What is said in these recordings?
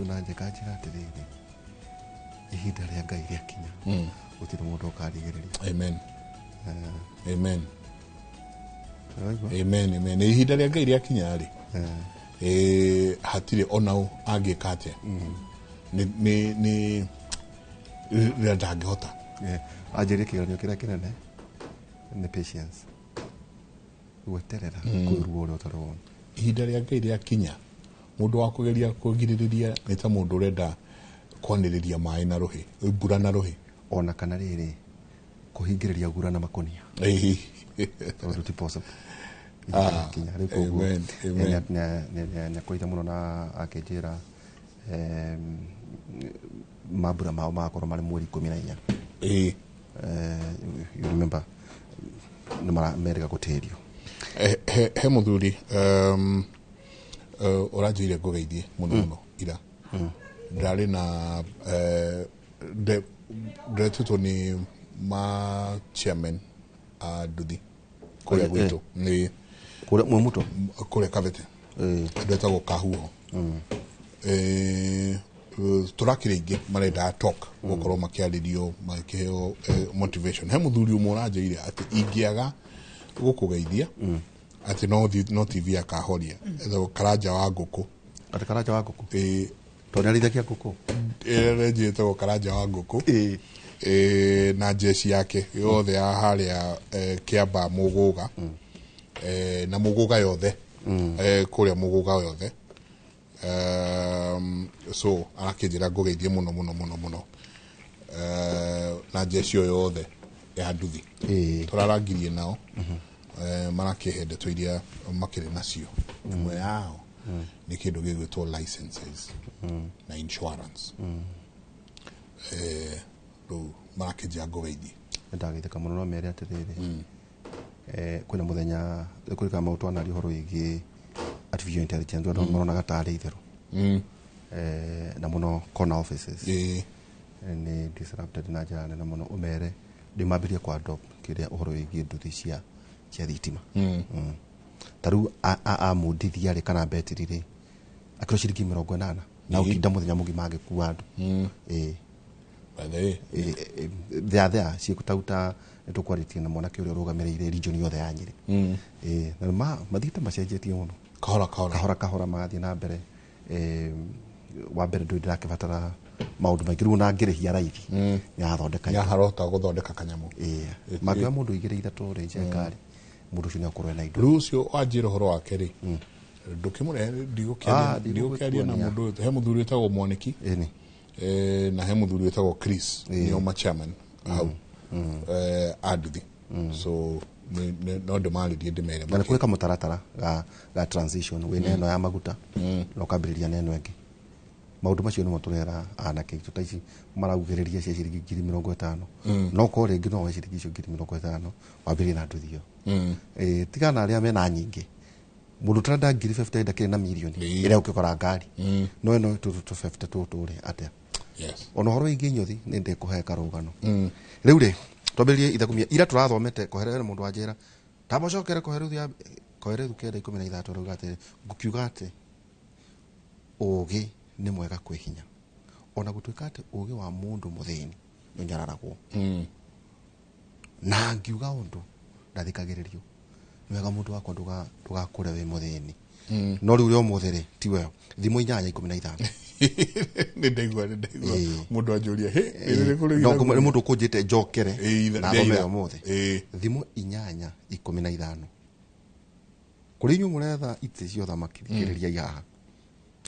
Mũritũ na njenga njĩra atĩrĩrĩ, ihinda rĩa Ngai rĩakinya, gũtirĩ mũndũ ũkarigĩrĩria. Amen, amen. Ũraigua? Amen, amen. Ihinda rĩa Ngai rĩakinya rĩ, hatirĩ ona ũ angĩka atĩa, nĩ rĩrĩa ndangĩhota. Anjĩrie kĩgeranio kĩrĩa kĩnene nĩ patience, gweterera kwĩruo ũrĩa ũtarĩ wona. Ihinda rĩa Ngai rĩakinya, mũndũ wa kũgeria kũgirĩrĩria nĩ ta mũndũ ũrenda kwanĩrĩria maĩ na rũhĩ, mbura na rũhĩ. Ona kana rĩrĩ, kũhingĩrĩria gura na makonia, tondũ ti possible. Ah, Ihinda rĩakinya rĩu koguo amen, amen. nĩakũrĩte mũno na akĩnjĩra mambura mao magakorwo marĩ mweri 14. You remember nĩ merĩga gũtĩrio. He mũthuri ũranjĩire ngũgeithie mũno mũno. Ira ndarĩ na ndetĩtwo nĩ ma chairman a nduthi kũrĩa gwitũ nĩ Kũrĩa mwĩ mũto. Kũrĩa Kabete, andũ etagwo Kahuho. Tũrakĩrĩ aingĩ marenda talk, gũkorwo makĩarĩrio, makĩheo motivation. He mũthuri ũmwe ũranjĩire atĩ ingĩaga gũkũgeithia atĩ no TV akahoria. Etagwo Karanja wa Ngũkũ. Atĩ Karanja wa Ngũkũ? Ĩĩ. Tondũ nĩarĩithagia ngũkũ. Ĩrĩa ĩtagwo Karanja wa Ngũkũ. Na jeshi yake yothe ya harĩa Kĩamba Mũgũga, na Mũgũga yothe, kũrĩa Mũgũga yothe. So arakĩnjĩra ngũgeithie mũno mũno mũno mũno, na jeshi ĩyo yothe ya nduthi. Tũrarangirie nao, marakĩhe ndeto iria makĩrĩ nacio. Ĩmwe yao nĩ kĩndũ gĩgwĩtwo licenses na insurance. Rĩu marakĩnjĩra ngũgeithie. Nĩndageithĩka mũno. No mere atĩrĩrĩ, kwĩna mũthenya kũrĩ maũndũ twanaria ũhoro wĩgiĩ artificial intelligence, andũ maronaga tarĩ itherũ, na mũno corner offices nĩ disrupted na njĩra nene mũno. Ũmere ndĩmambĩrie kwa adopt kĩrĩa ũhoro wĩgiĩ nduthi cia thitima. Ta rĩu amundithia rĩ, kana betiri rĩ, akĩrwo ciringi 80 na ũtinda mũthenya mũgima agĩkua andũ. Ĩĩ. By the way, Thea ciĩkũtauta nĩ tũkwarĩtie na mwanake ũrĩa ũrũgamĩrĩire region yothe ya Nyĩrĩ. Ĩĩ, na mathiĩte macenjetie mũno. Kahora kahora. Kahora kahora magathiĩ na mbere. Wa mbere ndũĩ ndĩrakĩbatara maũndũ maingĩ, rĩu ona ngĩrĩhia raithi nĩarathondeka indo. Nĩaharota gũthondeka kanyamũ. Ĩĩ, mangĩoya mũndũ igĩrĩ ithatũ rĩ, njenga rĩ, mũndũ ũcio nĩakorwo ena indo. Rĩu ũcio wanjĩra ũhoro wake rĩ, ndũkĩmũrehe. Ah, Ndigũkĩaria na ndigũgĩkuonia. mũndũ ũyũ. He mũthuri wĩtagwo Mwaniki, Ĩni. Na he mũthuri wĩtagwo Chris, nĩo ma chairman hau, a nduthi. So no ndĩmarĩrie ndĩmere. Na nĩ kũrĩ kamũtaratara ga transition wĩna ĩno ya maguta na ũkambĩrĩria na ĩno ĩngĩ. Maũndũ macio nĩmo tũrera anake aitũ ta ici maraugĩrĩria cia ciringi 50,000. No korwo rĩngĩ no woe ciringi icio 50,000 wambĩrĩrie na nduthi ĩyo. Tigana na arĩa mena nyingĩ. Mũndũ ũtarenda 50,000 ndakĩrĩ na mirioni ĩrĩa ũkĩgora ngari, no ĩno tũtũ tũ 50 tũtũ rĩ atĩa? Ona ũhoro wĩgiĩ inyũthi nĩ ndĩkũhe karũgano. Rĩu rĩ, twambĩrĩrie ithagumia ira tũrathomete koherere. Mũndũ wa njĩra tamũcokere koherethu ya Koherethu 9:13, rauga atĩrĩ, ngũkiuga atĩ ũũgĩ nĩ mwega kwĩ hinya, ona gũtuĩka atĩ ũũgĩ wa mũndũ mũthĩni nĩ ũnyararagwo, na ngiuga ũndũ ndathikagĩrĩrio. Nĩ wega mũndũ wakwa ndũgakũre wĩ mũthĩni. No rĩu ũrĩa ũmũthĩ rĩ ti weo. Thimo 8:15. Nĩ ndaigua mũndũ anjũria, "Hĩ, nĩ kũrĩ No nĩ mũndũ ũkũnjĩte njokere na thome ũmũthĩ. Thimo 8:15. Kũrĩ inyuĩ mũretha itĩ cia ũthamaki, thikĩrĩriai haha,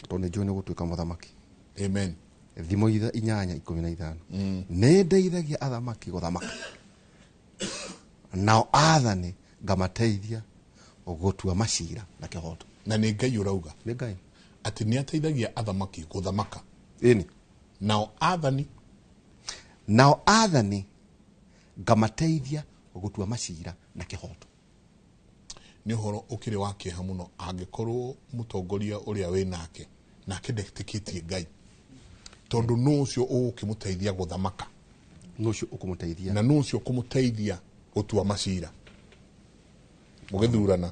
tondũ nĩ njũĩ nĩ gũtuĩka mũthamaki. Amen. Thimo 8:15: nĩ ndeithagia athamaki gũthamaka, nao athani ngamateithia gũtua macira na kĩhoto. Na nĩ Ngai ũrauga? Nĩ Ngai. Atĩ nĩ ateithagia athamaki gũthamaka, ĩni, nao athani, nao athani ngamateithia gũtua macira na kĩhoto. Nĩ ũhoro ũkĩrĩ wa kĩeha mũno angĩkorwo mũtongoria ũrĩa wĩ nake nake ndetĩkĩtie Ngai, tondũ nũ ũcio ũgũkĩmũteithia gũthamaka? Nũ ũcio ũkũmũteithia? Na nũ ũcio ũkũmũteithia gũtua macira? Mũgĩthurana,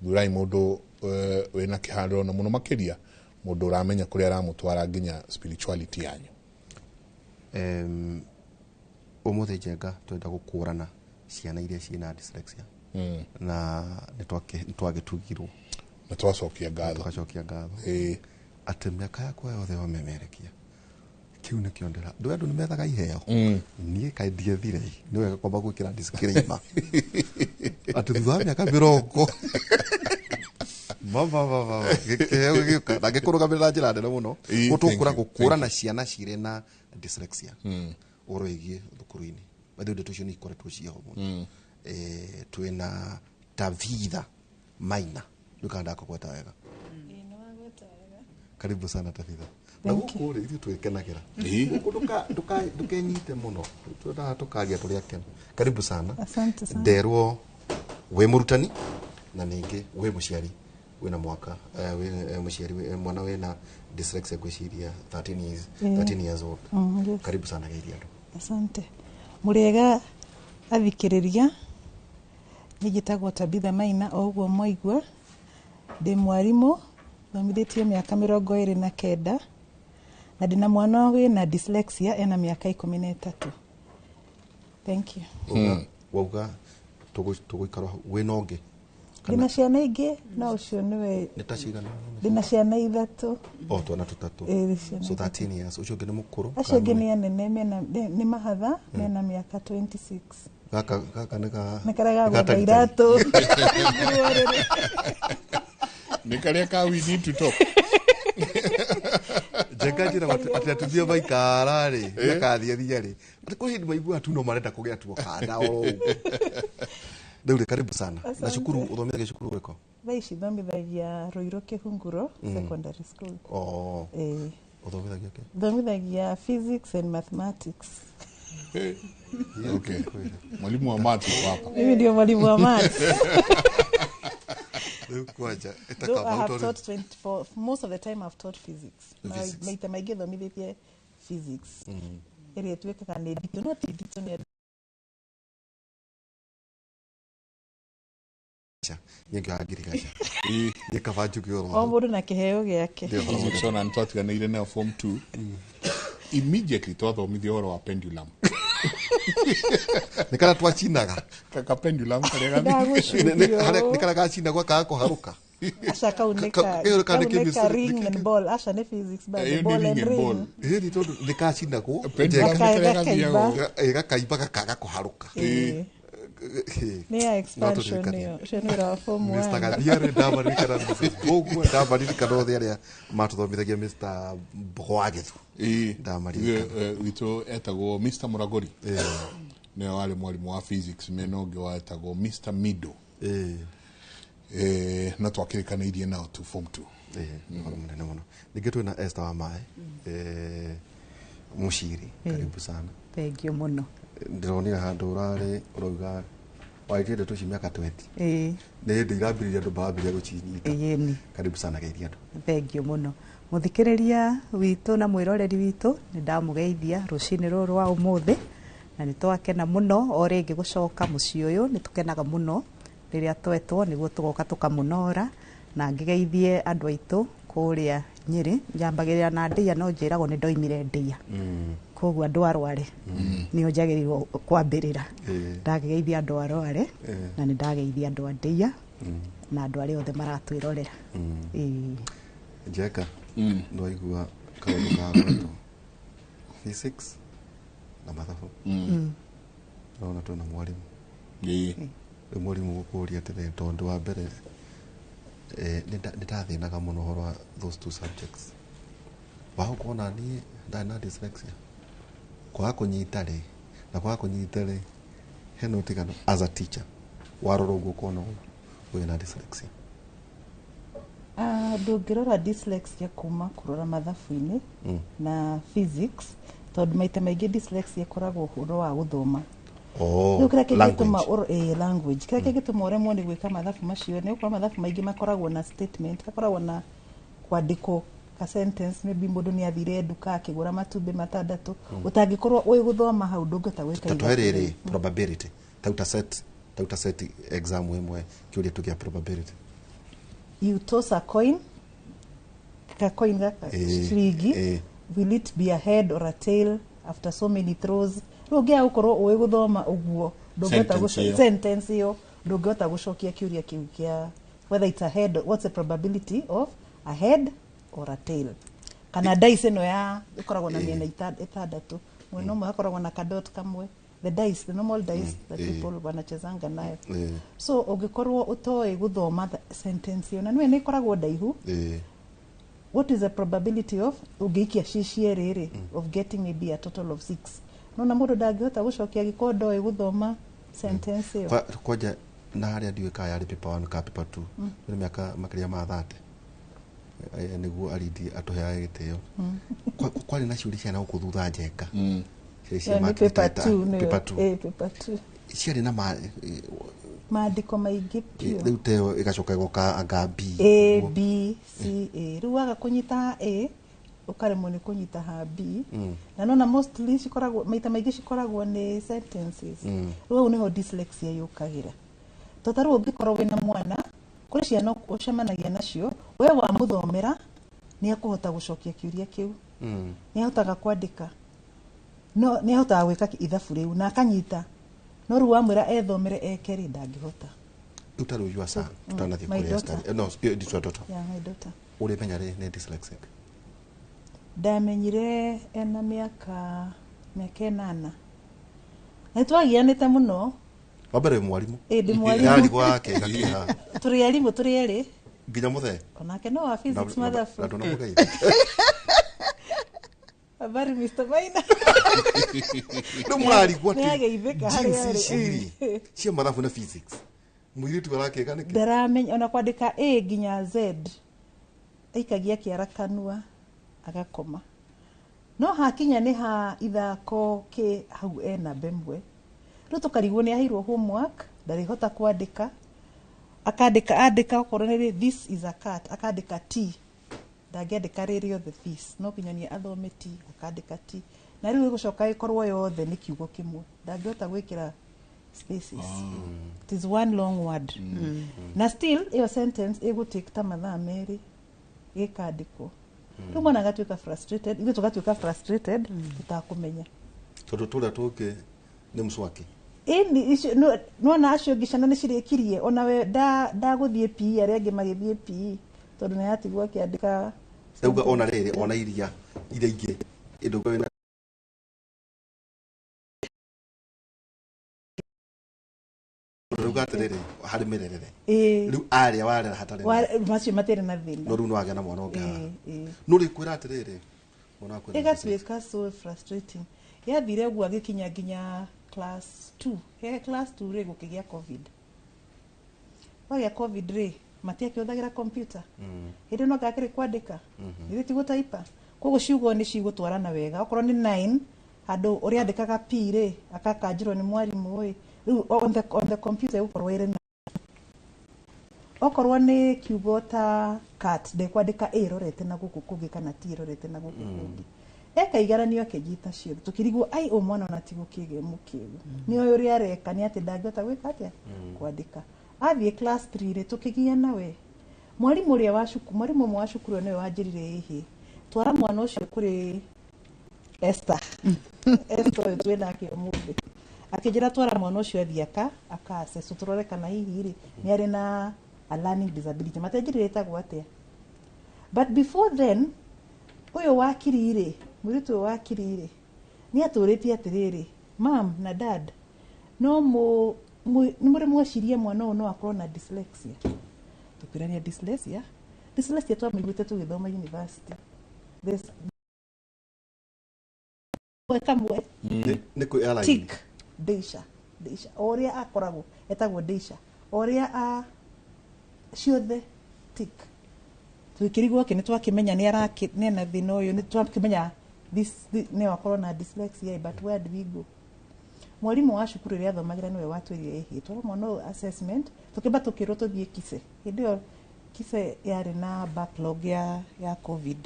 thurai mũndũ wĩna kĩharĩro, na mũno makĩria Mũndũ ũramenya kũrĩa aramũtwara nginya spirituality yanyu. Ũmũthĩ Njenga twenda gũkũrana ciana iria ciĩna dyslexia na nĩ twagĩtugirwo na twacokia ngatho. Tũgacokia ngatho Ĩĩ. Atĩ mĩaka yakwa yothe wamemerekia kĩu nĩkĩo ndĩra ndũ andũ nĩ methaga iheo. Niĩ kaĩ ndiethire, nĩ wega kwamba gwĩkĩra disclaimer atĩ thutha wa mĩaka 20 mama mama gĩkĩheo gĩgĩũka na ngĩkũrũgamĩrĩra na njĩra nene mũno. Ĩĩ, gũtũkũra thank you, gũkũrana ciana cirĩ na dyslexia ũhoro wĩgiĩ thukuru-inĩ. By the way, ndeto icio nĩ ikoretwo ciĩho mũno. Twĩna Tavitha Maina, nduka ndakũgweta wega. Karibu sana Tabitha. Na gũkũ rĩ, ithuĩ twĩkenagĩra gũkũ, ndũkenyite mũno, twendaga tũkaria tũrĩ akenu. Karibu sana. Asante sana. Nderwo wĩ mũrutani na ningĩ wĩ mũciari wĩna mwaka wĩ mũciari mwana wĩna dyslexia, ngwĩciria 13 years, 13 years old. Yes. Karibu sana, geithia andũ. Asante. Mũrĩega athikĩrĩria, niĩ njĩtagwo Tabitha Maina o ũguo mwaigua. Ndĩ mwarimũ thomithĩtie mĩaka 29 na ndĩna mwana wĩna dyslexia, ena mĩaka 13. Thank you. Wauga tũgũikara hau wĩna ũngĩ? Ndĩna ciana ingĩ no ũcio nĩwe. Nĩ ta cigana? Ndĩna ciana ithatũ. O twana tũtatũ? Ĩĩ, ciana. So 13 years, ũcio ũngĩ nĩ mũkũrũ? Acio angĩ Kana nĩ anene, mena nĩ mahatha, mena mĩaka 26. Gaka nĩ ka Nĩ karĩa nĩ ka gagũtha taritari. iratũ. Nĩ karĩa ka we need to talk. Njenga njĩra atĩ atumia maikara rĩ makathia rĩ, atĩ kwĩ hĩndĩ maiguaga tu no marenda kũgĩa tuo kana oro ũguo. Rĩu rĩ, karibu sana. Na Asante. cukuru ũthomithagia cukuru ũrĩkũ? Thaa ici thomithagia Ruiru Kĩhunguro Secondary School. O Ĩĩ. ũthomithagia kĩ? Thomithagia physics and mathematics. Okay. Mwalimu wa maths yuko hapa. Mimi ndio mwalimu wa maths. Rĩu kwanja Though I have ĩtakamba taught 24, most of the time I've taught physics. Na Physics. maita maingĩ thomithĩtie physics ĩrĩa ĩtuĩkaga nĩ nditũ, no ti nditũ nĩ nyingĩ wa ngirigaca nĩ kaba njuge o ũhoro. Mũndũ na kĩheo gĩake. Ndio. Physics ona nĩ twatiganĩire nayo form 2. Immediately twathomithio ũhoro wa pendulum. Nĩ karĩa twacinaga. Kaka pendulum karĩa gathi. Ndagũcurio. Nĩ karĩa gacinagwo kaga kũharũka. Aca, kau nĩ Kau kau nĩ nĩ ka chemistry, ring and ball. Aca, nĩ physics but Ĩyo the nĩ ball ring and and ring. ball. Ĩni tondũ nĩ kacinagwo. Pendulum nĩ karĩa Gakaimba. gathiaga. Gakaimba gakaga kũharũka. Ĩĩ. Nĩ ya expansion ĩyo. Ũcio nĩ wĩra wa form Mr. 1. Gathiarĩ ndamaririkana, Mrs. Mbũgua ndamaririkana, othe arĩa matũthomithagia, Mr. Mbũgwa Ĩĩ. Ndamaririkana. Witũ etagwo Mr. Muragori. Nĩwe warĩ mwarimũ wa physics, mena ũngĩ wetagwo Mr. Mido. Na twakĩrĩkanĩirie nao tu form 2. Ũhoro mũnene mũno. Ningĩ twĩna Esther wa Maĩ, mũciri, karibu sana. Thengiũ mũno. Ndĩronire handũ ũrarĩ ũrauga warĩtie ndeto ici mĩaka 20. Ĩĩ. Nĩ hĩndĩ irambĩrĩria andũ marambĩrĩria gũcinyita. Ĩni. Karibu sana, geithia andũ. Thengiũ mũno, mũthikĩrĩria witũ na mwĩroreri witũ. Nĩ ndamũgeithia rũcinĩ rũrũ rwa ũmũthĩ na nĩ twakena mũno o rĩngĩ gũcoka mũciĩ ũyũ. Nĩ tũkenaga mũno rĩrĩa twetwo nĩguo tũgoka tũkamũnora na ngĩgeithie andũ aitũ kũrĩa Nyĩrĩ. Njambagĩrĩra na ndĩa, no njĩragwo nĩ ndoimire ndĩa, koguo andũ a Rware nĩo njagĩrĩirwo kwambĩrĩra. Ndakĩgeithia andũ a Rware na nĩ ndageithia andũ a ndĩa na andũ arĩa othe maratwĩrorera. Ĩĩ. Njeka nĩwaigua kaũndũ ka gwetwo physics na mathabu, nona twĩna mwarimũ. Rĩu mwarimũ gũkũria atĩrĩrĩ, tondũ wa mbere nĩ ndathĩnaga mũno ũhoro wa those two subjects, wahũka ona niĩ ndarĩ na dyslexia, kwaga kũnyita rĩ na kwaga kũnyita rĩ, hena ũtigano? As a teacher warora ũguo ũkona ũyũ na dyslexia? Ah, ndũngĩrora dyslexia kuma kũrora mathabu-inĩ na physics, tondũ maita maingĩ dyslexia ĩkoragwo ũhoro wa gũthoma. Oh, Rĩu kĩrĩa kĩngĩtũma language. Language, kĩrĩa kĩngĩtũma ũremwo nĩ gwĩka mathabu macio nĩ gũkorwo mathabu maingĩ makoragwo na statement, gakoragwo na kwandĩkwo ka sentence, maybe mũndũ nĩ athire nduka akĩgũra matumbĩ matandatũ. Ũtangĩkorwo ũĩ gũthoma hau, ndũngĩhota gwĩka Ta tũhe ithabu rĩrĩ rĩu. Probability, tauta set exam ĩmwe, kĩũria tu kĩa probability. You toss a coin, Ka coin gaka, ciringi, will it be a head or a tail after so many throws? Rĩu ũngĩaga gũkorwo ũĩ gũthoma ũguo, ndũngĩhota sentence ĩyo, ndũngĩhota gũcokia kĩũria kĩu kĩa whether it's a head, what's the probability of a head or a tail. Kana dice ĩno ya ĩkoragwo na mĩena ĩtandatũ, mwena ũmwe hakoragwo na kadot kamwe, the dice, the normal dice that people wanachezanga nayo. So ũngĩkorwo ũtoĩ gũthoma sentence ĩyo, na nĩwe nĩ ĩkoragwo ndaihu, what is the probability of ũngĩikia cierĩ rĩ of getting maybe a total of 6? Nona mũndũ ndangĩhota gũcokia angĩkorwo ndoĩ gũthoma sentence ĩyo. Kwanja na harĩa ndiũĩ kana yarĩ paper 1 kana paper 2, nĩ mĩaka makĩria ma 30 nĩguo aridi atũheage gĩtĩo. Kwarĩ na ciũria ciana gũkũ thutha njenga. Paper 2, paper 2 ciarĩ na maandĩko maingĩ biũ. Rĩu teo ĩgacoka ĩgoka anga B, A B C A. Rĩu waga kũnyita A ũkaremwo nĩ kũnyita ha B. Na nona mostly cikoragwo maita maingĩ cikoragwo nĩ sentences. Rĩu hau nĩho dyslexia yũkagĩra. To ta rĩu ũngĩkorwo wĩna mwana, kũrĩ ciana ũcemanagia nacio, we wamũthomera nĩ akũhota gũcokia kĩũria kĩu. Nĩ ahotaga kwandĩka, no nĩ ahotaga gwĩka ithabu rĩu na akanyita, no rĩu wamwĩra ethomere eke rĩ, ndangĩhota. Rĩu ta rĩu your son, tũtanathiĩ kũrĩ Esther. No, it's your daughter. Yeah, my daughter. Ũrĩmenya rĩ nĩ dyslexic? Ndamenyire ena mĩaka 8. Na nĩtwagianĩte mũno. Wa mbere mwarimũ. Ĩ, ndĩ mwarimũ. Yarigwo yake ĩgakĩha. Tũrĩ arimũ tũrĩ erĩ. Nginya mũthee. Onake no wa physics mathabu. Na ndũnamũgeithia. Habari Mr. Maina. Rĩu mũrarigwo atĩ Nĩageithĩka harĩa arĩ. Cia mathabu na physics. Mũirĩtu arakĩka nĩkĩ? Ndaramenya ona kwandĩka A nginya Z. Aikagia kĩara kanua agakoma. No hakinya nĩ ha ithako kĩ hau ena mbemwe. Rĩu tũkarigwo nĩ aheirwo homework, ndarĩhota kwandĩka. Akandĩka, andĩka okorwo nĩ this is a cat, akandĩka T. Ndangĩandĩka rĩ rĩothe this, no nginya athome T, akandĩka T. Na rĩu ĩgũcoka ĩkorwo yothe nĩ kiugo kĩmwe. Ndangĩhota gwĩkĩra spaces. It is one long word. Na still ĩyo sentence ĩgũtake ta mathaa 2 ĩkandĩkwo. Rĩu mwana agatuĩka frustrated, ithuĩ tũgatuĩka frustrated tũtakũmenya. Tondũ tũrĩa tũngĩ nĩ mswaki. Ĩni icio nona acio ũngĩ ciana nĩ cirĩkirie ona we ndagũthiĩ PE, arĩa angĩ magĩthiĩ PE tondũ nĩ atigwo akĩandĩka. Ndauga ona rĩrĩ ona iria ingĩ ĩndũngĩ wĩna rĩu atĩrĩrĩ harĩ mĩrerere. Rĩu arĩa warera hatarĩ macio matirĩ na thĩna. No rĩu no agĩa na mwana ũngĩ haha. No rĩ kwĩra atĩrĩrĩ mwana waku ĩgatuĩka so frustrating. Yathire ũguo agĩkinya nginya class 2. He class 2 rĩ gũkĩgĩa COVID. Wagĩa COVID rĩ matiakĩhũthagĩra computer. Hĩndĩ no gakĩrĩ kwandĩka. Githĩ ti gũtaipa. Koguo ciugo nĩ cigũtwarana wega. Okorwo nĩ 9 handũ ũrĩa andĩkaga P rĩ akakanjĩrwo nĩ mwarimũ ĩ. Rĩu on the computer ĩgũkorwo ĩrĩ na. Okorwo nĩ kiugo ta cat ndekwandĩka A ĩrorete na gũkũ kũngĩ kana T ĩrorete na gũkũ kũngĩ. Eka igaranio akĩnyita ciothe tũkĩrigwo ai ũ mwana ona ti gũkĩgĩa mũkĩgu. Nĩ oĩ ũrĩa areka nĩ atĩ ndangĩhota gwĩka atĩa kwandĩka. Athiĩ class 3 rĩ tũkĩgia nawe. Mwarimũ ũrĩa wa cukuru, mwarimũ ũmwe wa cukuru nĩwe wanjĩrire ĩhĩ. Twara mwana ũcio kũrĩ Esther. Esther ũyũ twĩ nake ũmũthĩ. Akĩnjĩra twara mwana ũcio athiĩ aka assess tũrore kana hihi rĩ nĩ arĩ na a learning disability. Matanjĩrire ĩtagwo atĩa. But before then ũyũ wakiri rĩ, mũirĩtu ũyũ wakiri rĩ, nĩ atũrĩtie atĩrĩrĩ, mam na dad, no nĩ mũrĩ mwecirie mwana ũyũ no akorwo na dyslexia. Tũkĩrania dyslexia. Dyslexia twamĩiguĩte tũgĩthoma university. This kamwe nĩ kwĩ airline. Tick Deisha, Deisha o ũrĩa akoragwo etagwo Deisha, o ũrĩa a ciothe tick. Tũkĩrigwo kĩ nĩ twakĩmenya nĩ arakĩ nĩ ena thĩna ũyũ, nĩ twakĩmenya this nĩ akorwo na dyslexia, but where do we go? Mwarimũ wa cukuru ĩrĩa athomagĩra nĩwe watwĩrire ĩhĩ twara mwana ũyũ assessment, tũkĩamba tũkĩrwo tũthiĩ Kise. Hĩndĩ ĩyo Kise yarĩ na backlog ya COVID.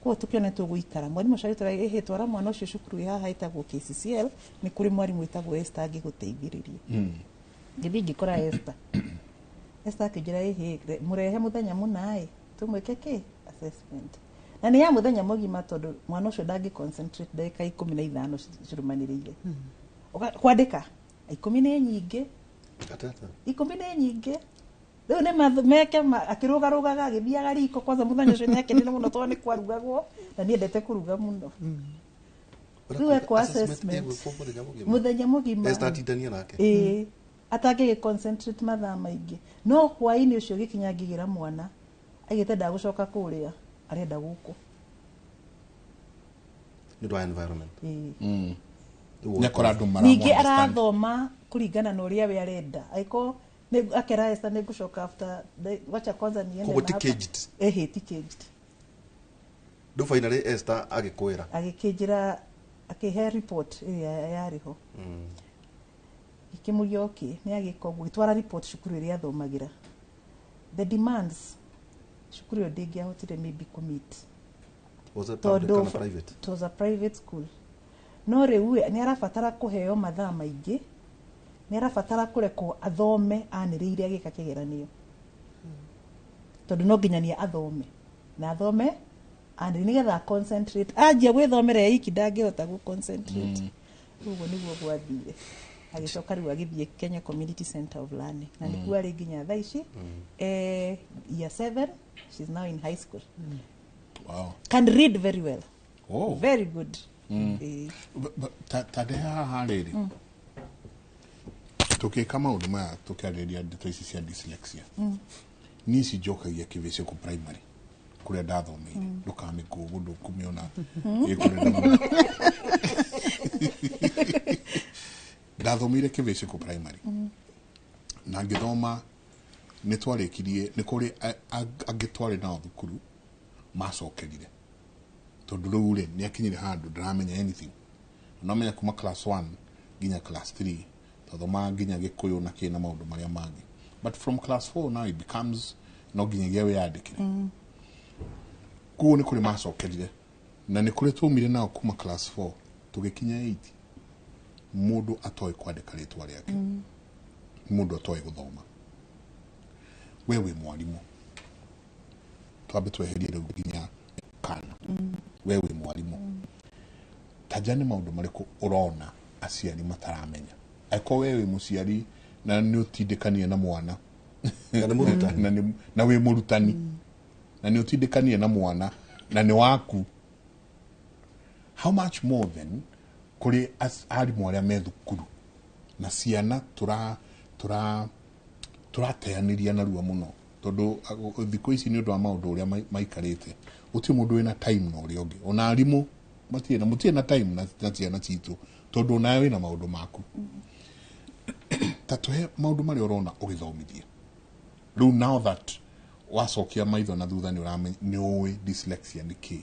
Koguo tũkĩona tũgũikara. Mwarimũ ũcio agĩtwĩra ĩhĩ twara mwana ũcio cukuru ĩ haha ĩtagwo KCCL, nĩ kũrĩ mwarimũ wĩtagwo Esther angĩgũteithĩrĩria. Ngĩthiĩ ngĩkora Esther. Esther akĩnjĩra ĩhĩ mũrehe mũthenya mũna ĩ tũmwĩke kĩ Assessment na nĩ ya mũthenya mũgima, tondũ mwana ũcio ndangĩ concentrate ndagĩka 15 cirũmanĩrĩire. Kwandĩka 10 nĩ nyingĩ. Atata. 10 nĩ nyingĩ. Rĩu nĩ meke akĩrũgarũgaga, agĩthiaga riko. Kwanza mũthenya ũcio nĩ akenire mũno tondũ nĩ kwarugagwo na niendete kũruga mũno. Rĩu ekwo assessment ĩgwĩkwo mũthenya mũgima. Mũthenya mũgima. Esther atindania nake. Ĩĩ, atangĩgĩ concentrate mathaa maingĩ. No hwaĩ-inĩ ũcio gĩkinya ngĩgĩra mwana aigĩte ndagũcoka kũrĩa, arenda gũkũ. Nĩ ũndũ wa environment. Ĩĩ. Rĩu Nĩakora andũ mara Ningĩ arathoma kũringana na ũrĩa we arenda. Angĩkorwo nĩ akera Esther nĩ ngũcoka after wacha kwanza niende Koguo ti na hapa. caged. Ehe, ti caged. Rĩu finally Esther agĩkwĩra. Agĩkĩnjĩra, akĩhe report ĩrĩa yarĩ ho. Ngĩkĩmũria okay, nĩ agĩka ũguo, gĩtwara report cukuru ĩrĩa athomagĩra, the demands cukuru ĩyo ndĩngĩahotire maybe kũmeet. Was it public Tondũ kana private? It was a private school. No rĩu nĩ arabatara kũheo mathaa maingĩ, nĩ arabatara kũrekwo athome anĩrĩire agĩka kĩgeranio, tondũ no nginya nĩ athome na athome anĩrĩire nĩgetha concentrate. Anjia gwĩthomera e iki ndangĩhota gũ concentrate. Ũguo nĩguo gwathire. Agĩcoka rĩu agĩthiĩ Kenya Community Center of Learning na nĩkuo arĩ nginya thaa ici. Year 7, she's now in high school. Can read very well. Very good. Ta ndehe haha rĩrĩ tũgĩka maũndũ maya, tũkĩarĩrĩria ndeto ici cia dyslexia, niĩ ici njokagia kĩbĩcĩkũ primary kũrĩa ndathomeire. Ndũkamĩkũgũ ndũkũmĩona ĩ kũrĩa mũno. Ndathomeire kĩbĩcĩkũ primary na ngĩthoma, nĩ twarĩkirie. Nĩ kũrĩ angĩ twarĩ nao thukuru macokerire, tondũ rĩu rĩ nĩ akinyire handũ ndaramenya anything. No menya kuma class 1 nginya class 3 twathomaga nginya Gĩkũyũ na kĩ na maũndũ marĩa mangĩ, but from class 4 now it becomes no nginyagia wĩyandĩkĩre. Koguo nĩ kũrĩ macokerire na nĩ kũrĩ twaumire nao kuma class 4 tũgĩkinya 8 mũndũ atoĩ kwandĩka rĩtwa rĩake, mũndũ atoĩ gũthoma. We wĩ mwarimũ, twambe tweherie rĩu nginya kana we wĩ mwarimũ, tanja nĩ maũndũ marĩkũ ũrona aciari mataramenya, angĩkorwo we wĩ mũciari na nĩ ũtindĩkanie na mwana? Na nĩ mũrutani. Na wĩ mũrutani na nĩ ũtindĩkanie na mwana na nĩ waku, how much more than kũrĩ arimũ arĩa me thukuru na ciana tũra tũra tũrateanĩria narua mũno, tondũ thikũ ici nĩ ũndũ wa maũndũ ũrĩa maikarĩte, gũtirĩ mũndũ wĩna time na ũrĩa ũngĩ. Ona arimũ matirĩ na mũtirĩ na time na ciana citũ, tondũ onawe wĩna maũndũ maku. Ta tũhe maũndũ marĩa ũrona ũgĩthomithia rĩu, now that wacokia maitho na thutha, nĩ ũramenya, nĩ ũĩ dyslexia nĩ kĩ,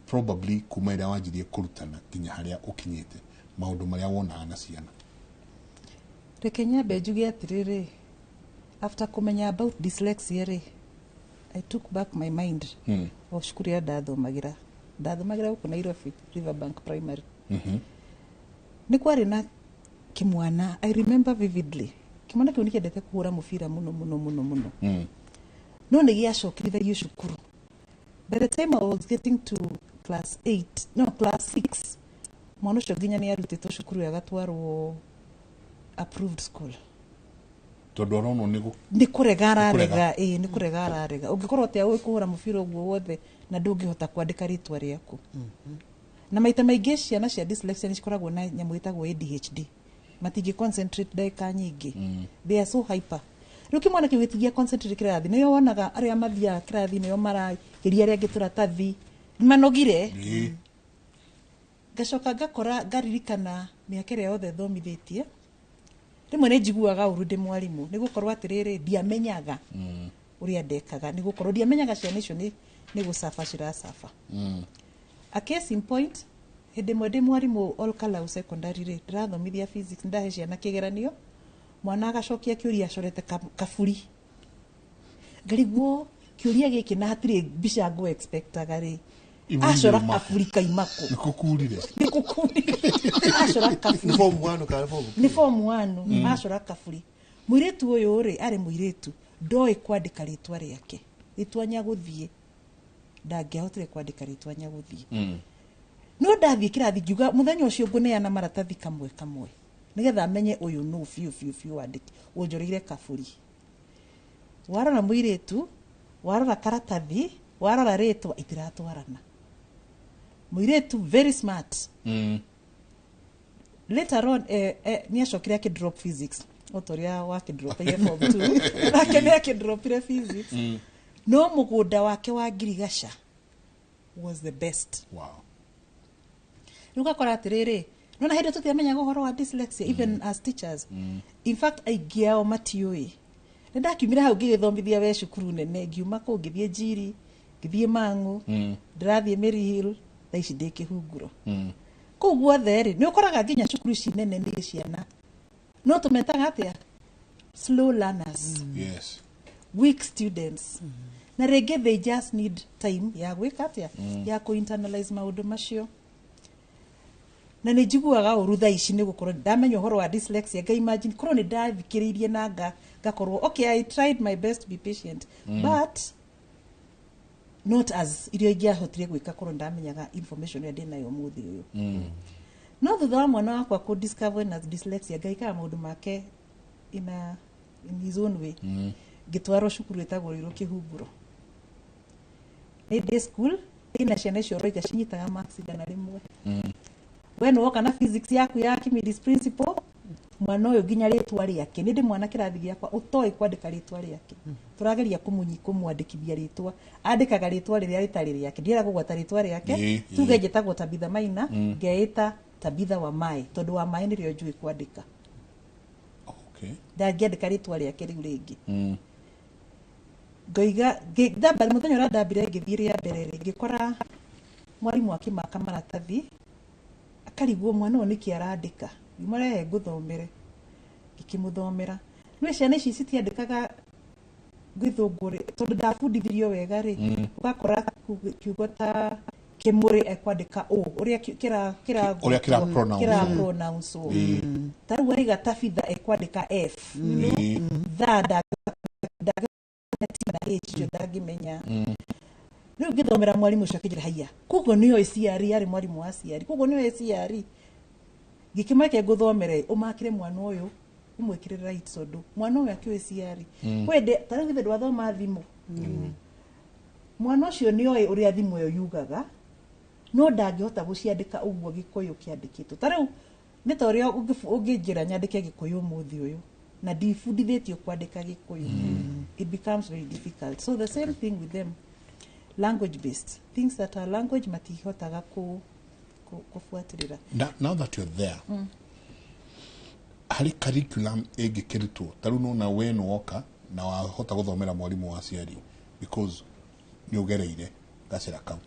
probably kuma ĩrĩa wanjirie kũrutana nginya harĩa ũkinyĩte, maũndũ marĩa wonaga na ciana. Reke nyambe njuge atĩrĩrĩ, after kũmenya about dyslexia rĩ, I took back my mind o cukuru ĩrĩa ndathomagĩra gũkũ Nairobi, Riverbank Primary. Nĩ kwarĩ na kĩmwana, I remember vividly, kĩmwana kĩu nĩ kĩendete kũhũra mũbira mũno mũno mũno mũno, no nĩ gĩacokerithagio cukuru. By the time I was getting to class 8, no, class 6, mwana ũcio nginya nĩ arutĩtwo cukuru agatwarwo approved school. Tondũ aronwo nĩ Nĩ kũrega ararega. Kũrega. Ĩĩ, nĩ kũrega ararega. Ũngĩkorwo atĩa ũĩ kũhũra mũbira ũguo wothe na ndũngĩhota kwandĩka rĩtwa rĩaku? Na maita maingĩ ciana cia dyslexia nĩ cikoragwo na nyamũ ĩtagwo ADHD, matingĩ concentrate ndagĩka nyingĩ. They are so hyper. Rĩu kĩmwana kĩu gĩtingĩa concentrate kĩrathi, nĩo wonaga arĩa mathiaga kĩrathi nĩo marageria arĩa angĩ tũratathi, manogire. Ngacoka ngakora, ngaririkana mĩaka ĩrĩa yothe thomithĩtie, rĩmwe nĩ njiguaga ũru ndĩ mwarimũ, nĩ gũkorwo atĩrĩrĩ, ndiamenyaga ũrĩa ndekaga, nĩ gũkorwo ndiamenyaga ciana icio nĩ gũcaba ciracaba. A case in point, hĩndĩ ĩmwe ndĩ mwarimũ Olkalau Secondary rĩ, ndĩrathomithia physics, ndahe ciana kĩgeranio, mwana agacokia kĩũria acorete kaburi. Ngarigwo kĩũria gĩkĩ na hatirĩ mbica ngũ expectaga rĩ, Ibu acora riumako. Kaburi kaimako. Nĩ kũkurire. Nĩ kũkurire, acora kaburi. Nĩ form 1 kana form? Nĩ form 1, acora kaburi. Mũirĩtu ũyũ rĩ, arĩ mũirĩtu ndoĩ kwandĩka rĩtwa rĩake, rĩtwa nyagũthiĩ. Ndangĩahotire kwandĩka rĩtwa Nyagũthiĩ. No ndathiĩ kĩrathi ngiuga mũthenya ũcio ngũneana maratathi kamwe kamwe nĩgetha amenye ũyũ nũ biũ biũ biũ wandĩki ũnjoreire kaburi. Warora mũirĩtu, warora karatathi, warora rĩtwa, itiratwarana. Mũirĩtu very smart. Later on nĩ acokire akĩ drop physics o ta ũrĩa wakĩdropire form 2, nake nĩ akĩdropire physics, no mũgũnda wake wa ngirigaca was the best. Rĩu ũgakora atĩrĩrĩ, nona hĩndĩ tũtiamenyaga ũhoro wa dyslexia, even as teachers, in fact aingĩ ao matiũĩ. Nĩ ndakiumire hau ngĩgĩthomithia we cukuru nene, ngiuma kũu ngĩthiĩ Njiri, ngĩthiĩ Mang'u, ndĩrathiĩ Maryhill, thaa ici ndĩ Kĩhunguro. Kũu guothe rĩ, nĩ ũkoraga nginya cukuru ici nene nĩ ciana no tũmetaga atĩa, slow learners, weak students, na rĩngĩ they just need time ya gwĩka atĩa, ya kũ internalize maũndũ macio. Na nĩ njiguaga ũru thaa ici nĩ gũkorwo ndamenya ũhoro wa dyslexia, nga imagine korwo nĩ ndathikĩrĩirie na ngakorwo okay, I tried my best to be patient, but not as iria ingĩahotire gwĩka korwo ndamenyaga information ĩrĩa ndĩnayo ũmũthĩ ũyũ. No thutha wa mwana wakwa kũ discover na dyslexia, ngaikaga maũndũ make in his own way. Ngĩtwarwo cukuru ĩtagwo Rũirũ Kĩhunguro, nĩ day school, ĩna ciana icio ũroiga cinyitaga marks 100. We nĩ woka na physics yaku ya Archimedes principle, mwana ũyũ nginya rĩtwa rĩake, nĩ ndĩ mwana kĩrathi gĩakwa ũtoĩ kwandĩka rĩtwa rĩake. Tũrageria kũmwandĩkithia rĩtwa, andĩkaga rĩtwa rĩrĩa rĩtarĩ rĩake. Ndienda kũgwata rĩtwa rĩake. Tuge njĩtagwo Tabitha Maina, ngeĩta Tabitha wa Maĩ, tondũ wa Maĩ nĩrĩo njũĩ kwandĩka. Ndangĩandĩka rĩtwa rĩake rĩu rĩngĩ. Ngoiga ndamba mũthenya ũrĩa ndambire ngĩthiĩ rĩa mbere rĩ, ngĩkora mwarimũ akĩmaka maratathi, akarigwo mwana ũyũ nĩkĩ arandĩka. Ngĩmũrehe ngũthomere, ngĩkĩmũthomera. Nĩ ciana ici citiandĩkaga gĩthũngũ rĩ, tondũ ndabundithirio wega rĩ, ũgakora kiugo ta kĩmũrĩ ekwandĩka ũ ũrĩa kĩra Ũrĩa kĩra pronounce. Kĩra pronounce. Ta rĩu waiga Tabitha ekwandĩka F, tha na H icio ndangĩmenya. Rĩu ngĩthomera mwarimũ ũcio akĩnjĩra, "Haiya, koguo nĩoĩ CRE." Arĩ mwarimũ wa CRE, koguo nĩoĩ CRE. Ngĩkĩmweke ngũthomere, ũmakĩre mwana ũyũ, ũmwĩkĩre right, tondũ mwana ũyũ akĩũĩ CRE. Kwĩ ta rĩu githĩ ndwathoma thimũ, mwana ũcio nĩoĩ ũrĩa thimũ ĩyo yugaga, no ndangĩhota gũciandĩka ũguo gĩkũyũ kĩandĩkĩtwo. Ta rĩu nĩ ta ũrĩa ũngĩnjĩra nyandĩke gĩkũyũ ũmũthĩ ũyũ na ndibundithĩtio kwandĩka gĩkũyũ, it becomes very difficult. So the same thing with them, language based things that are language matihotaga kũbuatĩrĩra. Now that you're there, harĩ curriculum ĩngĩkĩrutwo, ta rĩu nona we nĩwoka na wahota gũthomera mwarimũ wa ciari because nĩ ũgereire gacĩra kau,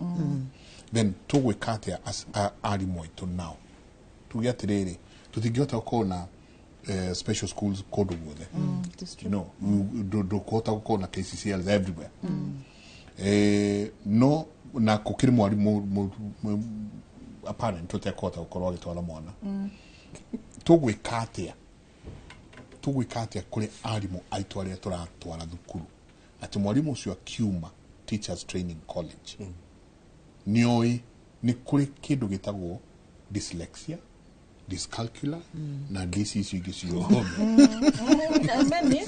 then tũgwĩka atĩa as arimũ aitũ nao? Tuge atĩrĩrĩ, tũtingĩhota gũkorwo na special schools kũndũ guothe. It is true. No ndũkũhota gũkorwo na KCCLs everywhere. No na gũkĩrĩ mwarimũ a parent ũtekũhota gũkorwo agĩtwara mwana, tũgwĩka atĩa? Tũgwĩka atĩa kũrĩ arimũ aitũ arĩa tũratwara thukuru, atĩ mwarimũ ũcio akiuma Teachers Training College nĩoĩ nĩ kũrĩ kĩndũ gĩtagwo dyslexia, dyscalculia na dys icio ingĩ ciothe? Many.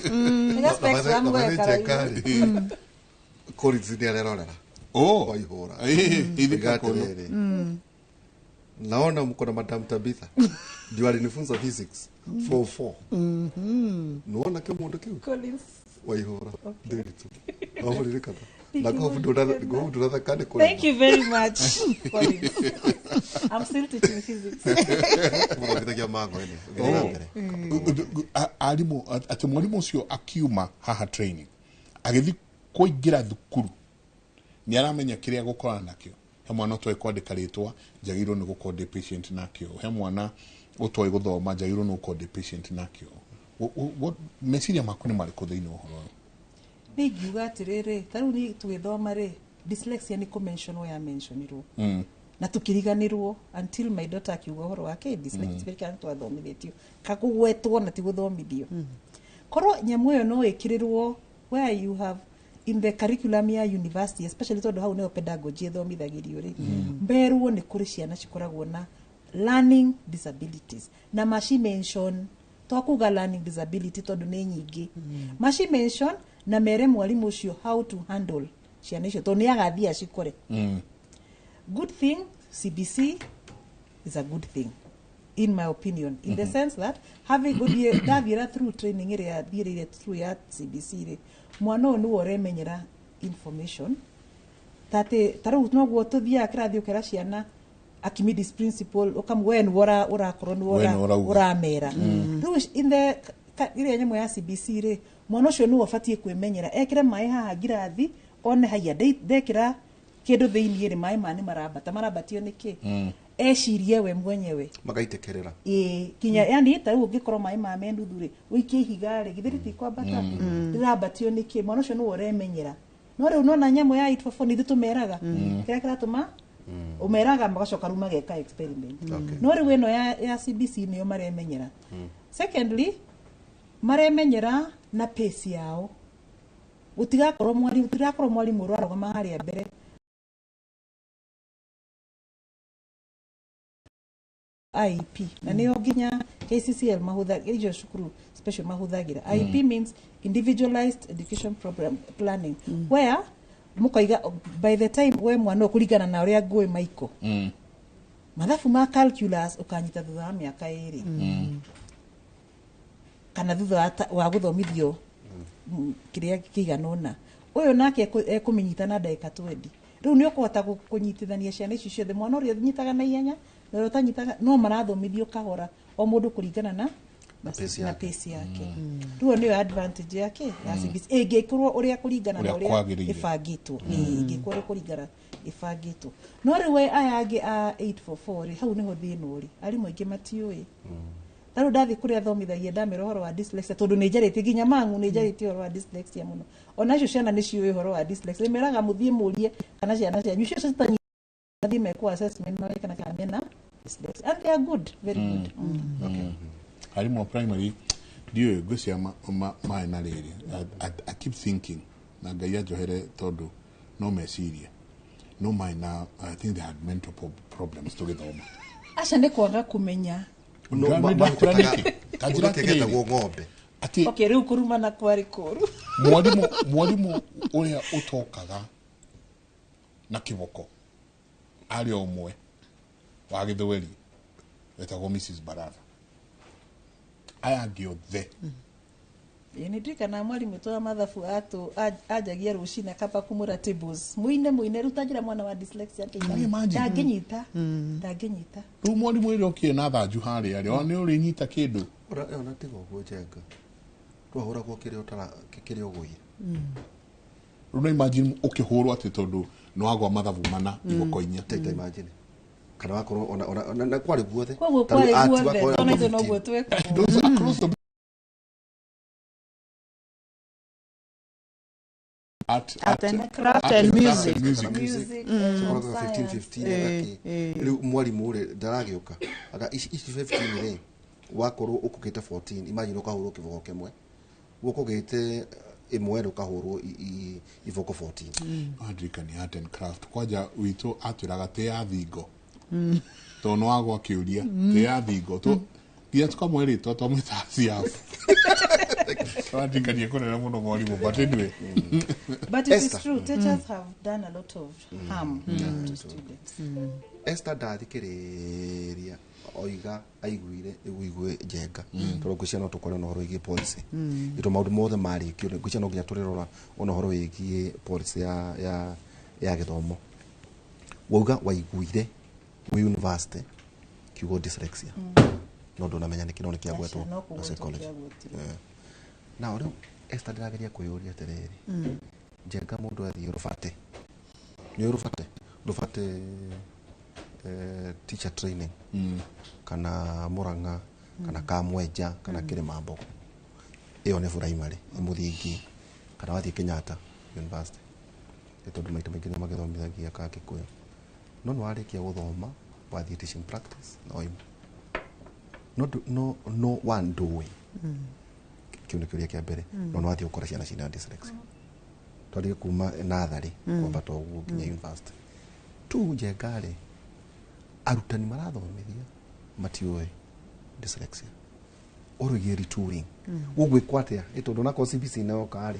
Nĩ Collins nĩ arerorera. Oh. Waihũra. Ithika Iga kono. atĩrĩrĩ, naona mko na Madam Tabitha, ndio alinifunza physics form 4. Nuona kĩmũndũ kĩu. Collins. Waihũra ndĩritũ wamũririkana na kobu ndũrathaka nĩ kũrema. Thank you very much, Collins. I'm still teaching physics. Mũthomithagia mango ĩno gĩthiĩ na mbere. Arimũ, atĩ mwarimũ ũcio akiuma haha training agĩthiĩ kũingĩra thukuru nĩ aramenya kĩrĩa gũkorana nakĩo. He mwana ũtoĩ kwandĩka rĩtwa, njagĩrĩirwo nĩ gũkorwo ndĩ patient nakĩo. He mwana ũtoĩ gũthoma, njagĩrĩirwo nĩ gũkorwo ndĩ patient nakĩo. Meciria maku nĩ marĩkũ thĩinĩ wa ũhoro ũyũ? Nĩ ingiuga atĩrĩrĩ, ta rĩu niĩ tũgĩthoma rĩ, dyslexia nĩ kũmentionwo ya mentionirwo na tukiriganirwo until my daughter akiuga ũhoro wake dyslexia. Kana twathomithĩtio kakũgwetwo na ti gũthomithio. Korwo nyamũ ĩyo no ĩkĩrĩrwo where you have In the curriculum ya university especially, tondu hau niho pedagogy ithomithagĩrio rĩ, mberwo nĩ kũrĩ ciana cikoragwo na learning disabilities na maci mention, to kuga learning disability tondu nĩ nyingĩ, maci mention na mere mwarimũ ũcio how to handle ciana icio tondu nĩ agathiĩ acikore. Good thing, CBC is a good thing in my opinion, in the sense that having guthie ndathiĩra through training ĩrĩa thiĩrĩire through ya CBC rĩ, mwana ũyũ nĩwe ũremenyera information tatĩ ta rĩu noguo tũthiaga kĩrathi ũkera ciana Archimedes principle, ũkamu we nĩwe ũrakorwo nĩwe We nĩwe ũrauga. Ũramera. Rĩu in the ĩrĩa nyamũ ya CBC rĩ, mwana ũcio nĩwe ũbatiĩ kwĩmenyera ekĩre maĩ haha ngirathi, one haiya ndekĩra kĩndũ thĩiniĩ rĩ, maĩ ma nĩ marambata, marambatio nĩkĩ, ecirie we mwenyewe. Magaitĩkĩrĩra. Ĩĩ, kinya yani ta rĩu ũngĩkorwo maĩ ma me nuthu rĩ, ũikie ihiga rĩ, githĩ rĩtikwambata, rĩrambatio nĩkĩ? Mwana ũcio nĩwe ũremenyera. No rĩu nona nyamũ ya 844 nĩ ithuĩ tũmeraga kĩrĩa kĩratũma ũmeraga, magacoka rĩu mageka experiment. No rĩu ĩno ya CBC nĩyo maremenyera. Secondly, maremenyera na pace yao, gũtigakorwo mwarimũ, gũtirakorwo mwarimũ ũrarũgama harĩa mbere IEP, na nĩyo nginya KCCL mahũthagĩra, icio cukuru special mahũthagĩra. IEP means individualized education program planning, where mũkoiga by the time we mwana ũyũ, kũringana na ũrĩa ngũĩ maiko mathabu ma calculus ũkanyita thutha wa mĩaka 2 kana thutha wa gũthomithio kĩrĩa kĩigana ũna, ũyũ nake ekũmĩnyita na ndagĩka 20. Rĩu nĩ ũkũhota kũnyitithania ciana ici ciothe, mwana ũrĩa ũnyitaga na ihenya na ũrĩa ũtanyitaga, no marathomithio kahora, o mũndũ kũringana na pace na yake. Pace yake. Rĩu ĩyo nĩyo advantage yake ya CBC ĩngĩkorwo ũrĩa kũringana na ũrĩa ũrĩa kwagĩrĩire. ĩbangĩtwo. Ĩĩ, ĩngĩkorwo kũringana ĩbangĩtwo. No rĩu we aya angĩ a 844 rĩ, hau nĩho thĩna ũrĩ, arimũ aingĩ matiũĩ. Ta rĩu ndathiĩ kũrĩa thomithagia, ndamera ũhoro wa dyslexia, tondũ nĩ njarĩtie nginya mangu, nĩ njarĩtie ũhoro wa dyslexia mũno, ona icio ciana nĩ ciũĩ ũhoro wa dyslexia. Meraga mũthiĩ mũrie kana ciana cianyu icio citanyi mekwo assessment marore kana mena dyslexia, and they are good, very good. Arimũ a primary ndiũĩ, ngwĩciria maĩ na rĩrĩ, I keep thinking na Ngai anjohere tondũ no mecirie no maĩ na I think they had mental problems tũgĩthoma. Aca, nĩ kwaga kũmenya. No, Ndakwĩra nĩkĩ? Kanjĩra kĩndũ kĩgetagwo atĩrĩrĩ, ng'ombe. Atĩ Okay, rĩu kũrumana kwarĩ kũru. Mwarimũ ũrĩa ũtokaga na kĩboko arĩ o ũmwe wa gĩthweri wetagwo Mrs Baratha, aya angĩ othe. Ĩĩ, nĩ ndirikanaga mwarimũ witũ wa mathabu anjagia rũcinĩ akamba kũmũra tables, mũine mũine. Rĩu tanjĩra mwana wa dyslexia Can you imagine? ndangĩnyita, ndangĩnyita. Rĩu mwarimũ ĩrĩa okire na thanju harĩa rĩ, ona nĩ ũrĩnyita kĩndũ. Ona tiga ũguo, Njenga, twahũragwo kĩrĩa ũtara kĩrĩa ũgũire. Rĩu no imagine ũkĩhũrwo atĩ tondũ nĩ wagwa mathabu mana iboko 4. Ta imagine kana wakorwo ona na kwarĩ guothe. Koguo Ta rĩu kwarĩ art guothe wakorwo tondũ ithuĩ 15. Noguo twekagwo. Those across the art, Art and craft art and and music. Craft and music. Music, Cikoragwo 15 science. 15 agaki rĩu mwarimũ rĩ ndaragĩũka anga ici 15 rĩ, wakorwo ũkũgĩte 14, imagine ũkahũrwo kĩboko kĩmwe, ũkũgĩte ĩmwe rĩ, ũkahũrwo iboko 14. Andirikania art and craft kwanja witũ atwĩraga tĩ ya thingo tondũ nĩ wagwa kĩũria tĩ ya thingo nginya tũkamwe rĩtwa twamwĩta ciabu. Andirikania kũnene mũno mwarimũ, but anyway. But it is Esther. true, teachers have done a lot of harm to students. Esther, ndathikĩrĩria oiga aiguire ĩguigue Njenga, tondũ ngwĩciria no tũkore na ũhoro wĩgiĩ policy ito maũndũ mothe marĩkio, ngwĩciria no nginya tũrĩrora ona ũhoro wĩgiĩ policy ya gĩthomo. Wauga waiguire wĩ university kiugo dyslexia, no ndũnamenya nĩkĩ, no nĩ kĩagwetwo Aca, no na kũgwetwo psychology. Kĩagwetirwo. Na rĩu Esther, ndĩrageria kwĩyũria atĩrĩrĩ, Njenga, mũndũ athiĩ rũbate, nĩ rũbate teacher training kana Murang'a kana Kamwenja kana Kĩrĩmambogo, ĩyo nĩ primary nĩ mũthingi, kana wathiĩ Kenyatta University, nĩ tondũ maita maingĩ nĩ magĩthomithagia ka Gĩkũyũ, no nĩ warĩkia gũthoma wathiĩ teaching practice na waima no no one ndũĩ. Kĩu nĩ kĩũria kĩa mbere. No nĩ wathiĩ gũkora ciana cina dyslexia. Twandĩke kuma natharĩ kwambata ũguo nginya university tu. Njenga rĩ, arutani marathomithia matiũĩ dyslexia ũrũgie retooling gũgwĩkwo atĩa, ĩ tondũ onakorwo CBC nĩyoka rĩ,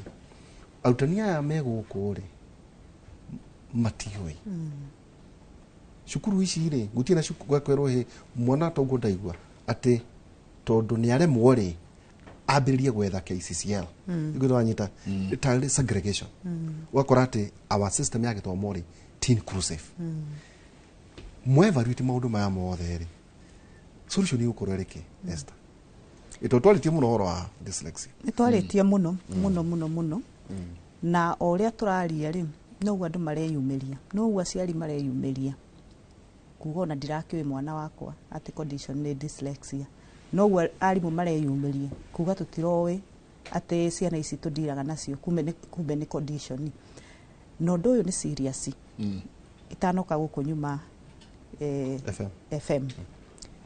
arutani aya me gũkũ rĩ matiũĩ cukuru ici rĩ, gũtirĩ na cukuru gwakwĩrwo hĩ mwana toguo ndaigua atĩ tondũ nĩ aremwo rĩ, ambĩrĩrie gwetha KCCL iguo wanyita tarĩ segregation. Ũgakora atĩ our system ya gĩthomo rĩ ti inclusive. Mwe evaluate maũndũ maya mothe rĩ, solution ĩgũkorwo ĩrĩ kĩ, Esther? Ĩtondũ twarĩtie mũno ũhoro wa dyslexia. Nĩ twarĩtie mũno mũno mũno mũno, na o ũrĩa tũraria rĩ, noguo andũ mareyumĩria, noguo aciari mareyumĩria kuga ona ndirakĩũĩ mwana wakwa atĩ condition nĩ dyslexia, noguo arimũ mareyumĩria kuga tũtiroĩ atĩ ciana ici tũndiraga nacio kumbe nĩ condition. Na ũndũ ũyũ nĩ serious. Itanoka gũkũ nyuma FM. FM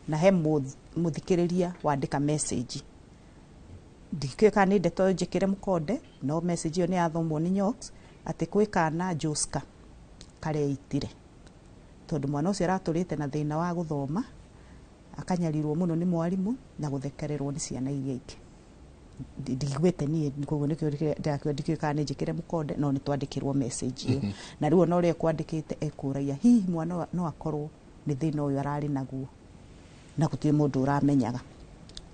na he mũthikĩrĩria wandĩka message, ndikĩũĩ kana nĩ ndeto njĩkĩre mũkonde, no message ĩyo nĩ yathomwo nĩ Nyox atĩ kwĩ kana Joska kareitire tondũ mwana ũcio aratũrĩte na thĩna wa gũthoma, akanyarirwo mũno nĩ mwarimũ na gũthekererwo nĩ ciana iria ingĩ. Ndiguĩte niĩ, koguo nĩkĩo ndĩrakĩo ndikĩũĩ kana nĩ njĩkĩre mũkonde, no nĩ twandĩkĩrwo message ĩyo. Na rĩu ona ũrĩa ekwandĩkĩte ekũragia hihi mwana no akorwo nĩ thĩna ũyũ ararĩ naguo na gũtirĩ mũndũ ũramenyaga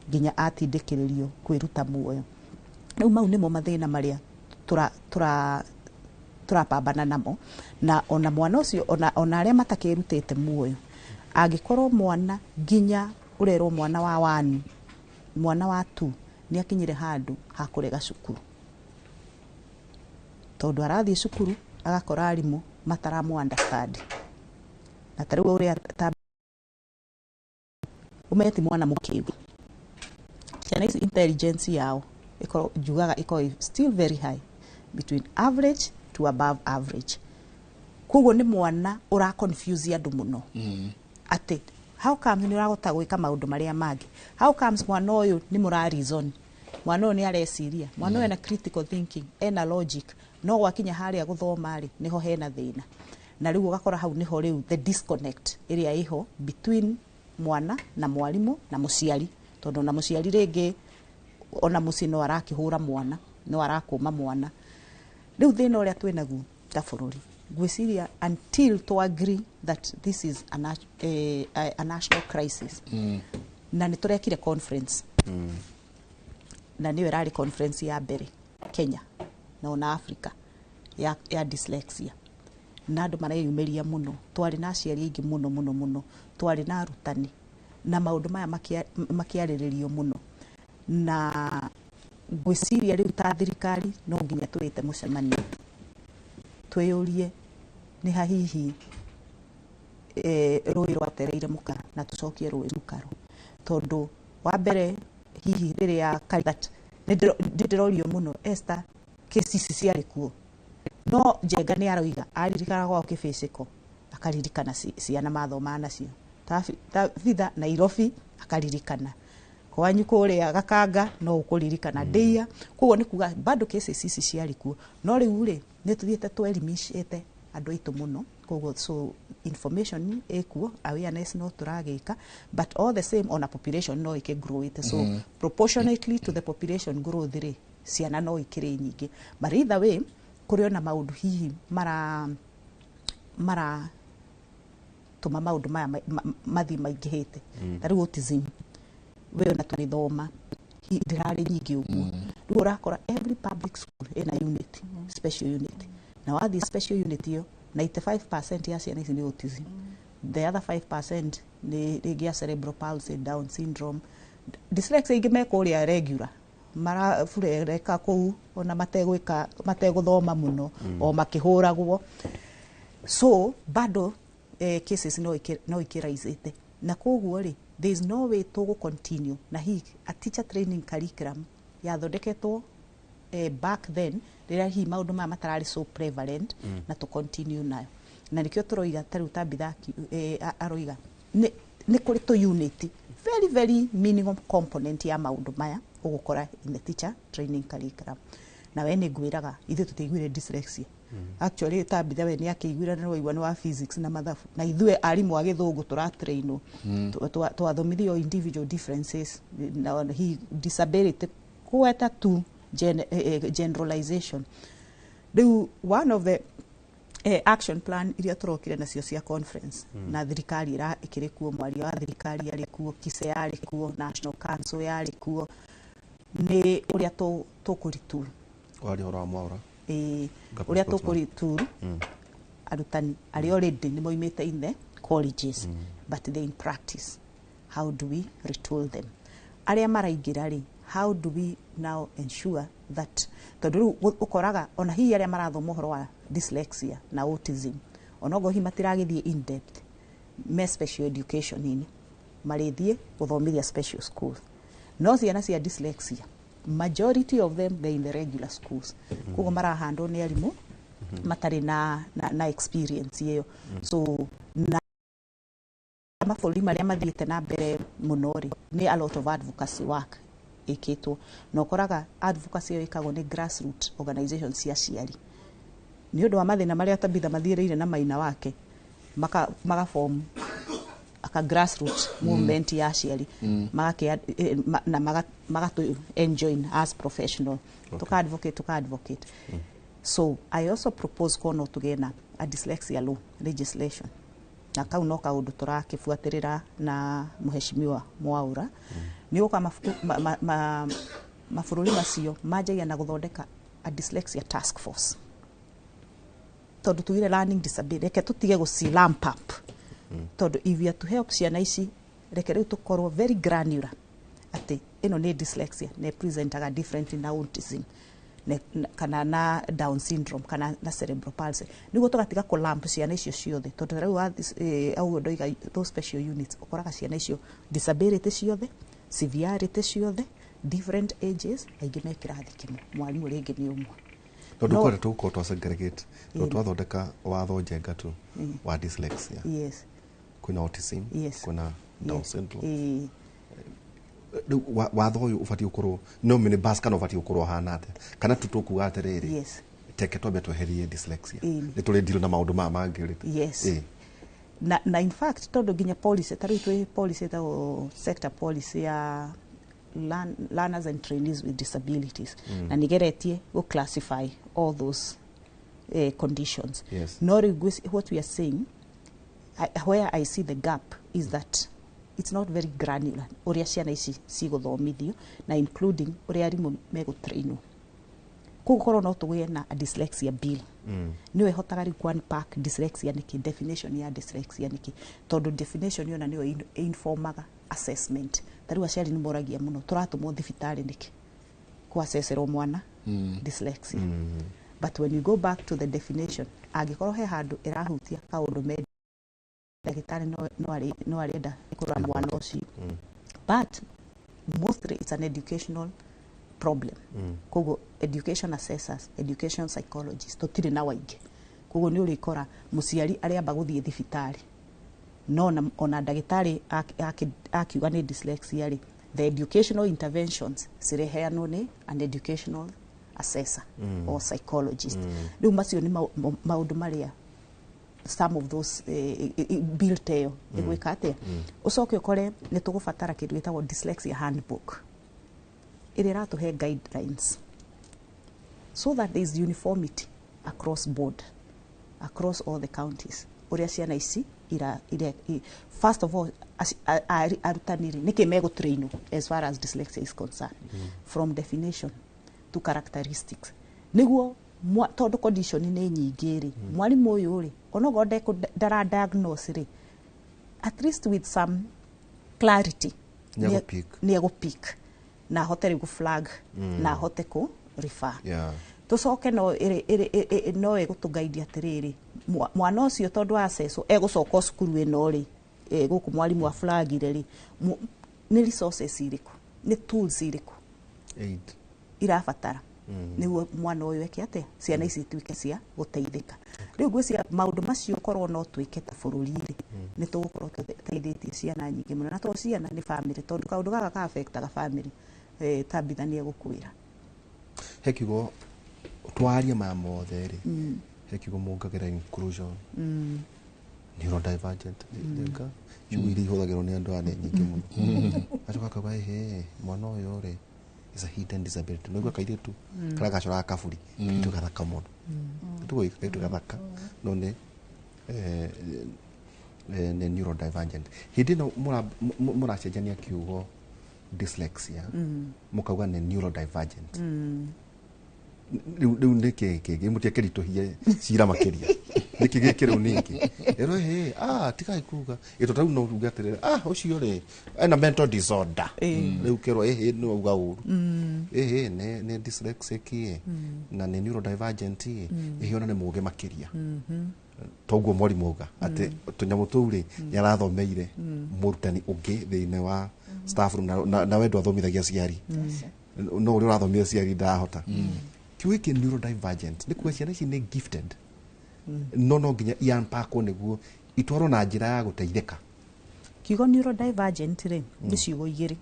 nginya atindĩkĩrĩrio kwĩruta muoyo. Rĩu mau nĩmo mathĩna marĩa tũra tũra tũrapambana namo. Na ona mwana ũcio, ona arĩa matakĩrutĩte muoyo, angĩkorwo mwana nginya ũrerwo mwana wa 1, mwana wa 2 nĩ akinyire handũ ha kũrega cukuru tondũ arathiĩ cukuru agakora arimũ mataramu understand, na ta rĩu ũrĩa ta ũmeti mwana mũkĩgu, ciana ici intelligence yao ĩkorwo njugaga ĩkorwo still very high, between average to above average. Koguo nĩ mwana ũra confuse andũ mũno atĩ how comes nĩ ũrahota gwĩka maũndũ marĩa mangĩ, how comes mwana ũyũ nĩ mũra reason, mwana ũyũ nĩ areciria, mwana ũyũ ena critical thinking, ena logic, no gwakinya harĩa gũthoma rĩ, nĩho hena thĩna. Na rĩu ũgakora hau nĩho rĩu the disconnect ĩrĩa ĩho between mwana na mwarimũ na mũciari, tondũ ona mũciari rĩngĩ ona mũciĩ no arakĩhũra mwana, no arakũma mwana. Rĩu thĩna ũrĩa twĩnaguo ta bũrũri, ngwĩciria until to agree that this is a national crisis, na nĩ tũrekire conference, na nĩyo ĩrarĩ conference ya mbere Kenya na ona Africa ya dyslexia, na andũ mareyumĩria mũno. Twarĩ na aciari aingĩ mũno mũno mũno, twarĩ na arutani, na maũndũ maya makĩarĩrĩrio mũno. Na ngwĩciria rĩu ta thirikari no nginya twĩte mũcemanio twĩyũrie nĩ ha hihi rũĩ rwatereire mũkaro na tũcokie rũĩ mũkaro, tondũ wa mbere hihi rĩrĩa that nĩ ndĩrorio mũno, Esther, kesi ici ciarĩ kuo, no Njenga nĩ aroiga aririkana gwao kĩbĩcĩko, akaririkana ciana mathomaga nacio ta Vitha Nairobi, akaririkana kwanyu kũrĩa Gakanga, no ũkũririkana ndĩia. Koguo nĩ kuga bado cases ici ciarĩ kuo, no rĩu rĩ nĩ tũthiĩte twerimicĩte andũ aitũ mũno. Koguo so information ĩkuo, awareness no tũragĩka, but all the same ona population no ĩkĩ growĩte, so proportionately to the population growth rĩ, ciana no ikĩrĩ nyingĩ. But either way kũrĩ ona maũndũ hihi mara tũma maũndũ maya mathiĩ maingĩhĩte. Ta rĩu autism we ona tũgĩthoma ndĩrarĩ nyingĩ ũguo. Rĩu ũrakora every public school ĩna unit, special unit, na wathiĩ special unit ĩyo 95% ya ciana ici nĩ autism, the other 5% nĩ rĩngĩ ya cerebral palsy, Down syndrome, dyslexia. Ingĩ me kũrĩa regular maraburereka kũu ona mategwĩka, mategũthoma mũno, o makĩhũragwo. So bado cases no ikĩraicĩte, na koguo rĩ there is no way tũgũ continue na hihi a teacher training curriculum yathondeketwo back then rĩrĩa hihi maũndũ maya matararĩ so prevalent, na tũ continue nayo. Na nĩkĩo tũroiga ta rĩu ta Bithaki aroiga nĩ kũrĩ tũ unit, very very minimal component ya maũndũ maya ũgũkora in the teacher training curriculum. Na we nĩ ngwĩraga ithuĩ tũtiaiguire dyslexia. Actually Tabitha we nĩ akĩiguire na waigua nĩ wa physics na mathabu, na ithuĩ arimũ a gĩthũngũ tũratrainwo twathomithio individual differences na hi disability kweta tu generalization. Rĩu one of the action plan iria tũrokire nacio cia conference na thirikari ĩra ĩkĩrĩ kuo, mwaria wa thirikari arĩ kuo, KISE yarĩ kuo, National Council yarĩ kuo, nĩ ũrĩa tũkũretool. Waria ũhoro wa Mwaura. Ĩĩ, Government ũrĩa spokesman. Tũkũretool arutani arĩa already nĩ moimĩte in the colleges, but they in practice, how do we retool them? Arĩa maraingĩra rĩ, how do we now ensure that, tondũ rĩu ũkoraga ona hihi arĩa marathoma ũhoro wa dyslexia na autism, onogo hihi matiragĩthiĩ in depth me special education inĩ, marĩthiĩ gũthomithia special schools, no ciana cia dyslexia, majority of them, they in the regular schools, koguo marahandwo nĩ arimũ matarĩ na experience ĩyo. So na mabũrũri marĩa mathiĩte na mbere mũno rĩ, nĩ a lot of advocacy work ĩkĩtwo, na ũkoraga advocacy ĩyo ĩkagwo nĩ grassroot organization cia aciari nĩ ũndũ wa mathĩna marĩa Tabitha mathiĩrĩire na maina wake, maka form aka grassroots movement ya aciari, na magatũ enjoin as professional, tuka advocate, tuka advocate. So I also propose ko no tũgĩe na a dyslexia law legislation, na kau no kaũndũ tũrakĩbuatĩrĩra na Mheshimiwa Mwaura. Nĩ gũka mabuku mabũrũri macio manjagia na gũthondeka a dyslexia task force, tondũ tugire learning disability, reke tũtige gũci lump up, tondũ if we are to help ciana ici, reke rĩu tũkorwo very granular atĩ ĩno nĩ dyslexia na presentaga differently na autism kana na Down syndrome kana na cerebral palsy, nĩguo tũgatiga kũlamp ciana icio ciothe, tondũ rĩu ũguo ndoiga, those special units ũkoraga ciana icio disability ciothe, severity ciothe, different ages, aingĩ me kĩrathi kĩmwe, mwarimũ rĩngĩ nĩ ũmwe. Tondũ No. kwenda tũgũkorwo twa segregate, tondũ twathondeka watho njenga tu wa dyslexia, kwĩna autism, kwĩna Down syndrome. Rĩu watho ũyũ ũbatiĩ gũkorwo no minibus kana ũbatiĩ gũkorwo ũhana atĩa, kana tu tũkuga atĩrĩrĩ, teke twambe tweherie dyslexia, nĩ tũrĩ deal na maũndũ maya mangĩ rĩ? Yes. Na in fact tondũ nginya policy ta rĩu twĩ policy ĩtagwo sector policy ya learners and trainees with disabilities, na nĩgeretie gũ classify all those conditions. No rĩu what we are saying, where I see the gap is that it's not very granular ũrĩa ciana ici cigũthomithio na including ũrĩa arimũ megũtrainwo. Koguo korwo no tũgĩe na a dyslexia bill, nĩyo ĩhotaga rĩu ku unpack dyslexia nĩkĩ, definition ya dyslexia nĩkĩ, tondũ definition yona nĩyo informaga assessment. Ta rĩu aciari nĩ moragia mũno, tũratũmwo thibitarĩ nĩkĩ kũacecerwo mwana dyslexia? But when you go back to the definition, angĩkorwo he handũ ĩrahutia kaũndũ me ndagĩtarĩ no arenda kũrora mwana ũcio, but mostly it's an educational problem. Koguo education assessors, education psychologists tũtirĩ na waingĩ, koguo nĩ ũrĩkora mũciari arĩamba gũthiĩ thibitarĩ, no ona ndagĩtarĩ akiuga nĩ dyslexia rĩ, the educational interventions cireheanwo nĩ an educational assessor or psychologist. Rĩu macio nĩ maũndũ marĩa some of those bill ta ĩyo ĩgwĩka atĩa. Ũcoke ũkore nĩ tũgũbatara kĩndũ gĩtagwo dyslexia handbook ĩrĩa ĩratũhe guidelines so that there is uniformity across board, across all the counties, ũrĩa ciana ici first of all arutani rĩ, nĩkĩ megũtrainwo as far as dyslexia is concerned, from definition to characteristics, nĩguo tondũ condition nĩ nyingĩ rĩ, mwarimũ ũyũ rĩ, onokorwo ndara diagnose rĩ, at least with some clarity Nĩ egũpick. Nĩ egũpick na ahote rĩu gũ-flag na ahote kũ refer. Tũcoke no no ĩgũtũgaidia atĩrĩrĩ, mwana ũcio tondũ acecwo egũcoka o cukuru ĩno rĩ, gũkũ mwarimũ aflagire rĩ, nĩ resources irĩkũ, nĩ tools irĩkũ Aid. irabatara nĩguo mwana ũyũ eke atĩa, ciana ici ituĩke cia gũteithĩka. Rĩu ngwĩciria maũndũ macio korwo no twĩke ta bũrũri rĩ, nĩ tũgũkorwo tũteithĩtie ciana nyingĩ mũno, na to ciana, nĩ family, tondũ kaũndũ gaka ka affectaga family. Tabitha nĩ egũkwĩra. He kiugo Twaria maya mothe rĩ, he kiugo mũngagĩra inclusion, neurodivergent, nĩnga ciugo iria ihũthagĩrwo nĩ andũ aya nĩ nyingĩ mũno. Acoka akauga, "Ĩhĩ, mwana ũyũ rĩ is a hidden disability." Nĩguo kairĩtu karĩa gacoraga kaburi, kairĩtu gathaka mũno, tũgũika kairĩtu gathaka, no nĩ nĩ neurodivergent. Hĩndĩ ĩno mũracenjania kiugo dyslexia, mũkauga nĩ neurodivergent. Rĩu nĩ kĩ kĩngĩ mũtiakĩritũhie cira makĩria? Nĩkĩ gĩkĩ rĩu ningĩ ĩrwo hĩ, ah, tigai kuga ĩto ta rĩu, no uge atĩrĩrĩ, ah, ũcio rĩ ena mental disorder. Rĩu kĩrwo ĩhĩ nĩ wauga ũru, ĩhĩ nĩ dyslexic ĩ na nĩ neurodivergent ĩ, ĩhĩ ona nĩ mũgĩ makĩria. Toguo mwarimũ auga atĩ tũnyamũ tũu rĩ, nĩ arathomeire mũrutani ũngĩ thĩinĩ wa staff room, na we ndwathomithagia ciari, no ũrĩa ũrathomithia ciari ndarahota. Kiugo gĩkĩ neurodivergent nĩ kuga ciana ici nĩ gifted, no nginya i-unpackwo nĩguo itwarwo na njĩra ya gũteithĩka. Kiugo neurodivergent rĩ, nĩ ciugo igĩrĩ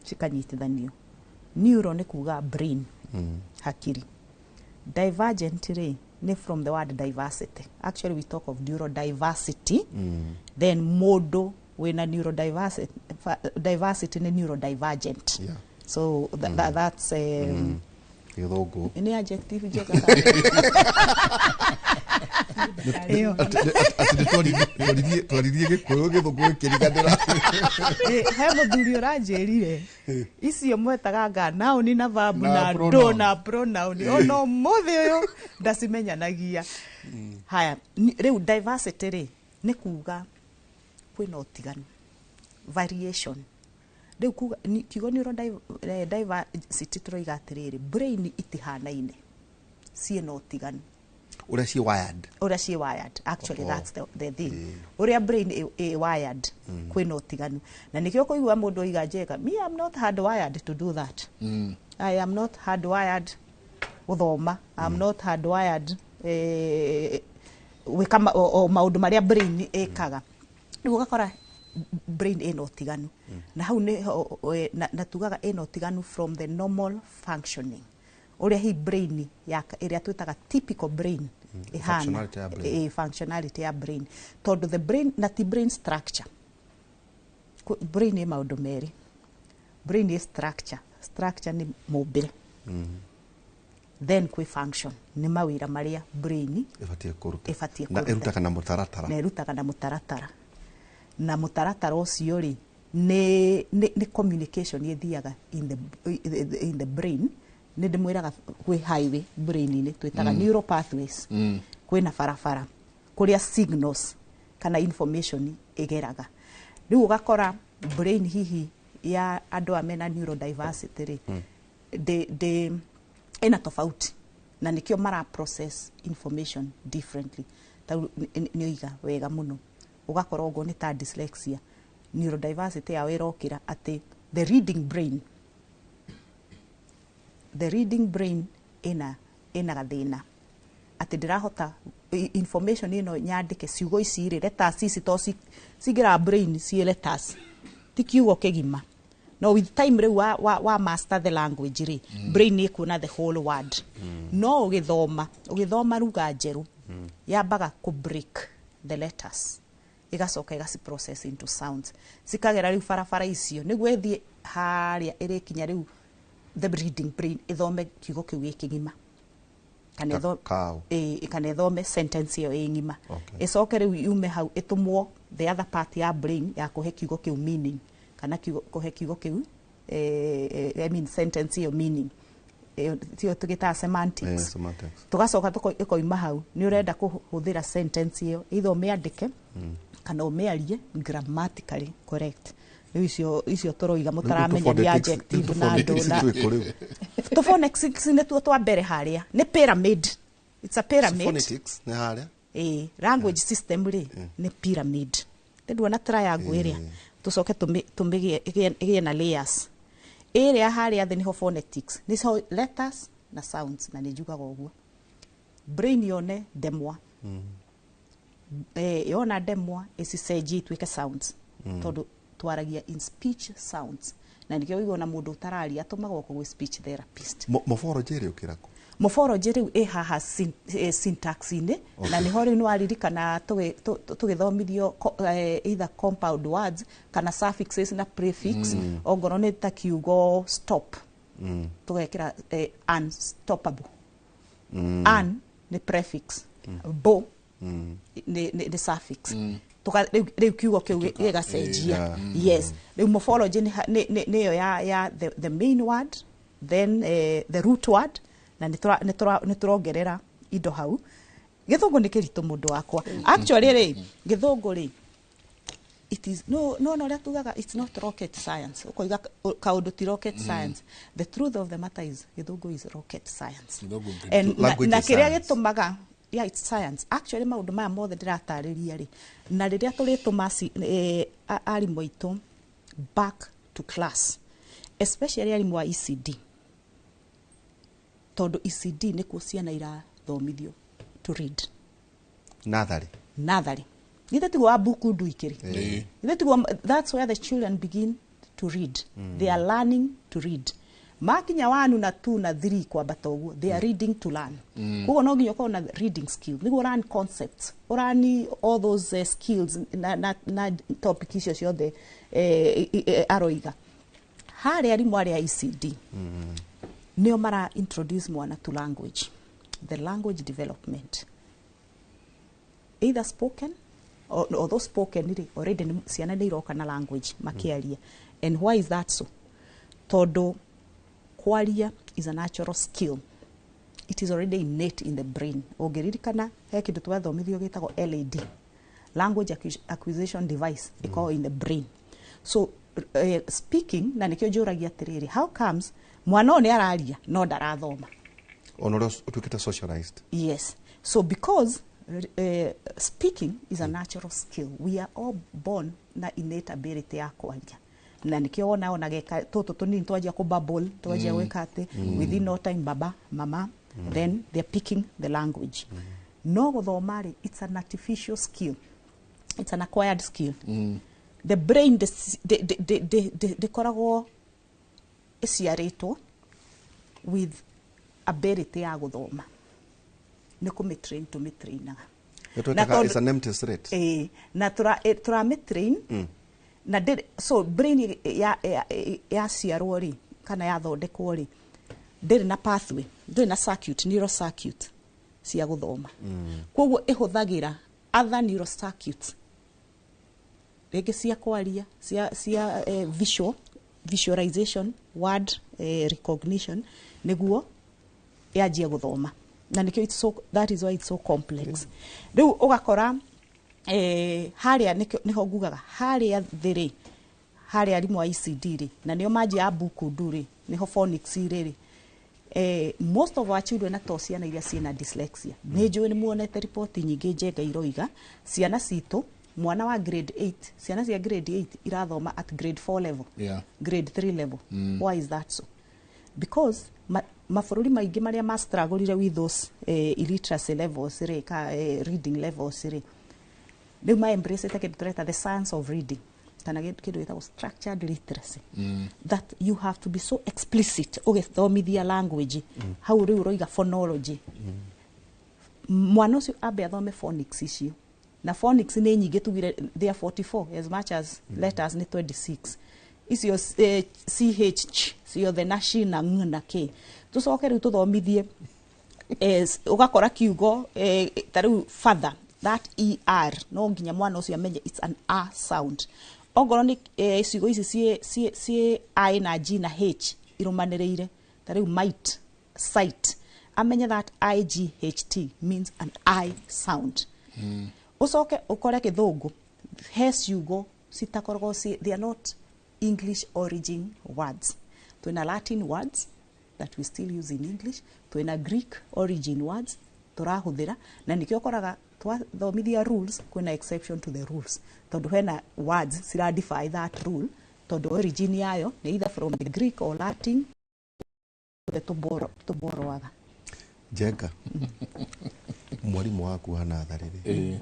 cikanyitithanio. Neuro nĩ kuga brain, hakiri. Divergent rĩ, nĩ from the word diversity. Actually, we talk of neurodiversity. Then mũndũ wĩna neurodiversity diversity nĩ neurodivergent. So that's Gĩthũngũ. Nĩ adjective njega ĩyo. Atĩ nĩ twaririe Gĩkũyũ, Gĩthũngũ gĩkĩriganĩra. He mũthuri ũranjĩrire icio mwetaga nga noun na verb na na pronoun. Do na pronoun, ona ũmũthĩ ũyũ ndacimenyanagia. Haya, rĩu diversity rĩ, nĩ kuga kwĩna ũtiganu, variation. Rĩu kuga kiugo neurodiversity, tũroiga atĩrĩrĩ, brain itihanaine, ciĩna ũtiganu. Ũrĩa ci wired. Ũrĩa ciĩ wired, actually. Oh. That's the thing, ũrĩa brain ĩ wired, kwĩna ũtiganu, na nĩkĩo kũigua mũndũ oiga njega, "Me, I'm not hardwired to do that. I am not hardwired gũthoma. I'm not hardwired gwĩka o maũndũ marĩa brain ĩkaga." Rĩu ũgakora brain ĩna ũtiganu, na hau nĩho na tugaga ĩna ũtiganu from the normal functioning, ũrĩa hi brain ya ĩrĩa twĩtaga typical brain ĩhana. Functionality ya brain. Functionality ya brain, tondũ the brain na ti brain structure. Brain ĩ maũndũ merĩ. Brain ĩ structure. Structure nĩ mũmbĩre. Then kwĩ function, nĩ mawĩra marĩa brain ĩbatiĩ kũruta. Ĩbatiĩ na kũruta. Ĩrutaga na mũtaratara. Na ĩrutaga na mũtaratara, na mũtaratara ũcio rĩ, nĩ communication ĩthiaga in the brain. Nĩ ndĩmwĩraga kwĩ highway brain-inĩ twĩtaga neural pathways. Kwĩna barabara kũrĩa signals kana information ĩgeraga. Rĩu ũgakora brain hihi ya andũ a mena neurodiversity rĩ, ndĩ ĩna tofauti, na nĩkĩo mara process information differently. Tau nĩ oiga wega mũno, ũgakora ũguo nĩ ta dyslexia, neurodiversity yao ĩrokĩra atĩ the reading brain ĩna gathĩna, atĩ ndĩrahota information ĩno nyandĩke ciugo ici rĩ, letters ici to cingĩraga brain ciĩ letters, ti kiugo kĩgima. No with time rĩu wa master the language rĩ, brain ĩkuona the whole word. No ũgĩthoma ruga njerũ, yambaga kũ break the letters, ĩgacoka ĩgaci process into sounds, cikagera rĩu barabara icio nĩguo ĩthiĩ harĩa ĩrĩkinya rĩu the reading brain ĩthome kiugo kĩu gĩ kĩgima kana Ta cow. Ĩ, kana ĩthome sentence ĩyo ĩ ng'ima. Ĩcoke rĩu yume hau, ĩtũmwo the other part ya brain ya kũhe kiugo kĩu meaning, kana kiugo kũhe kiugo kĩu I mean sentence ĩyo meaning. Ĩyo tiyo tũgĩtaga semantics. Semantics. Tũgacoka ĩkoima hau, nĩ ũrenda kũhũthĩra sentence ĩyo, either ũmĩandĩke kana ũmĩarie grammatically correct. Rĩu icio tũroiga mũtaramenya nĩ adjective na ndũ na twĩkũ rĩu? Tũ phonetics nĩtuo twa mbere harĩa, nĩ pyramid. It's a pyramid. Phonetics nĩ harĩa. Ĩ, language system rĩ, nĩ pyramid. Nduona triangle ĩrĩa tũcoke tũmĩgĩe ĩgĩe na layers. Ĩrĩa harĩa thĩ nĩho phonetics, nĩho letters na sounds, na nĩ njugaga ũguo brain yone ndemwa, yona ndemwa ĩcicenjie ituĩke sounds, tondũ twaragia in speech sounds, na nĩkĩo ũiguo na mũndũ ũtararia atũmagwo gwĩ speech therapist. Morphology ĩrĩ ũkĩra kũ? Morphology rĩu ĩ haha syntax-inĩ, na nĩho rĩu nĩwaririkana tũgĩthomithio either compound words kana suffixes na prefix. Ongorwo nĩ ta kiugo stop, tũgekĩra unstoppable. Un nĩ prefix, bo nĩ suffix. Rĩu kiugo kĩu gĩgacenjia. Yes, rĩu morphology nĩyo ya the main word, then the root word, na nĩ tũrongerera indo hau. Gĩthũngũ nĩ kĩritũ, mũndũ wakwa. Actually rĩ, gĩthũngũ rĩ, it is no no no ũrĩa tugaga it's not rocket science. Ũkoiga kaũndũ ti rocket science. The truth of the matter is gĩthũngũ is rocket science. Gĩthũngũ nĩ And na, Language na is kĩrĩa science. gĩtũmaga, yeah, it's science actually. Maũndũ maya mothe ndĩratarĩria rĩ, na rĩrĩa tũrĩtũma arimũ aitũ back to class, especially arimũ a ECD, tondũ ECD nĩkuo ciana irathomithio to read. Natharĩ. Natharĩ, githĩ tiguo wa buku ndu ikĩrĩ? Ĩĩ. Githĩ tiguo? That's where the children begin to read. They are learning to read. Makinya 1 na 2 na 3 kwambata ũguo, they are reading to learn. Koguo no nginya ũkorwo na reading skill nĩguo learn concepts, ũrani all those skills na topic icio ciothe aroiga harĩa. Arimũ arĩa ECD nĩo mara introduce mwana to language, the language development, either spoken or, although spoken rĩ, already ciana nĩ iroka na language makiaria. And why is that so? Tondũ kwaria is a natural skill. It is already innate in the brain. Ũngĩririkana he kĩndũ twathomithio gĩtagwo LAD, language acquisition device, ĩkoragwo in the brain. So speaking, na nĩkĩo njũragia atĩrĩrĩ, how comes mwana ũyũ nĩ araria no ndarathoma? Ona ũrĩa ũtuĩkĩte socialized. Yes. So because speaking is a natural skill, we are all born na innate ability ya kwaria, na nikio wona ona geka tũtũ tũnini twanjia kũ bubble, twanjia gwĩka atĩ within no time, baba, mama, then they're picking the language. No gũthoma rĩ, it's an artificial skill, it's an acquired skill. The brain ndĩkoragwo ĩciarĩtwo with ability ya gũthoma, nĩ kũmĩtrain tũmĩtrainaga. Nĩ it's an empty slate. Ĩĩ, na tũramĩtrain na ndĩrĩ. So brain yaciarwo rĩ, kana yathondekwo rĩ, ndĩrĩ na pathway, ndĩrĩ na circuit, neural circuit cia gũthoma. Koguo ĩhũthagĩra other neural circuits, rĩngĩ cia kwaria, cia visualization, word recognition, nĩguo yanjie gũthoma. Na nĩkĩo it's so, that is why it's so complex. Rĩu ũgakora harĩa nĩho ngugaga harĩa thĩ rĩ, harĩa arimũ a ECD rĩ, na nĩo manjia ya bukundu rĩ, nĩho phonics rĩ, most of our children, to ciana iria ciĩna dyslexia, nĩ njũĩ nĩ muonete riboti nyingĩ njenga iroiga ciana citũ, mwana wa grade 8, ciana cia grade 8 irathoma at grade 4 level, grade 3 level. Why is that so? Because mabũrũri maingĩ marĩa ma struggle with those illiteracy levels rĩ, ka reading levels rĩ, rĩu ma embrace kĩndũ tũreta the science of reading, kana kĩndũ gĩtagwo structured literacy, that you have to be so explicit ũgĩthomithia language. Hau rĩu ũroiga phonology, mwana ũcio ambe athome phonics icio, na phonics nĩ nyingĩ, tugire they are 44, as much as letters nĩ 26 icio, ch ch ciothe, na sh na ng na k. Tũcoke rĩu tũthomithie ũgakora kiugo ta rĩu father, that er, no nginya mwana ũcio amenye it's an a sound. Ongorwo nĩ ciugo ici ciĩ i na g na h irũmanĩrĩire, ta rĩu might, sight, amenye that ight means an I sound. Ũcoke ũkore gĩthũngũ he ciugo citakoragwo they are not English origin words. Twĩna Latin words that we still use in English, twĩna Greek origin words tũrahũthĩra, na nĩkĩo ũkoraga twathomithia rules, kwĩna exception to the rules, tondũ hena words cira defy that rule, tondũ origin yayo nĩ either from the Greek or Latin tũboroaga. Njenga, mwarimũ waku wa natharĩ rĩ, Ĩĩ.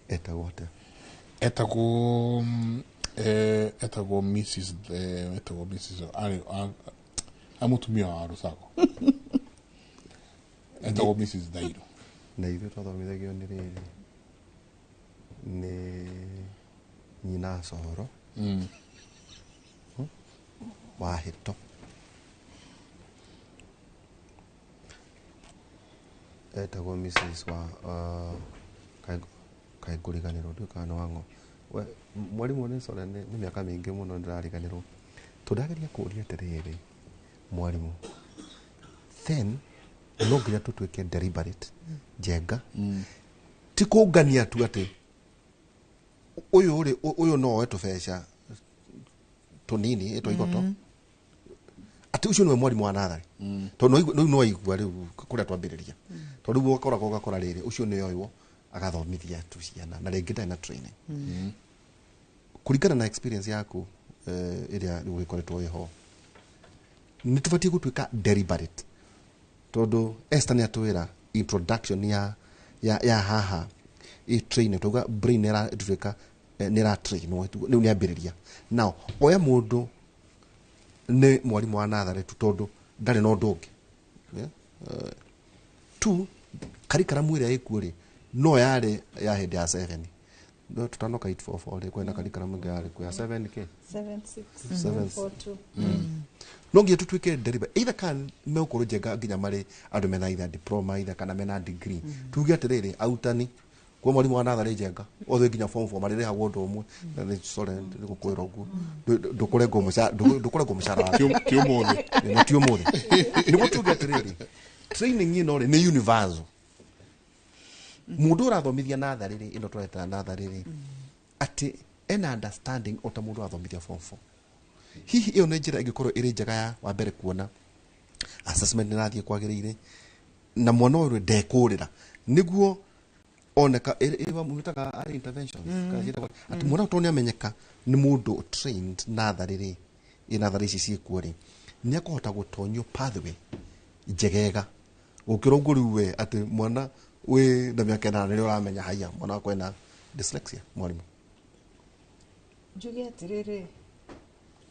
etagwo atĩa? Etagwo etagwo Mrs, etagwo Mrs, arĩ a mũtumia wa Rũcago. Etagwo Mrs. Thairo. Na ithuĩ twathomithagio nĩ rĩrĩ, nĩ nyina Coro wa Hĩto. Etagwo Mrs. wa kaĩ ngũriganĩrwo, ndiũĩ kana nĩ Wang'o. We, mwarimũ nĩ sorry, nĩ mĩaka mĩingĩ mũno ndĩrariganĩrwo. Tũndageria kũũria atĩrĩrĩ, mwarimũ, then no nginya tũtuĩke deliberate njenga, ti kũngania tu atĩ ũyũ rĩ, ũyũ no oe tũbeca tũnini ĩtwa igoto, atĩ ũcio nĩwe mwarimũ wa natharĩ, tondũ rĩu no aigua rĩu kũrĩa twambĩrĩria, tondũ rĩu ũgakoragwo ũgakora rĩrĩ, ũcio nĩ oywo agathomithia tu ciana na rĩngĩ ndarĩ na training. Kũringana na experience yaku, ĩrĩa rĩu ĩkoretwo ĩho, nĩ tũbatiĩ gũtuĩka deliberate, tondũ Esther nĩ atwĩra introduction ya haha ĩ training, tuga brain nĩ ĩratuĩka nĩ ĩratrainwo rĩu nĩ ambĩrĩria. Now oya mũndũ nĩ mwarimũ wa natharĩ tu tondũ ndarĩ na ũndũ ũngĩ. Yeah? Two, curriculum ĩrĩa ĩkuo rĩ, no yarĩ ya hĩndĩ ya 7, no tutanoka 844 rĩ, kwĩna curriculum ĩngĩ yarĩ kuo ya 7 k. 7 6. Seven. 4 2. No nginya tutuĩke deliberate, either kan megũkorwo njenga nginya marĩ andũ mena either diploma, either kana mena degree. Tuge atĩrĩrĩ, arutani kwa mwarimũ wa natharĩ njenga othe nginya form 4 marĩrĩhagwo ũndũ ũmwe. Na nĩ sorry nĩ gũkwĩra ũguo, ndũkũrengwo mũcara, ndũkũrengwo mũcara waku. Ti ũmũthĩ. Na ti ũmũthĩ. Nĩguo tuge atĩrĩrĩ, training ĩno rĩ, nĩ universal. Mũndũ ũrathomithia natharĩ rĩ, ĩno tũreta natharĩ rĩ, atĩ ena understanding o ta mũndũ ũrathomithia form 4. Hihi ĩyo nĩ njĩra ĩngĩkorwo ĩrĩ njega ya wa mbere kuona assessment nĩ ĩrathiĩ kwagĩrĩire na mwana ũyũ ndekũrĩra, nĩguo oneka ĩtaga early interventions, kana ciĩtagwo atĩ mwana ũyũ tondũ nĩ amenyeka nĩ mũndũ trained natharĩ rĩ, ĩ natharĩ ici ciĩkuo rĩ, nĩ akũhota gũtonyio pathway njegega gũkĩra ũguo rĩu we atĩ mwana wĩ na mĩaka 8 nĩrĩo ũramenya haiya mwana wakwa ena dyslexia, mwarimũ. Njuge atĩrĩrĩ,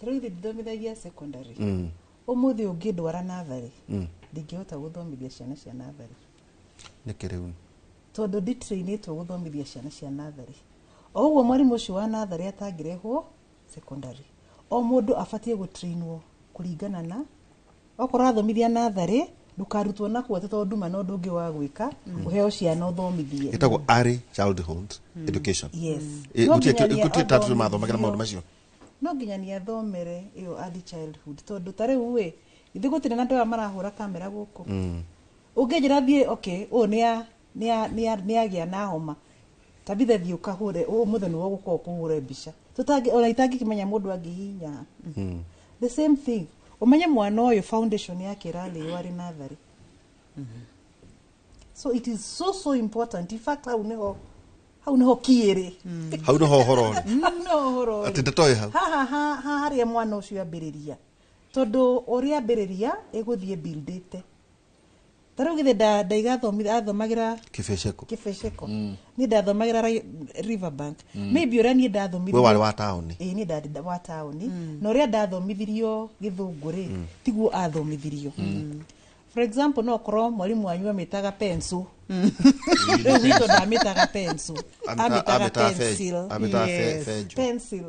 tarĩu ithuĩ ndithomithagia secondary. Ũmũthĩ ũngĩndwara natharĩ, ndingĩhota gũthomithia ciana cia natharĩ. Nĩkĩ rĩu? Tondũ nditrainĩtwo gũthomithia ciana cia natharĩ. O ũguo mwarimũ ũcio wa natharĩ atangĩrehwo secondary, o mũndũ abatiĩ gũtrainwo kũringana na okorwo athomithia natharĩ, ndũkarutwo na kuo atĩ tondũ nduma na ũndũ ũngĩ wa gwĩka, ũheo ciana ũthomithie. Ĩtagwo early childhood education. Yes. Ĩ, No gũtirĩ nginya nĩ gũtirĩ tatu mathomagĩra maũndũ macio. No nginya nĩ athomere ĩyo early childhood, tondũ ta rĩu ĩ ithuĩ gũtirĩ na andũ aya marahũra kamera gũkũ. Ũngĩnjĩra thiĩ, okay, ũyũ nĩ agĩa na homa, tabitha thiĩ ũkahũre, ũmũthĩ nĩwe ũgũkorwo kũhũre mbica. Tũtangĩ ona itangĩkĩmenya mũndũ angĩhihinya. The same thing, ũmenye mwana ũyũ foundation yake ĩrarĩo arĩ natharĩ. So it is so so important. In fact, hau nĩho kiĩrĩ. Hau nĩho ũhoro ũrĩ. Hau nĩho ũhoro ũrĩ. Atĩ ndeto ĩ hau. Haha harĩa mwana ũcio ambĩrĩria, tondũ ũrĩa ambĩrĩria ĩgũthiĩ buildĩte. Ta rĩu githĩ ndaigathomithia athomagĩra Kĩbeceko. Kĩbeceko. Niĩ ndathomagĩra Riverbank. Maybe ũrĩa niĩ ndathomithirio We warĩ wa taũni. Ĩĩ, niĩ ndarĩ wa taũni, na ũrĩa ndathomithirio gĩthũngũ rĩ, tiguo athomithirio. For example, no korwo mwarimũ wanyu amĩtaga pencil, rĩu gwitũ ndamĩtaga pencil, amĩtaga pencil. Amĩtaga Yes. benjo. Pencil.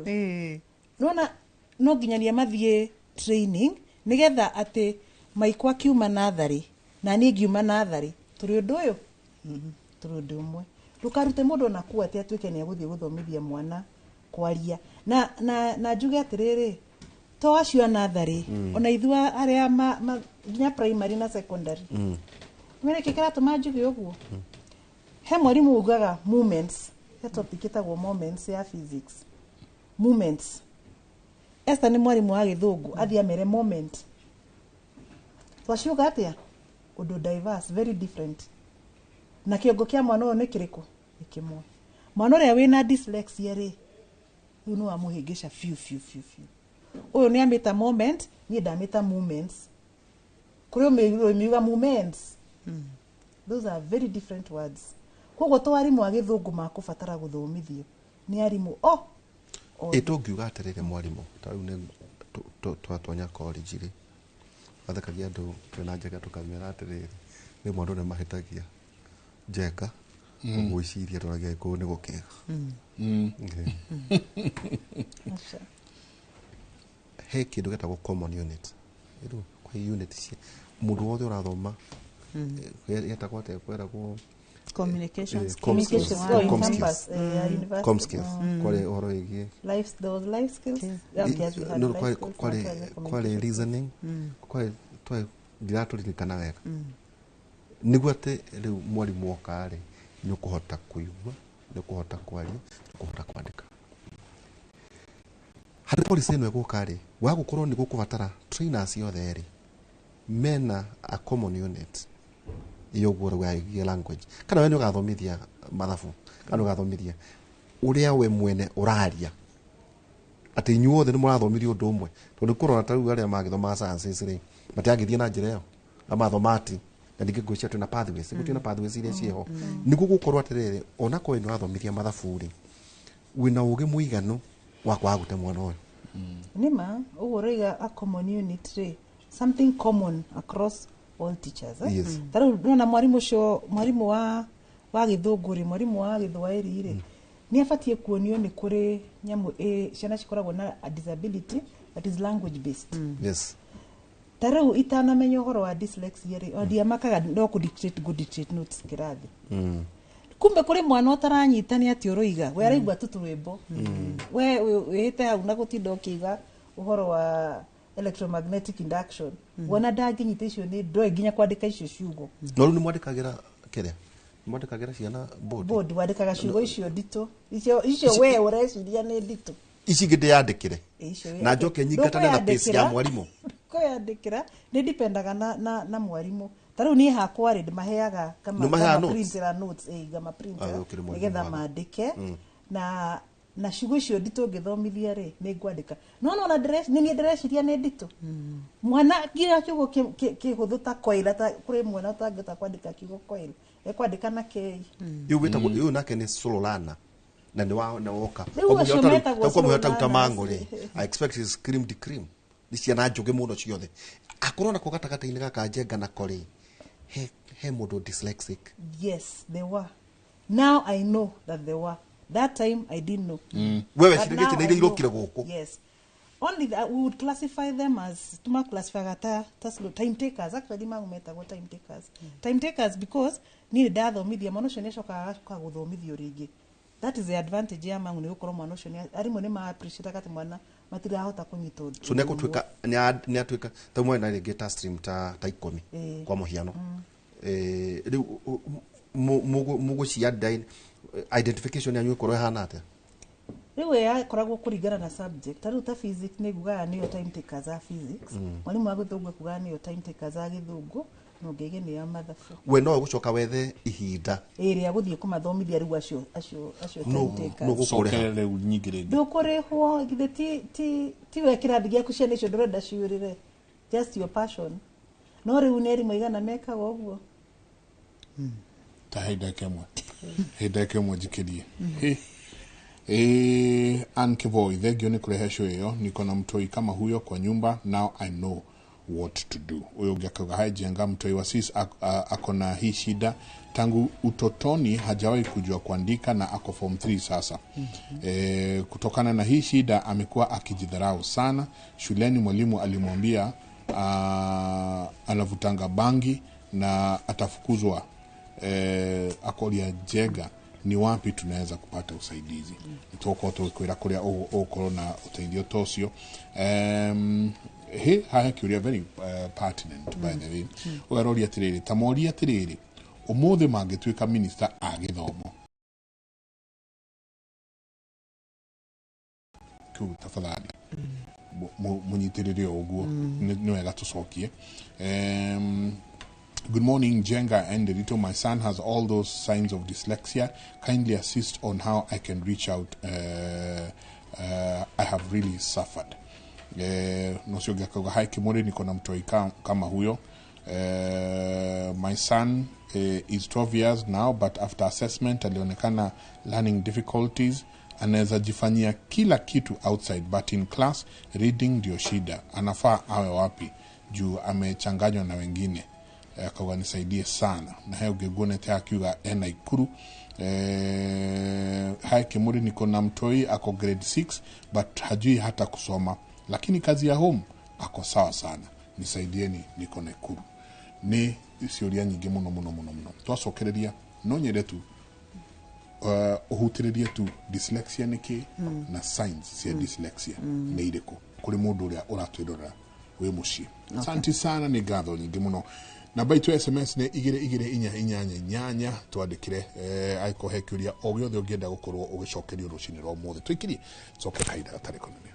Nona no nginyagia mathiĩ training nĩgetha atĩ maikwa akiuma natharĩ na niĩ ngiuma natharĩ, tũrĩ ũndũ ũyũ, tũrĩ ũndũ ũmwe. Ndũkarute mũndũ ona kuu atĩ atuĩke nĩ egũthiĩ gũthomithia mwana kwaria. Na njuge atĩrĩrĩ, to acio a natharĩ, ona ithuĩ arĩa nginya primary na secondary. Mene kĩ kĩratũma njuge ũguo, he mwarimũ ugaga moments, he topic ĩtagwo moments ya physics. Moments, Esther nĩ mwarimũ wa gĩthũngũ, athiĩ amere moment, twaciuga atĩa? Ũndũ diverse, very different. Na kĩongo kĩa mwana ũyũ nĩ kĩrĩkũ? Nĩ kĩmwe. Mwana ũrĩa wĩna dyslexia rĩ, rĩu nĩ wamũhĩngĩca biũ biũ biũ biũ. Ũyũ nĩ amĩta moment, niĩ ndamĩta moments. Kũrĩ ũmĩuga moments. Those are very different words. Koguo to arimũ a gĩthũngũ makũbatara gũthomithio, nĩ arimũ o Ĩ tũngiuga atĩrĩrĩ, mwarimũ, ta rĩu nĩ twatonya college rĩ, mathekagia andũ twĩna njega, tũkamera atĩrĩrĩ, Rĩmwe andũ nĩ mahĩtagia Njenga ũgwĩciria tũragia gĩkũyũ nĩ gũkĩga. Okay. Aca. He kĩndũ gĩtagwo common unit. Rĩu kwĩ unit cia mũndũ wothe ũrathoma, getagwo atĩa, kweragwo communication eh, skills. com skills. Communication, oh, in Com campus, skills. ya university. Com skills, kwarĩ ũhoro wĩgiĩ Life, there was life skills. Okay, yes, we had no, life kwarĩ skills, kwarĩ na kwarĩ kwarĩ communication. reasoning, kwarĩ twarĩ ndiratũririkana wega, nĩguo atĩ rĩu mwarimũ oka rĩ, nĩ ũkũhota kũigua, nĩ ũkũhota kwaria, nĩ ũkũhota kwandĩka. Harĩ policy ĩno ĩgũka rĩ, wa gũkorwo nĩ gũkũbatara trainers othe rĩ mena a common unit iyo ũguo rĩu yagiĩ language, kana we nĩ ũgathomithia mathabu kana nĩ ũgathomithia ũrĩa we mwene ũraria, atĩ inyuothe nĩ mũrathomithio ũndũ ũmwe, tondũ kũrora ta rĩu arĩa magĩthoma sciences rĩ matiangĩthiĩ na njĩra ĩyo amathoma ati, na ningĩ ngwĩciria twĩna pathways, gũtirĩ na pathways iria ciĩho nĩguo gũkorwo atĩrĩrĩ, onakorwo nĩ ũrathomithia mathabu rĩ, wĩna ũgĩ mũiganu wa kwaga gũte mwana ũyũ. Nĩma ũguo ũroiga a common unit rĩ, something common across all teachers, eh? Yes. Ta rĩu nona mwarimũ ũcio, mwarimũ wa gĩthũngũ rĩ, mwarimũ wa gĩthwaĩri rĩ, nĩ abatiĩ kuonio nĩ kũrĩ nyamũ ciana cikoragwo na a disability that is language based. Ta rĩu itanamenya ũhoro wa dyslexia rĩ, o ndiamakaga no kũ dictate, go dictate notes kĩrathi. Kumbe kũrĩ mwana ũtaranyita nĩ atĩ ũroiga, we araigua tu tũrwĩmbo, we wĩhĩte hau na gũtinda ũkĩiga ũhoro wa electromagnetic induction, wona ndangĩnyita icio, nĩ ndoĩ nginya kwandĩka icio ciugo. No rĩu nĩ mwandĩkagĩra kĩrĩa, nĩ mwandĩkagĩra ciana board? Board wandĩkaga ciugo icio nditũ, icio we ũreciria nĩ nditũ. Ici ingĩ ndĩyandĩkĩre Icio na njoke nyingatane na pace ya mwarimũ. Kwĩyandĩkĩra nĩ dipendaga na mwarimũ. Ta rĩu niĩ hakwa rĩ, ndĩmaheaga Nĩũmaheaga notes? ngamaprintĩra notes, Ah, ngamaprintĩra ũkĩrĩ mwarimũ nĩgetha mwega. mandĩke na ciugo icio nditũ ngĩthomithia rĩ, nĩ ngwandĩka, no nona nĩ niĩ ndĩreciria nĩ nditũ, mwana nginya kiugo kĩhũthũ ta coil, ata kũrĩ mwana ũtangĩhota kwandĩka kiugo coil, ekwandĩka na K. Ĩyo wĩtagwo ĩyo nake nĩ Sololana na nĩ wa nĩ woka. Rĩu acio metagwo kwa mũheo ta slow uta mango rĩ, learners. I expect is cream de cream, nĩ ciana njũgĩ mũno ciothe, akorwo nako gatagatĩ-inĩ gaka Njenga nako rĩ, he mũndũ dyslexic? Yes, they were. Now I know that they were. That time I didn't know. Wewe But weciragia now ciana I iria know. irokire gũkũ. Yes. Only that we would classify them as, tuma classify ta slow time takers. Actually mangu metagwo time takers. Time takers because niĩ ndathomithia mwana ũcio nĩacokaga agacoka gũthomithio rĩngĩ. That is the advantage ya mangu, nĩ gũkorwo mwana ũcio arimũ nĩ ma appreciate atĩ mwana matirahota kũnyita ũndũ. So nĩ egũtuĩka nĩ atuĩka ta mwena rĩngĩ ta stream ta 10 kwa mũhiano. Rĩu mũgũcia identification yanyu ĩkorwo ĩhana atĩa? Rĩu yakoragwo kũringana na subject. Ta rĩu ta physics nĩ ngugaga nĩyo time takers a physics, mwarimũ wa gĩthũngũ ekugaga nĩyo time takers a gĩthũngũ, na ũngĩige nĩyo ya mathabu. We no ũgũcoka wethe ihinda Ĩrĩa gũthiĩ kũmathomithia rĩu acio No- time takers. no gũkũrĩha. Cokere rĩu nyingĩ rĩngĩ. Ndũkũrĩhwo githĩ ti we kĩrathi gĩaku, ciana icio ndũrenda ciũrĩre, just your passion. No rĩu nĩ arimũ aigana mekaga ũguo? Ta he ndagĩka ĩmwe, he ndagĩka ĩmwe njikĩrie. Ann Kivoi, thengio nĩ kũrehe show ĩyo. Niko na mtoi kama huyo kwa nyumba, now I know what to do. Ũyũ ũngĩ akauga, "Hi Jenga, mtoi wa sis ako na hii shida tangu utotoni, hajawahi kujua kuandika na ako form 3 sasa. Kutokana na hii shida amekuwa akijidharau sana shuleni. Mwalimu alimwambia anavutanga bangi na atafukuzwa. Akoria Jega, ni wapi tunaweza kupata usaidizi?" Nĩtũgũkorwo tũgĩkwĩra kũrĩa ũgũkorwo na ũteithio ta ũcio. He haha kĩũria very pertinent, by the way. Ũyũ aroria atĩrĩrĩ, ta moria atĩrĩrĩ, ũmũthĩ mangĩtuĩka minister a gĩthomo kĩu, tafadhali mũnyitĩrĩre o ũguo. Nĩ wega tũcokie. "Good morning, Jenga and Derito. My son has all those signs of dyslexia. Kindly assist on how I can reach out. I have really suffered." Nocio ũngĩ akauga, "Hi Kimuri, niko na mtoi kama huyo. My son is 12 years now, but after assessment alionekana learning difficulties. Anaweza jifanyia kila kitu outside, but in class reading ndio shida. Anafaa awe wapi juu amechanganywa na wengine?" Akauga nisaidie sana. Na he ũngĩ nguonete akiuga ena Ikuru. Hai Kimuri, niko na mtoi ako grade 6 but hajui hata kusoma, lakini kazi ya home ako sawa sana, nisaidieni, niko Nakuru. Nĩ ciũria nyingĩ mũno mũno mũno mũno. Twacokereria no nyende tu ũhutĩrĩrie tu dyslexia nĩ kĩ na signs cia dyslexia nĩ irĩkũ kũrĩ mũndũ ũrĩa ũratwĩrorera wĩ mũciĩ. Asante sana, nĩ ngatho nyingĩ mũno. Namba itũ ya SMS nĩ 22488. Twandĩkĩre angĩkorwo he kĩũria o gĩothe ũngĩenda gũkorwo ũgĩcokerio rũcinĩ rwa ũmũthĩ. Tũikirie coke kahinda gatarĩ kũnene.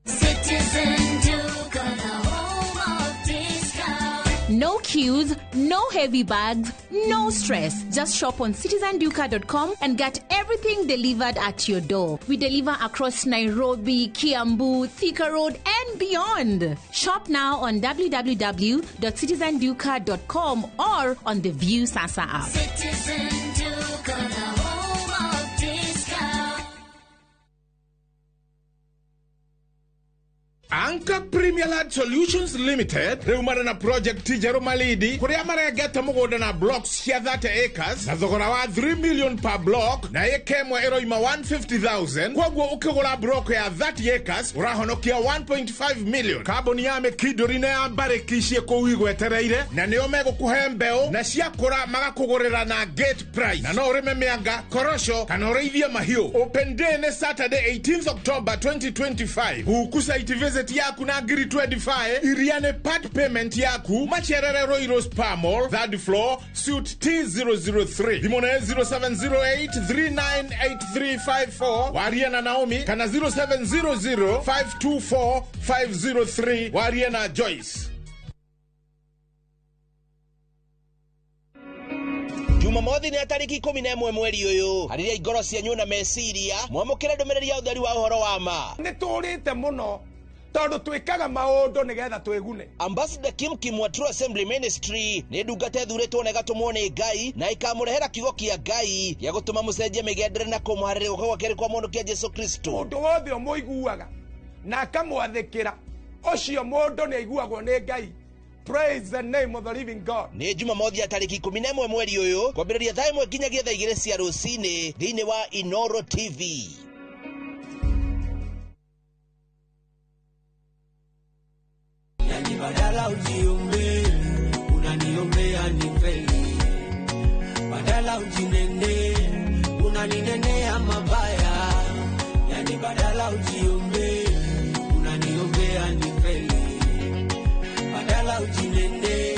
Citizen Duka, the home of discount. No queues, no heavy bags, no stress. Just shop on citizenduka.com and get everything delivered at your door. We deliver across Nairobi, Kiambu, Thika Road, and beyond. Shop now on www.citizenduka.com or on the View Sasa app. Citizen Duka, the home of discount. Anchor Premier Land Solutions Limited rĩu marĩ na project njerũ Malindi kũrĩa marengete mũgũnda na blocks cia 30 acres na thogora wa 3 million per block, na ĩka ĩmwe ĩroima 150,000. Koguo ũkĩgũra block ya 30 acres ũrahonokia 1.5 million. Kambuni ya Mĩkindũri na ya Mbarĩki ciĩ kũu igwetereire, na nĩo megũkũhe mbeũ na ciakũra magakũgũrĩra na gate price, na no ũrĩme mĩanga, korosho kana ũrĩithie mahiũ. Open day nĩ Saturday 18th October 2025. Huku site visit yaku na ngiri 25 iria nĩ part payment yaku. Macerere Royal Spa Mall, third floor, suite T003. Thimũ nĩ 0708 398354, warie na Naomi, kana 0700 524 503, warie na Joyce. Jumamothi nĩ tarĩki 11 mweri ũyũ, harĩria ngoro cianyu na meciria mwamũkĩre ndũmĩrĩri ya ũtheri wa ũhoro wa ma. Nĩ tũrĩte mũno tondũ twĩkaga maũndũ nĩgetha twĩgune. Ambassador Kim Kim wa True Assembly Ministry nĩ ndungata ĩthurĩtwo na ĩgatũmwo nĩ Ngai na ĩkamũrehera kiugo kĩa Ngai gĩa gũtũma mũcenjie mĩgendere na kũmũharĩrĩria gũka gwa kerĩ kwa mũndũ kĩa Jesu Kristo. Mũndũ wothe ũmũiguaga na akamwathĩkĩra, ũcio mũndũ nĩ aiguagwo nĩ Ngai. Praise the name of the living God. Nĩ Jumamothi ya tarĩki 11 mweri ũyũ kwambĩrĩria thaa 1 nginyagia thaa 2 cia rũcinĩ thĩinĩ wa Inoro TV. Yani badala ujiombe, unaniombea nifeli. Badala ujinene, unaninenea mabaya. Yani badala ujiombe, unaniombea nifeli. Badala ujinene,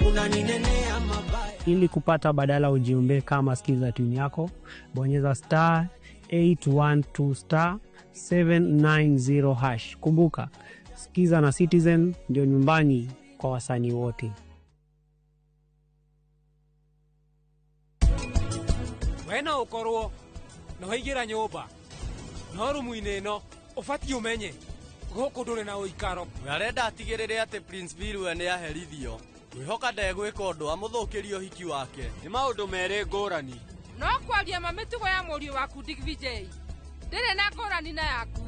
unaninenea mabaya. Ili kupata badala ujiombe kama skiza tune yako, bonyeza star 812 star 790 hash. Kumbuka, Skiza na Citizen ndio nyumbani kwa wasanii wote. We no ũkorwo no waingĩra nyũmba no rumu-inĩ ĩno ũbatiĩ ũmenye gũkũ ndũrĩ na ũikaro. We arenda atigĩrĩre atĩ Prince Bilwe nĩ aherithio. Ngwĩhoka ndegwĩka ũndũ amũthũkĩrie ũhiki wake. Nĩ maũndũ merĩ ngũrani. No kwaria ma mĩtugo ya mũriũ waku Dick VJ ndĩrĩ na ngũrani na yaku.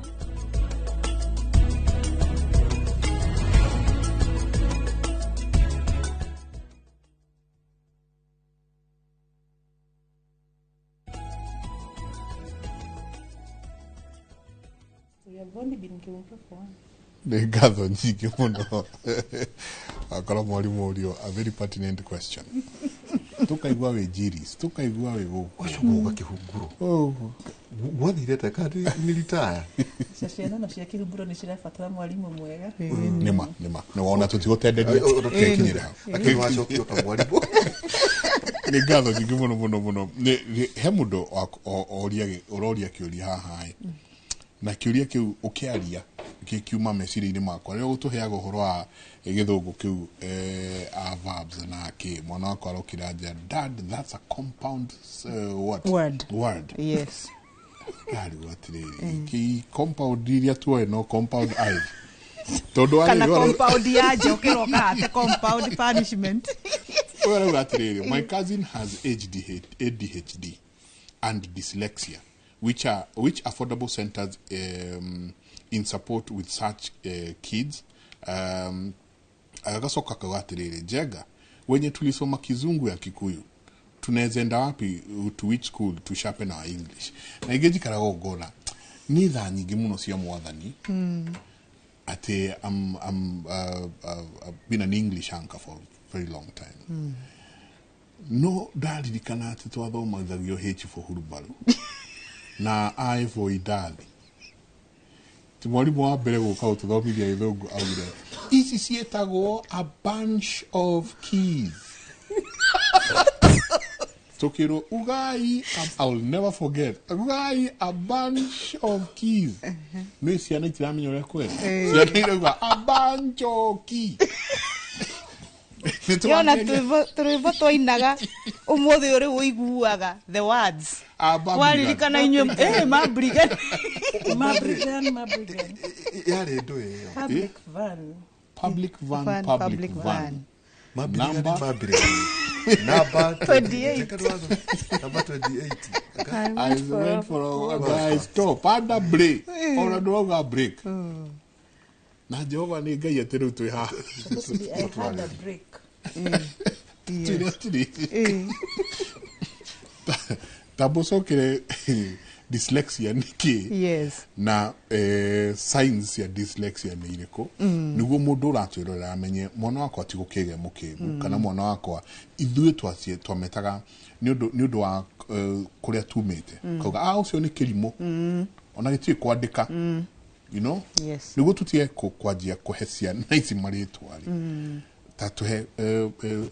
We have only been given for one. Nĩ ngatho nyingĩ mũno. Akorwo mwarimũ ũrio a very pertinent question. Tũkaigua wĩ Jiris, tũkaigua wĩ gũkũ. Ũgacoka kĩhunguro. Gwathire te kandi nĩ ritaya. Cia ciana no cia kĩhunguro nĩ cirabatara mwarimũ mwega. Nĩma, nĩma. Nĩ wona tũtigũtenderia tũkinyĩre hau. Lakini wacokio ta mwarimũ. Nĩ ngatho nyingĩ mũno mũno mũno. He mũndũ ũroria kĩũria haha ĩ. Na kĩũria kĩu ũkĩaria gĩkiuma meciria-inĩ makwa rĩrĩa ũtũheaga ũhoro wa gĩthũngũ kĩu a verbs na kĩ, mwana wakwa arokire nja, dad, that's a compound what? Word. Word. Yes. Ndarigwo atĩrĩrĩ, kĩ compound iria tuoe no compound I. Tondũ Kana compound ya nja ũkĩroka hate compound punishment. Ũyũ arauga atĩrĩrĩ, my cousin has ADHD. and dyslexia, which affordable centers in support with such kids. Agacoka akauga atiriri, Njenga, wenye tulisoma Kizungu ya Kikuyu tunaweza enda wapi, to which school to sharpen our English? Na ingĩ njikaraga ngona nĩ thaa nyingĩ mũno cia Mwathani atĩ I've been an English anchor for a very long time. No ndaririkana atĩ twathomithagio H for hurubaru na I for indathi. Ti mwarimũ wa mbere gũka gũtũthomithia Gĩthũngũ augire ici ciĩtagwo a bunch of keys. Tukirwo ugai, I will never forget, ugai a bunch of keys. Nĩ ciana itiramenya ũrĩa kwera, ciana irauga a bunch of keys. Yona tũrwĩmbo twainaga ũmũthĩ ũrĩ ũiguaga the words. Waririkana inyuĩ Mabrigan. Mabrigan, Mabrigan. Yarĩ ndũ ĩyo. Public van. Public van, public van. Number Number 28. Number 28. I went for a guy stop and a break. Ona ndũrauga break. Na Jehova nĩ Ngai atĩ rĩu twĩ haha. I had a break. Twĩre atĩrĩrĩ, tambũcokere dyslexia nĩ kĩ? Yes. Na signs ya dyslexia nĩ irĩkũ, nĩguo mũndũ ũratwĩrorera amenye mwana wakwa ti gũkĩgĩa mũkĩgu, kana mwana wakwa ithuĩ twametaga nĩ ũndũ wa kũrĩa tumĩte, kauga ah ũcio nĩ kĩrimũ, ona gĩtiũĩ kwandĩka, you know. Yes. Nĩguo tũtige kwanjia kũhe ciana ici marĩtwa rĩ, ta tũhe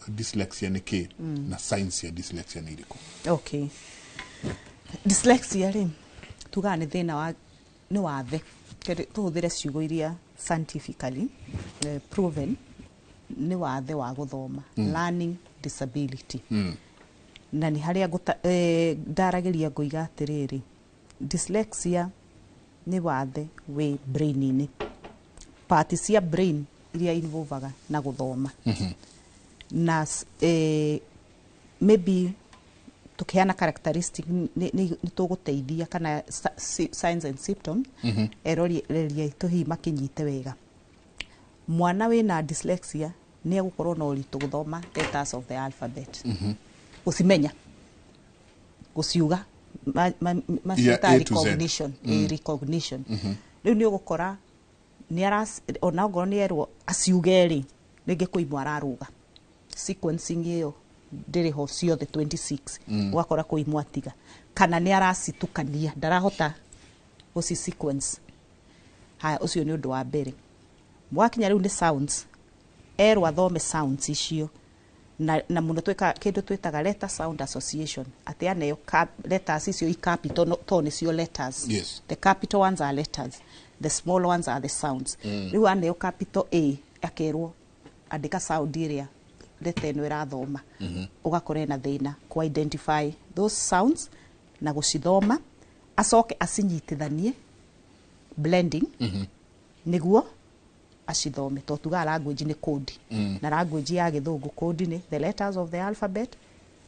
dyslexia nĩ kĩ na signs ya dyslexia nĩ irĩkũ. Okay. Dyslexia rĩ, tugaga nĩ thĩna wa nĩ wathe, tũhũthĩre ciugo iria scientifically proven, nĩ wathe wa gũthoma, learning disability. Na nĩ harĩa ndaragĩria ngoiga atĩrĩrĩ, dyslexia nĩ wathe wĩ brain-inĩ, part cia brain iria involvaga na gũthoma. Na maybe tukiheana characteristic nĩ tũgũteithia kana signs and symptoms, eroreria aitũ hihi makĩnyite wega. Mwana wĩna dyslexia nĩ egũkorwo na ũritũ gũthoma letters of the alphabet, gũcimenya, gũciuga, Yeah, A to Z. recognition, recognition. Rĩu nĩ ũgũkora ona ongorwo nĩ erwo aciuge rĩ, rĩngĩ kwĩ imwe ararũga, sequencing ĩyo ndĩrĩ ho ciothe 26, ũgakora kwĩ imwe atiga, kana nĩ aracitukania, ndarahota gũci sequence. Haya, ũcio nĩ ũndũ wa mbere. Mwakinya rĩu nĩ sounds, erwo athome sounds icio, na mũno twĩka kĩndũ twĩtaga letter sound association, atĩ aneo letters icio i capital, no, to nĩcio letters. Yes. The capital ones are letters, the small ones are the sounds. Rĩu aneo capital A, akerwo andĩka sound ĩrĩa letter ĩno ĩrathoma, ũgakora ena thĩna ku identify those sounds na gũcithoma, acoke acinyitithanie, blending, nĩguo acithome. To tugaga language nĩ code, na language ya Gĩthũngũ code nĩ the letters of the alphabet,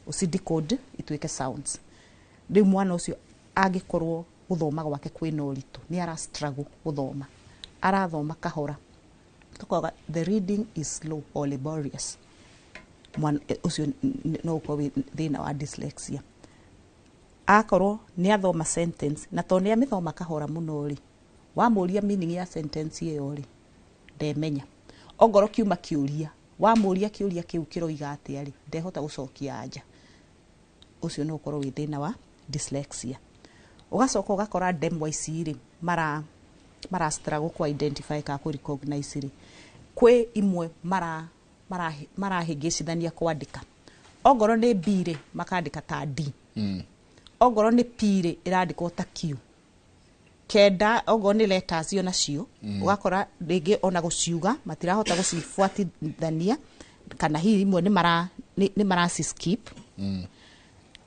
ũci decode ituĩke sounds. Rĩu mwana ũcio angĩkorwo gũthoma gwake kwĩna ũritũ, nĩ ara struggle gũthoma, arathoma kahora, tukoga the reading is slow or laborious, mwana ũcio no ũkorwo wĩ thĩna wa dyslexia. Akorwo nĩ athoma sentence, na tondũ nĩ amĩthoma kahora mũno rĩ, wamũria meaning ya sentence ĩyo rĩ, ndemenya. Ongorwo kiuma kĩũria, wamũria kĩũria kĩu kĩroiga atĩa rĩ, ndehota gũcokia anja. Ũcio no ũkorwo wĩ thĩna wa dyslexia. Ũgacoka ũgakora ndemwa ici rĩ, mara struggle ku identify kana ku recognize rĩ, kwĩ imwe marahĩngĩcithania kwandĩka. Ongorwo nĩ B rĩ, makandĩka ta D. Ongorwo nĩ P rĩ, ĩrandĩkwo ta Q. Kenda ongorwo nĩ letters io nacio, ũgakora rĩngĩ ona gũciuga matirahota gũcibuatithania, kana hihi imwe nĩ maraci skip,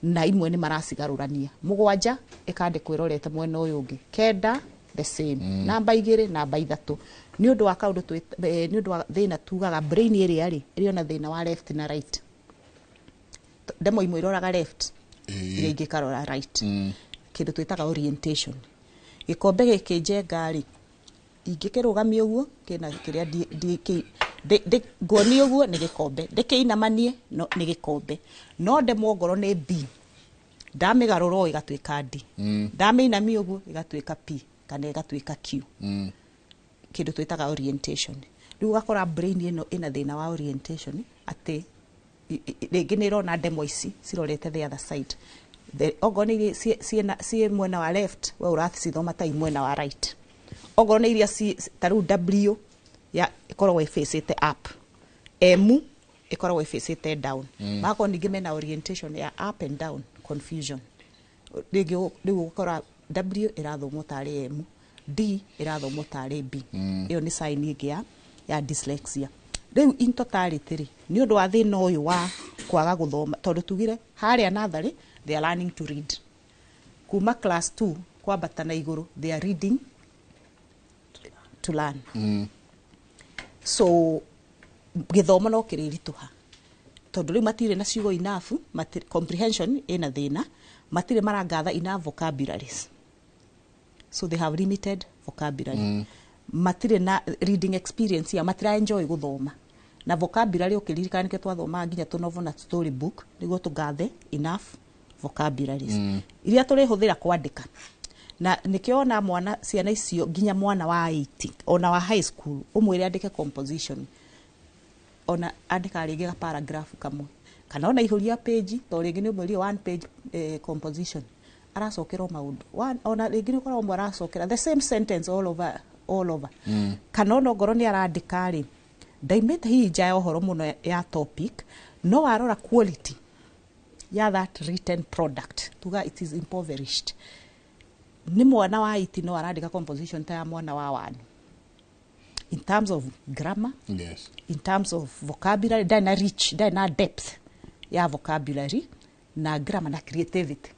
na imwe nĩ maracigarũrania. 7 ĩkandĩkwo ĩrorete mwena ũyũ ũngĩ, 9 the same, namba 2, namba 3. Nĩ ũndũ wa kaũndũ nĩ ũndũ wa thĩna tugaga brain ĩrĩa rĩ, ĩrĩ ona thĩna wa left na right. Ndemwa imwe iroraga left, Iria ingĩ ikarora right. Kĩndũ twĩtaga orientation. Gĩkombe gĩkĩ njenga rĩ, ingĩkĩrũgamia ũguo kĩna kĩrĩa nguonie ũguo nĩ gĩkombe, ndĩkĩinamanie no nĩ gĩkombe, no ndemwo ngoro nĩ B, ndamĩgarũra ũũ ĩgatuĩka D, ndamĩinamia ũguo ĩgatuĩka P kana ĩgatuĩka Q. Kĩndũ twĩtaga orientation. Rĩu ũgakora brain ĩno ĩna thĩna wa orientation, atĩ rĩngĩ nĩ ĩrona ndemwa ici cirorete the other side. Okorwo nĩ iria ciĩ mwena wa left, we ũracithoma ta i mwena wa right. Okorwo nĩ iria ta rĩu W ya ĩkoragwo ĩfacĩte up, M ĩkoragwo ĩfacĩte down. Magakorwo ningĩ mena orientation ya up and down confusion. Rĩngĩ rĩu ũgakora W ĩrathomwo tarĩ M, D ĩrathomwo tarĩ B. Ĩyo nĩ sign ĩngĩ ya dyslexia. Rĩu in totality rĩ, nĩ ũndũ wa thĩna ũyũ wa kwaga gũthoma, tondũ tugire harĩa natharĩ they are learning to read. Kuma class 2 kwambata na igũrũ they are reading to learn. So gĩthomo no kĩrĩritũha tondũ rĩu matirĩ na ciugo enough, comprehension ĩna thĩna, matirĩ marangatha enough vocabularies, so they have limited vocabulary. Matirĩ na reading experience ya matira enjoy gũthoma na vocabulary. Ũkĩririkana nĩkĩo twathomaga nginya tũnovel na story book nĩguo tũgathe enough vocabularies iria tũrĩhũthĩra kwandĩka. Na nĩkĩo ona mwana, ciana icio, nginya mwana wa 8 ona wa high school, ũmwĩre andĩke composition, ona andĩka rĩngĩ ga paragraph kamwe kana ona ihũria page, to rĩngĩ nĩ ũmwĩrire one page composition, aracokera o maũndũ. Ona rĩngĩ nĩ ũkoragwo ũmwe aracokera the same sentence all over, all over. Kana ona ongorwo nĩ arandĩka rĩ, ndaimĩte hihi nja ya ũhoro mũno ya topic, no warora quality ya that written product, tuga it is impoverished. Nĩ mwana wa 8 no arandĩka composition ta ya mwana wa 1 in terms of grammar, in terms of vocabulary, ndarĩ na rich, ndarĩ na depth ya vocabulary na grammar na creativity,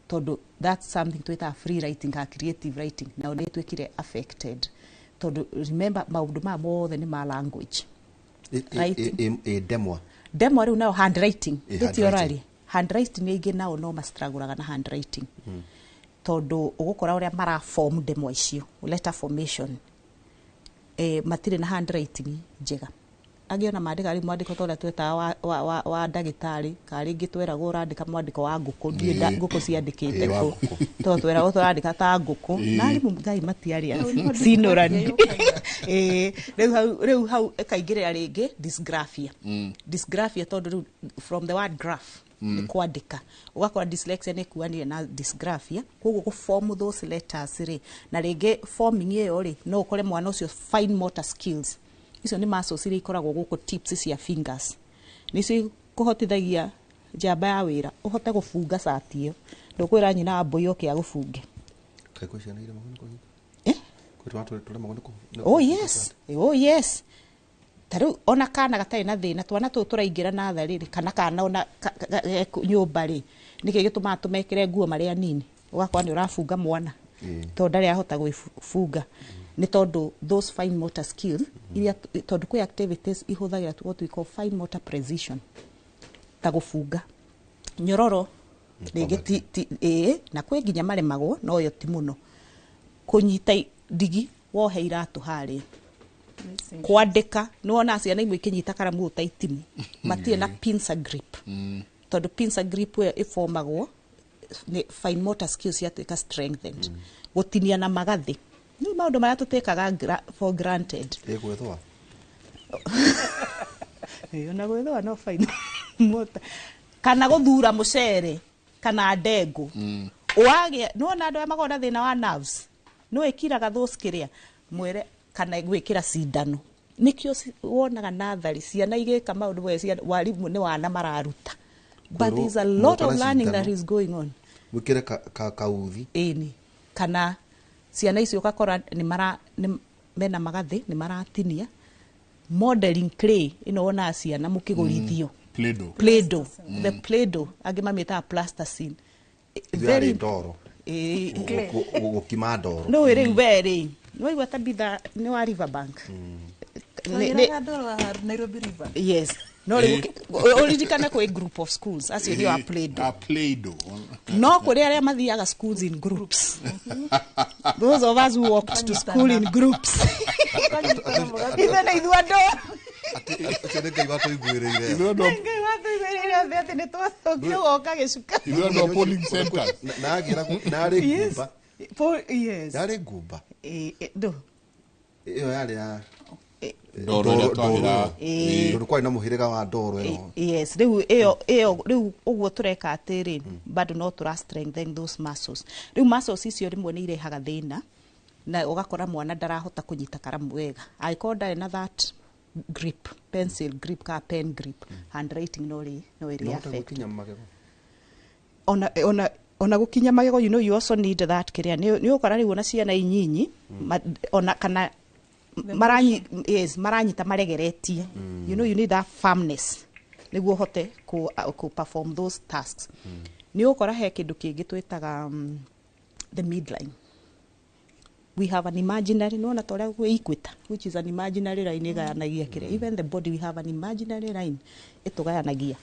tondũ that's something twĩtaga free writing ka creative writing, nao nĩ ĩtuĩkire affected, tondũ remember maũndũ maya mothe nĩ ma language. Writing. Ĩ ndemwa. Ndemwa rĩu nayo handwriting. Ĩ, Ndĩti handwriting. ũraria handwriting aingĩ nao no mastragũraga na handwriting, tondũ ũgũkora ũrĩa maraform ndemwa icio, letter formation, matirĩ na handwriting njega. Angĩ ona mandĩkaga rĩu mwandĩko ta ũrĩa twetaga wa ndagĩtarĩ, kana rĩngĩ tweragwo ũrandĩka mwandĩko wa ngũkũ. Ndiũĩ ngũkũ ciandĩkĩte Ĩ, wa kũ. ngũkũ. Tondũ tweragwo tũrandĩka ta ngũkũ na arimũ ngai matiarĩ cinũrani. Ĩ, rĩu hau ĩkaingĩrĩra rĩngĩ dysgraphia. Dysgraphia tondũ rĩu from the word graph nĩ kwandĩka, ũgakora dyslexia nĩ ĩkuanire na dysgraphia, koguo gũ form those letters rĩ, na rĩngĩ forming ĩyo rĩ, no ũkore mwana ũcio fine motor skills, icio nĩ muscles iria ikoragwo gũkũ tips cia fingers, nĩcio kũhotithagia njamba ya wĩra ũhote gũbunga cati ĩyo, ndũkwĩra nyina wa mbũi oke agũbunge. Kaĩ kwĩ ciana iremagwo nĩ kũhinga? Eh? Kwĩ twana tũremagwo nĩ Oh kũhinga yes, oh yes. Ta rĩu ona kana gatarĩ na thĩna, twana tũtũ tũraingĩra natharĩ rĩ, kana kana ona nyũmba rĩ, nĩkĩ gĩtũmaga tũmekĩre nguo marĩ anini? Ũgakora nĩ ũrabunga mwana tondũ ndarĩ ahota gwĩbunga, nĩ tondũ those fine motor skills iria, tondũ kwĩ activities ihũthagĩra what we call fine motor precision, ta gũbunga nyororo rĩngĩ ti ĩĩ, na kwĩ nginya maremagwo, no yo ti mũno, kũnyita ndigi wohe iratũ harĩa, kwandĩka. Nĩ wona ciana imwe ikĩnyita karamu ta itimũ, matirĩ na pincer grip, tondũ pincer grip ĩyo ĩbomagwo nĩ fine motor skills ciatuĩka strengthened. Gũtinia na magathĩ nĩ maũndũ marĩa tũtĩkaga for granted. Ĩ gwĩthũa. Ĩĩ, ona gwĩthũa no fine motor, kana gũthura mũcere kana ndengũ. Wagĩa nĩwona andũ aya makoragwo na thĩna wa nerves, nĩ wĩkiraga those kĩrĩa mwĩre kana gwĩkĩra cindano. Nĩkĩo wonaga nathari ciana igĩka maũndũ we warimũ nĩ wana mararuta, but there's a lot of Mwĩrwo learning that cindano. is going on. Mwĩkĩre kauthi. Ĩni, kana ciana icio ũgakora nĩ mara nĩ mena magathĩ, nĩ maratinia modeling clay ĩno wonaga ciana mũkĩgũrithio. Play-Doh. Play-Doh, the Play-Doh, angĩ mamĩtaga plasticine. Ithuĩ yarĩ ndoro. Ĩĩ. Gũkima ndoro. No rĩu we rĩ, nĩwaigua Tabitha nĩ wa Riverbank. Twagĩraga ndoro wa Nairobi River. Yes, no rĩu Ũririkane kwĩ group of schools acio nĩo a Play-Doh. A Play-Doh. No kũrĩ arĩa mathiaga schools in groups, those of us who walked to school in groups, ithuĩ nĩ ithuĩ andũ. Ũcio nĩ Ngai watũiguĩrĩire. Ithuĩ andũ Ngai watũiguĩrĩire othe atĩ nĩ twacokire goka gĩcuka. Ithuĩ andũ a polling centers. Narĩ ngumba. Yes. Yarĩ ngumba. Ndũ. Ĩyo yarĩ ya Ndoro ĩrĩa twahĩra. Tondũ kwarĩ na mũhĩrĩga wa ndoro ĩyo. Yes, rĩu ĩyo rĩu ũguo tũreka atĩrĩ, bado no tũra strengthen those muscles. Rĩu muscles icio rĩmwe nĩ irehaga thĩna na ũgakora mwana ndarahota kũnyita karamu wega angĩkorwo ndarĩ na that grip, pencil grip ka pen grip. Handwriting no rĩ no ĩrĩ Nohote affect gũkinya magego. Ona gũkinya magego, you know, you also need that kĩrĩa nĩ ũkora rĩu ona ciana inyinyi ona kana maranyi, yes, maranyita maregeretie. You know, you need that firmness nĩguo ũhote ku perform those tasks. Nĩ ũkora he kĩndũ kĩngĩ twĩtaga the midline. We have an imaginary, nĩwona ta ũrĩa gwĩ equator, which is an imaginary line ĩgayanagia kĩrĩa, even the body, we have an imaginary line ĩtũgayanagia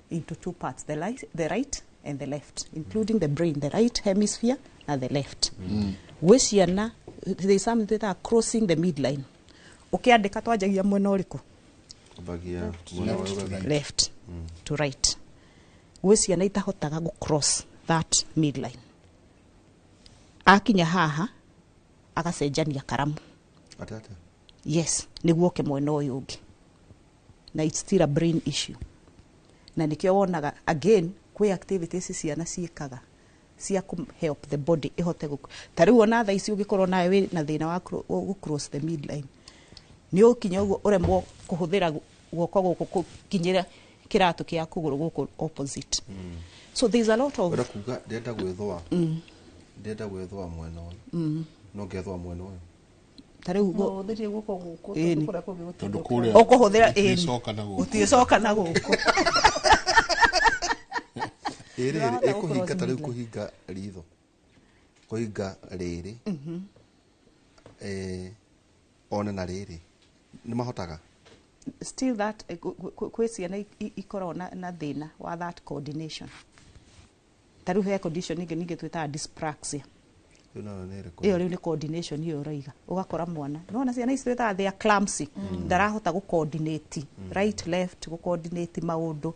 into two parts, the right and the left, including the brain, the right hemisphere na the left. Gwĩ ciana there is something twĩtaga crossing the midline. Ũkĩandĩka twanjagia mwena ũrĩkũ? Ambagia mwena wa Left to right. Left to right. Gwĩ ciana itahotaga gũ cross that midline. Akinya haha agacenjania karamu. Atĩ atĩa? Yes, nĩguo oke mwena ũyũ ũngĩ, na it's still a brain issue, na nĩkĩo wonaga again kwĩ activities ciana ciĩkaga cia kũ help the body ĩhote gũ ta rĩu ona thaa ici ũngĩkorwo nawe wĩ na thĩna wa gũ cross the midline, nĩ ũkinya ũguo ũremwo kũhũthĩra guoko gũkũ gũkinyĩra kĩratũ kĩa kũgũrũ gũkũ opposite. So there's a lot of Ũrenda kuga ndĩrenda gwĩthũa. Ndĩrenda gwĩthũa mwena ũyũ. No ngethũa mwena ũyũ. Ta rĩu No ũhũthĩrie guoko gũkũ Ĩni. tondũ kũrĩa kũngĩ Tondũ gũtingĩũka. kũrĩa Ũkũhũthĩra, ĩni. gũtirĩcoka na gũkũ. Gũtirĩcoka na gũkũ. Ĩrĩrĩ Ndĩrahota ĩkũhinga gũ-cross ta rĩu midline. kũhinga ritho. Kũhinga rĩrĩ. One na rĩrĩ. Nĩ mahotaga. Still that kwĩ ciana ikoragwo na thĩna wa that coordination. Ta rĩu he condition ĩngĩ ningĩ twĩtaga dyspraxia. Rĩu nayo nĩ ĩrĩkũ? Ĩyo rĩu nĩ coordination ĩyo ũroiga, ũgakora mwana nĩwona ciana ici twĩtaga they are clumsy, ndarahota gũ coordinate right, left, gũ coordinate maũndũ.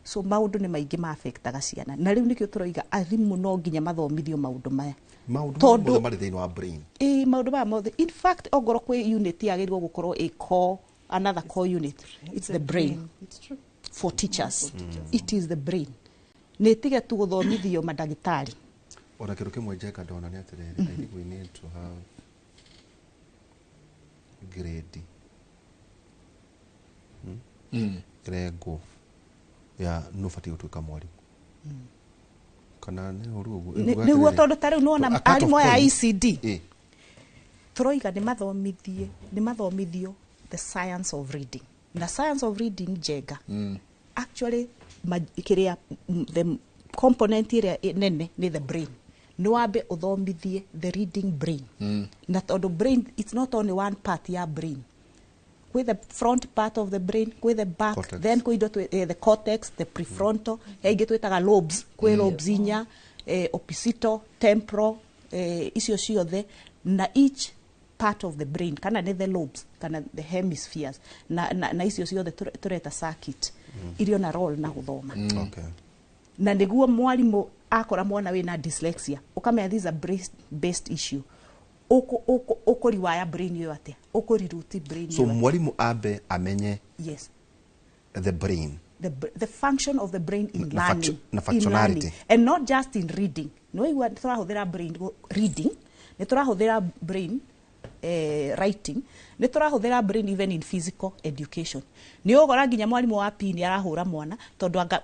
So maũndũ nĩ maingĩ ma affectaga ciana, na rĩu nĩkĩo tũroiga arimũ no nginya mathomithio maũndũ maya. Maũndũ Tondũ- mothe marĩ thĩinĩ wa brain. Ĩ, maũndũ maya mothe. In fact, ongorwo kwĩ unit yagĩrĩirwo gũkorwo ĩ core, another core unit, it's the brain. It's true. For teachers, it is the brain. Nĩ tige tu gũthomithio mandagĩtarĩ. Ona kĩndũ kĩmwe Njenga ndona nĩ atĩrĩrĩ, I think we need to have grade rengo ya nũ ũbatiĩ gũtuĩka mwarimũ kana nĩ ũru ũguo. Nĩguo, tondũ ta rĩu nĩwona A cut off arimũ aya a point. ECD Ĩ. tũroiga nĩ mathomithie, nĩ mathomithio the science of reading. Na science of reading, Njenga, actually kĩrĩa the component ĩrĩa nene nĩ the brain. Nĩ wambe ũthomithie the reading brain. Na tondũ brain, it's not only one part ya brain, kwĩ the front part of the brain, kwĩ the back. Cortex. Then kwĩ indo the cortex, the prefrontal, he ingĩ twĩtaga lobes, kwĩ lobes inya, occipital, temporal, icio ciothe, na each part of the brain, kana nĩ the lobes kana the hemispheres, na icio ciothe tũreta circuit irio na role na gũthoma. Na nĩguo mwarimũ akora mwana wĩna dyslexia, ũkamenya this is a brain based issue. Ũkũriwaya brain ĩyo atĩa? Ũkũriruti brain So ĩyo atĩa? mwarimu ambe amenye Yes. the brain. The function of the brain in Na learning, na in functionality. learning, and not just in reading. Nĩwaigua nĩ tũrahũthĩra brain reading, nĩ tũrahũthĩra brain writing, nĩ tũrahũthĩra brain even in physical education. Nĩ ũgora nginya mwarimũ wa PE nĩ arahũra mwana tondũ anga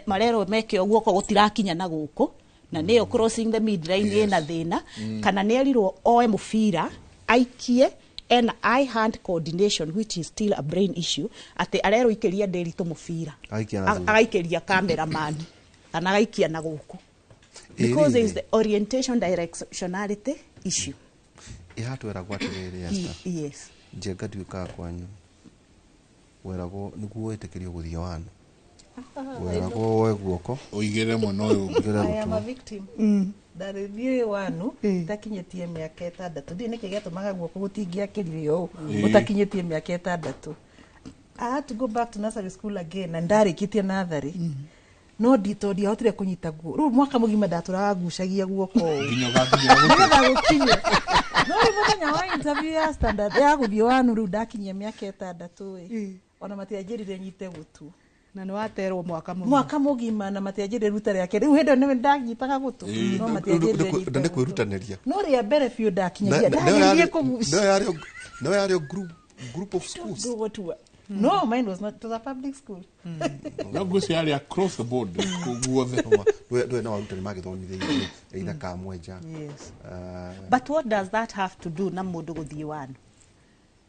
marerwo meke ũguo guoko gũtirakinya na gũkũ, na nĩyo crossing the midline ĩna thĩna. Kana nĩ erirwo oe mũbira aikie, ena eye hand coordination, which is still a brain issue, atĩ arerwo ikĩria ndĩritũ mũbira. Agaikia na thutha. Agaikĩria cameraman kana agaikia na gũkũ, because there is the orientation directionality issue. Ĩhatweragwo atĩrĩrĩ, Esther, Yes. Njenga ndiũkaga kwanyu. Weragwo nĩguo wĩtĩkĩrio gũthiĩ wanu. Weragwo woe guoko. Ũigĩrĩre mwena ũyũ ũngĩ. Ũigĩrĩre I am a gũtũ. victim. Ndarĩthiĩ wanu itakinyĩtie mĩaka 6. Ndiũĩ nĩkĩ gĩatũmaga guoko gũtingĩakĩrire ũũ ũtakinyĩtie mĩaka 6. I had to go back to nursery school again na ndarĩkĩtie natharĩ. No tondũ ndiahotire kũnyita guo. Rĩu mwaka mũgima ndatũraga ngucagia guoko ũũ. Nginya ũgakinya gũtũ. Nĩgetha gũkinye. No rĩu mũthenya wa interview ya standard ya gũthiĩ wanu rĩu ndakinyia mĩaka 6 ĩ. Ona matianjĩrire nyite gũtũ. Na nĩ waterwo mwaka mũgima. Mwaka mũgima na matianjĩrire ruta rĩake. Rĩu hĩndĩ ĩyo nĩwe ndanyitaga gũtũ. No matianjĩrire nyite Na nĩ gũtũ. kwĩrutanĩria. No rĩa mbere biũ ndakinyagia ndageririe kũgucia. No yarĩ group of schools. No, mine was not. It was a public school. No ngwĩciria yarĩ across the board guothe. Ndũĩ no arutani magĩthomithĩirie either Kamwenja. Yes. But what does that have to do na mũndũ gũthiĩ wanu?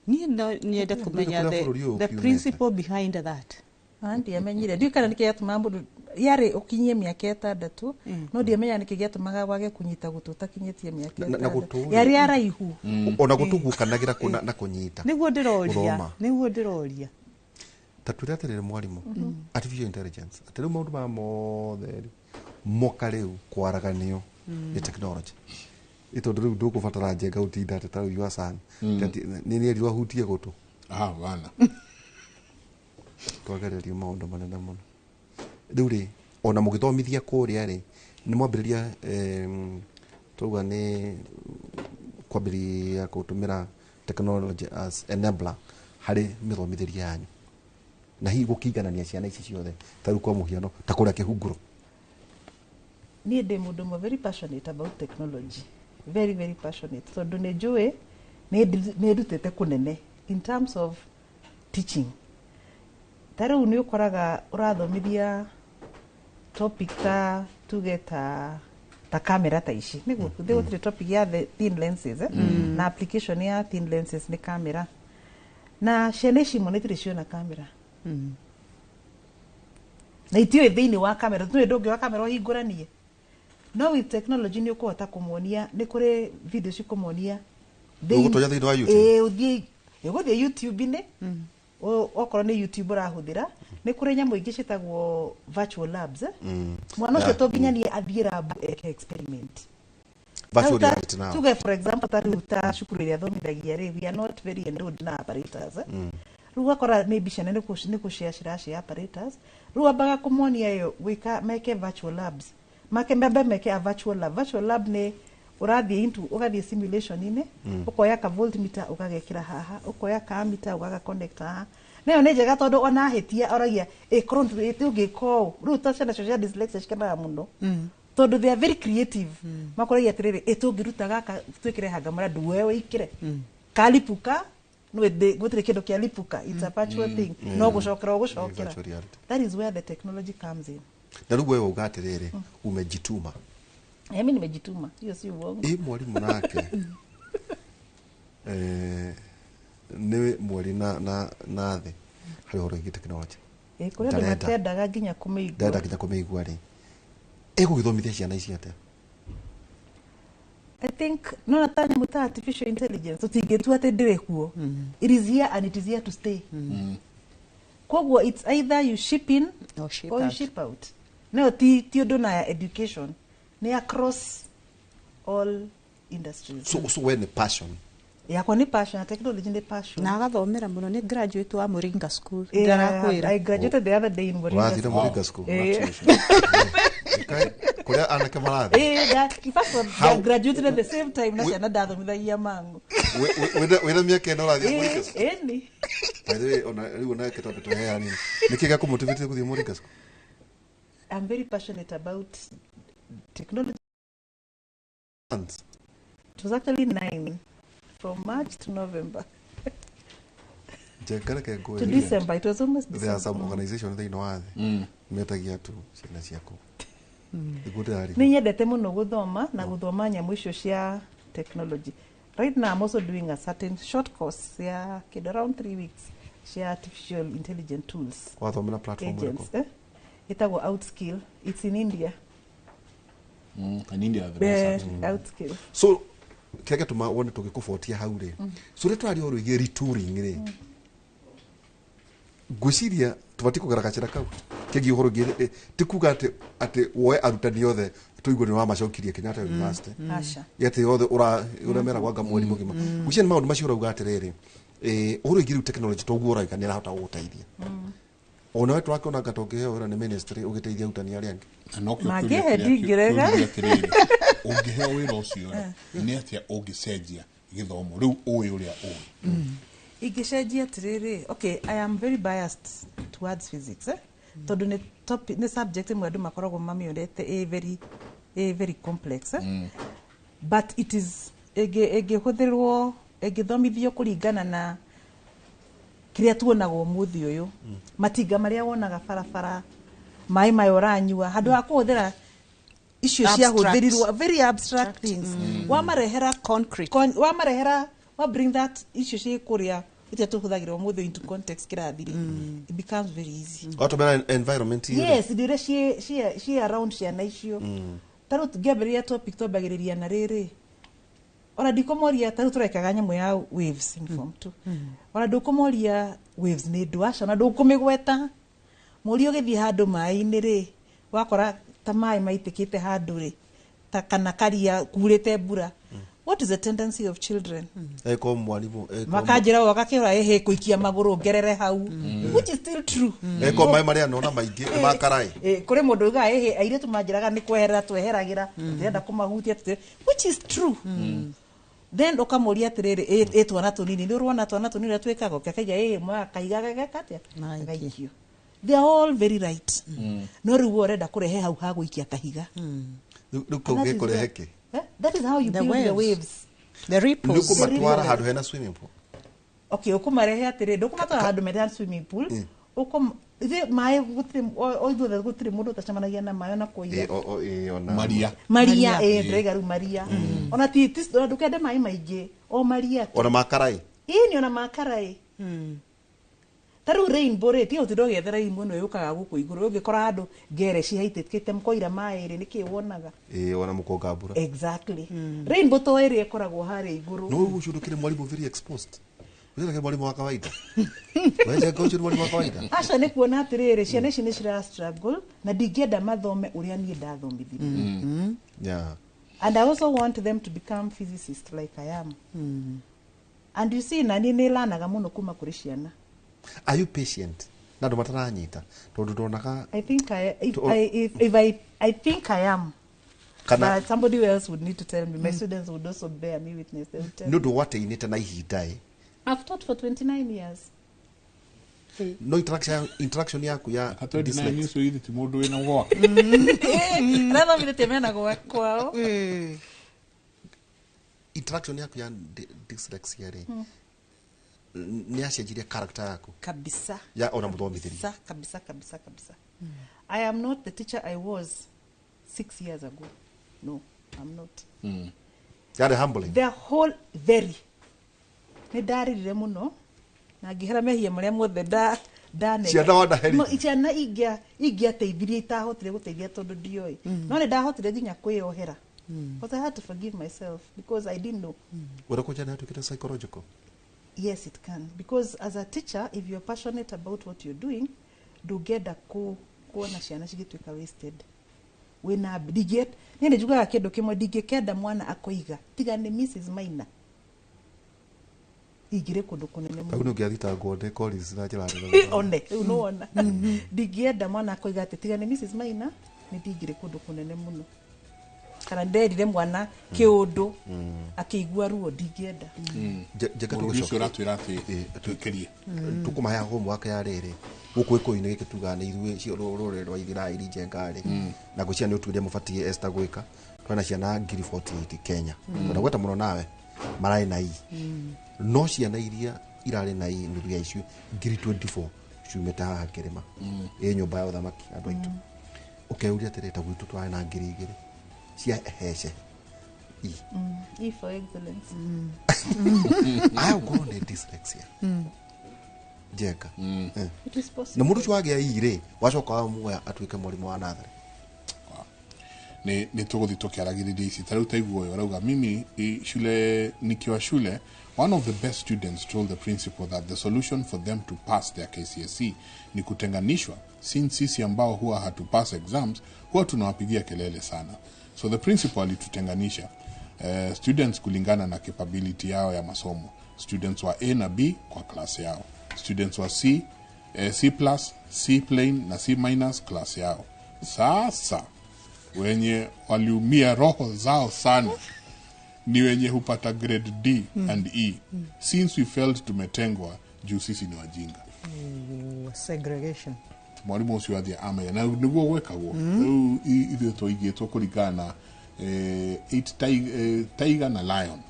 Niĩ no nyende kũmenya kũrĩa bũrũri ũyũ the ũkiumĩte. principle behind that. Ndiamenyire. Ndiũĩ kana nĩkĩ gĩatũmaga mũndũ yarĩ ũkinyie mĩaka 6 no ndiamenya nĩkĩ gĩatũmaga wage kũnyita gũtũ ũtakinyĩtie mĩaka Na 6. gũtũ rĩ. Yarĩ araihu. Ona gũtũ gukanagĩra kũna na kũnyita. Nĩguo ndĩroria. Gũthoma. Nĩguo ndĩroria. Ta twĩre atĩrĩrĩ mwarimũ, artificial intelligence atĩ rĩu maũndũ maya mothe rĩ moka rĩu kwaraganio nĩ technology. Ĩ tondũ rĩu ndũkũbatara njenga ũtinda atĩ ta rĩu your son nĩ nĩerirwo ahutie gũtũ. Ah, bana. Twagererio maũndũ manene mũno. Rĩu rĩ ona mũgĩthomithia kũrĩa rĩ nĩ mwambĩrĩria twauga nĩ kwambĩrĩria gũtũmĩra technology as enabler harĩ mĩthomithĩrie yanyu na hihi gũkĩiganania ciana ici ciothe ta rĩu kwa mũhiano ta kũrĩa kĩhunguro. Niĩ ndĩ mũndũ ũmwe very passionate about technology. Very, very passionate. Tondũ nĩ njũĩ nĩ ndutĩte kũnene in terms of teaching. Ta rĩu nĩ ũkoraga ũrathomithia topic ta tuge ta kamera ta ici. Nĩguo gũtirĩ topic ya the thin lenses na application ya thin lenses nĩ kamera. Na ciana ici imwe nĩ itirĩ ciona kamera. Na itiũĩ thĩinĩ wa kamera, tũĩ ndũngĩ wa kamera ũhingũranie. No with technology nĩ ũkũhota kũmonia, nĩ kũrĩ video cikũmonia. Ũgũtonya thĩinĩ wa YouTube? Ĩĩ, ũthiĩ ũgũthiĩ YouTube-inĩ. Okorwo nĩ YouTube ũrahũthĩra, nĩ kũrĩ nyamũ ingĩ ciĩtagwo virtual labs. Mwana ũcio to nginya niĩ athiĩ lab eke experiment. Virtual reality now. Tuge for example ta rĩu ta cukuru ĩrĩa thomithagia rĩ, we are not very endowed na apparatus. Rĩu ũgakora maybe ciana nĩ kũshare cirashare apparatus. Rĩu ambaga kũmonia ĩyo gwĩka meke virtual labs. Make mbembe meke a virtual lab. Virtual lab nĩ ũrathiĩ into ũgathiĩ simulation-inĩ, ũkoya ka voltmeter ũgagekĩra haha, ũkoya ka ammeter ũgaga connect haha. Nayo nĩ njega tondũ ona ahĩtia oragia ĩ korwo tũngĩka ũũ. Rĩu ta ciana cio cia dyslexia cikenaga mũno. Tondũ they are very creative. Makoragia atĩrĩrĩ, ĩ tũngĩruta gaka twĩkĩre hanga mũra we wĩikĩre. Kalipuka no gũtirĩ kĩndũ kĩa lipuka, it's a virtual thing. No gũcokera ũgũcokera. Virtual reality. That is where the technology comes in. Na rĩu wewe uga atĩrĩrĩ umejituma. Mimi nimejituma, hiyo si uongo. Ĩ mwarimũ nake nĩ mweri na thĩ harĩ ũhoro wĩgiĩ technology. Kũrĩ andũ matendaga nginya kũmĩigua. Ndarenda nginya kũmĩigua rĩ. Ĩgũgĩthomithia ciana ici atĩa? I think no ta nyamũ ta artificial intelligence tũtingĩtua atĩ ndĩrĩ kuo. It is here and it is here to stay. Koguo it's either you ship in or ship or you out. ship out. No ti ũndũ na education nĩ across all industries. So we nĩ passion. Yakwa nĩ passion, technology nĩ passion. Na agathomera mũno, nĩ graduate wa Moringa School. Yeah, I graduated the other day in Moringa Ũrathire School. Moringa School. Kũrĩa anake marathiĩ. In fact, I graduated at the same time na ciana ndathomithagia mangu. Wĩna mĩaka ĩno ũrathiĩ Moringa School. Ĩni. By the way, ona rĩu onake twambe tũheane. Nĩkĩ gĩakũmotivate gũthiĩ Moringa School? I'm very passionate about technology. It was actually 9 from March to November. To December. It was almost December. There are some organizations thĩinĩ wa thĩ metagia tu ciana ciaku. Nĩ nyendete mũno gũthoma na gũthoma nyamũ icio cia technology. Right now I'm also doing a certain short course ya kid around 3 weeks cia artificial intelligence tools. Wathomera platform ĩrĩkũ? Ĩtagwo Outskill. It's in India. In India, the Outskill. So kĩrĩa gĩatũma wone tũgĩkũbotia hau rĩ, so rĩrĩa tũraria ũhoro wĩgiĩ retooling rĩ, Ngwĩciria tũbatiĩ kũgera gacĩra kau kĩgiĩ ũhoro ũngĩ ti kuga atĩ woe arutani othe tũigue nĩ wamacokirie Kenyatta University. Aca. Atĩ othe ũremera gwanga mweri mũgima. Ngwĩciria nĩ maũndũ macio ũrauga atĩrĩrĩ, ũhoro ũngĩ rĩu technology toguo ũrauga nĩ ĩrahota gũgũteithia. Ona we tũrakĩona anga tũngĩheo wĩra nĩ ministry ũgĩteithia arutani arĩa angĩ. Na no kĩo Mangĩhe kĩũria kĩrĩa ndingĩrega. kĩũria atĩrĩrĩ, ũngĩheo wĩra ũcio rĩ, nĩ atĩa ũngĩcenjia gĩthomo rĩu ũĩ ũrĩa ũĩ? Ingĩcenjia atĩrĩrĩ, okay, I am very biased towards physics, eh? Tondũ nĩ topic, nĩ subject ĩmwe andũ makoragwo mamĩonete ĩ very complex, eh? But it is ĩngĩhũthĩrwo, ĩngĩthomithio kũringana na kĩrĩa tuonaga ũmũthĩ ũyũ, matinga marĩa wonaga barabara, maĩ maya ũranyua, handũ ha kũhũthĩra icio Abstract. ciahũthĩrirwo very abstract things, wamarehera Concrete. Wamarehera wa bring that icio ciĩ kũrĩa iria tũhũthagĩra ũmũthĩ into context kĩrathi rĩ, it becomes very easy. Watũmĩra environment ĩrĩ. Yes, indo iria ciĩ around ciana icio. Ta rĩu ngĩambĩrĩria topic twambagĩrĩria na rĩrĩ, ona ndikũmoria, ta rĩu tũrekaga nyamũ ya waves in form two, ona ndũkũmoria waves nĩ ndũ, aca, ona ndũkũmĩgweta. Mũria ũgĩthiĩ handũ maĩ-inĩ rĩ, wakora ta maĩ maitĩkĩte handũ rĩ, ta kana karia kurĩte mbura, what is the tendency of children? Eko mwarimũ Makanjĩra ũũ, agakĩũra ĩhĩ kũikia magũrũ ngerere hau, which is still true. Eko maĩ marĩa nona maingĩ nĩ makaraĩ. Kũrĩ mũndũ ugaga ĩhĩ airĩtu manjĩraga nĩ kweherera tweheragĩra, tũtirenda kũmahutia, which is true. Then ũkamũria atĩrĩrĩ, ĩ twana tũnini nĩ ũrona twana tũnini ũrĩa twĩkaga, ũkakaiga ĩ mwa kaiga gageka atĩa, gagaikio. They are all very right, no rĩu we ũrenda kũrehe hau ha gũikia kahiga. Rĩu kau And that is gĩkũrehe kĩ? That is how you The build the waves. waves. The Nĩ ripples. ũkũmatwara handũ hena swimming pool. Okay, ũkũmarehe atĩrĩ, ndũkũmatwara handũ mena swimming pool. Ithuĩ maĩ gũtirĩ, o ithuothe gũtirĩ mũndũ ũtacemanagia na maĩ ona kũiya. Ĩ, ona Maria. Maria. Maria. Ĩ ndĩraiga rĩu maria, ona ti ona ndũkende maĩ maingĩ, o maria tu. Ona makaraĩ. Ĩĩ, nĩ ona makaraĩ. Ta rĩu rainbow rĩ, tiga ũtinda ũgĩetha rainbow ĩno yũkaga gũkũ igũrũ, ũngĩkora handũ ngere cihaitĩkĩte mũkoira maĩ rĩ, nĩkĩ wonaga? Ĩ, ona mũkonga mbura. Exactly, rainbow to ĩrĩa ĩkoragwo harĩa igũrũ. No ũcio ndũkĩrĩ mwarimũ very exposed, ũcio ndũkĩrĩ mwarimũ wa kawaida. Wenjenga ũcio nĩ mwarimũ wa kawaida. Aca, nĩ kuona atĩrĩrĩ, ciana ici nĩ cira struggle na ndingĩenda mathome ũrĩa niĩ ndathomithirie. And I also want them to become physicists like I am. And you see, nani nĩ lanaga mũno kuma kũrĩ ciana. Are you patient na andũ mataranyita, tondũ ndonaga I think I if To- I if I I think I am. Kana But somebody else would need to tell me. My students would also bear me witness. They would tell nĩ me. ũndũ wateinĩte na ihinda ĩ. I've taught for 29 years. No interaction yaku ya 29 dyslexia. Ũcio ithe ti mũndũ wĩna gwake. Arathomithĩtie mena gwa kwao. Interaction yaku ya dyslexia rĩ, nĩ yacenjirie character yaku? Kabisa. Ya ona mũthomithĩrie? Kabisa, kabisa, kabisa, kabisa. I am not the teacher I was 6 years ago. No, I'm not. Yarĩ humbling. The whole very nĩ ndarĩrire mũno na ngĩhera mehia marĩa mothe ndaneka. Ciana wanaherithia? Ciana ingĩateithirie itahotire gũteithia tondũ ndioĩ, no nĩ ndahotire nginya kwĩyohera, but I had to forgive myself because I didn't know. Ũrĩa kũnja nĩ yatuĩkĩte psychological? Yes, it can, because as a teacher, if you're passionate about what you're doing, ndũngĩenda kuona ciana cigĩtuĩka wasted. Wĩna ndingĩ niĩ nĩ njugaga kĩndũ kĩmwe, ndingĩkenda mwana akoiga tiga nĩ Mrs Maina ingĩrĩ kũndũ kũnene Tau mũno. nĩ ũngĩathitangwo nĩ Collins na njĩra nene. One rĩu nĩwona ndingĩenda mwana akoiga atĩ tiga nĩ Mrs Maina nĩ ndingĩrĩ kũndũ kũnene mũno, kana nderire mwana kĩũndũ akĩigua ruo, ndingĩenda. Njenga. Mũrũri ũcio Tũgĩcoka ũratwĩra atĩ twĩkĩrie. Tũkũmahe homework ya rĩrĩ gũkũ gĩkũyũ-inĩ gĩkĩ tugaga nĩ ithuĩ rũrĩrĩ rwa Ithiraĩri njenga rĩ, na ngwĩciria nĩ ũtuĩria mũbatiĩ Esther gwĩka. Twĩna ciana 48,000 Kenya, tondũ gweta mũno nawe mararĩ na i no ciana iria irarĩ na i nuthu ya icio 24,000 ciumĩte haha kĩrĩma ĩ nyũmba ya ũthamaki andũ aitũ. Ũkeuria atĩrĩ, ta gwitũ twarĩ na 2,000 cia hece i. E for excellence. Aya ũkorwo nĩ dyslexia, njenga. It is possible. Na mũndũ ũcio wagĩa i rĩ, wacoka wamuoya atuĩke mwarimũ wa natharĩ. Nĩ tũgũthiĩ tũkĩaragĩrĩria ici. Ta rĩu taiguo ũyũ arauga, mimi shule nikiwa shule One of the best students told the principal that the solution for them to pass their KCSE ni kutenganishwa, since sisi ambao huwa hatupass exams huwa tunawapigia kelele sana. So the principal alitutenganisha students kulingana na capability yao ya masomo. Students wa A na B kwa class yao, students wa C, C plus, C plain na C minus class yao. Sasa wenye waliumia roho zao sana ni wenye hupata grade D and E, since we felt tumetengwa juu sisi ni wajinga. Segregation. Mwarimu ũcio athiĩ amenya na nĩguo gwĩkagwo. Rĩu ithuĩ twaigĩtwo kũringana na eight tiger na lion,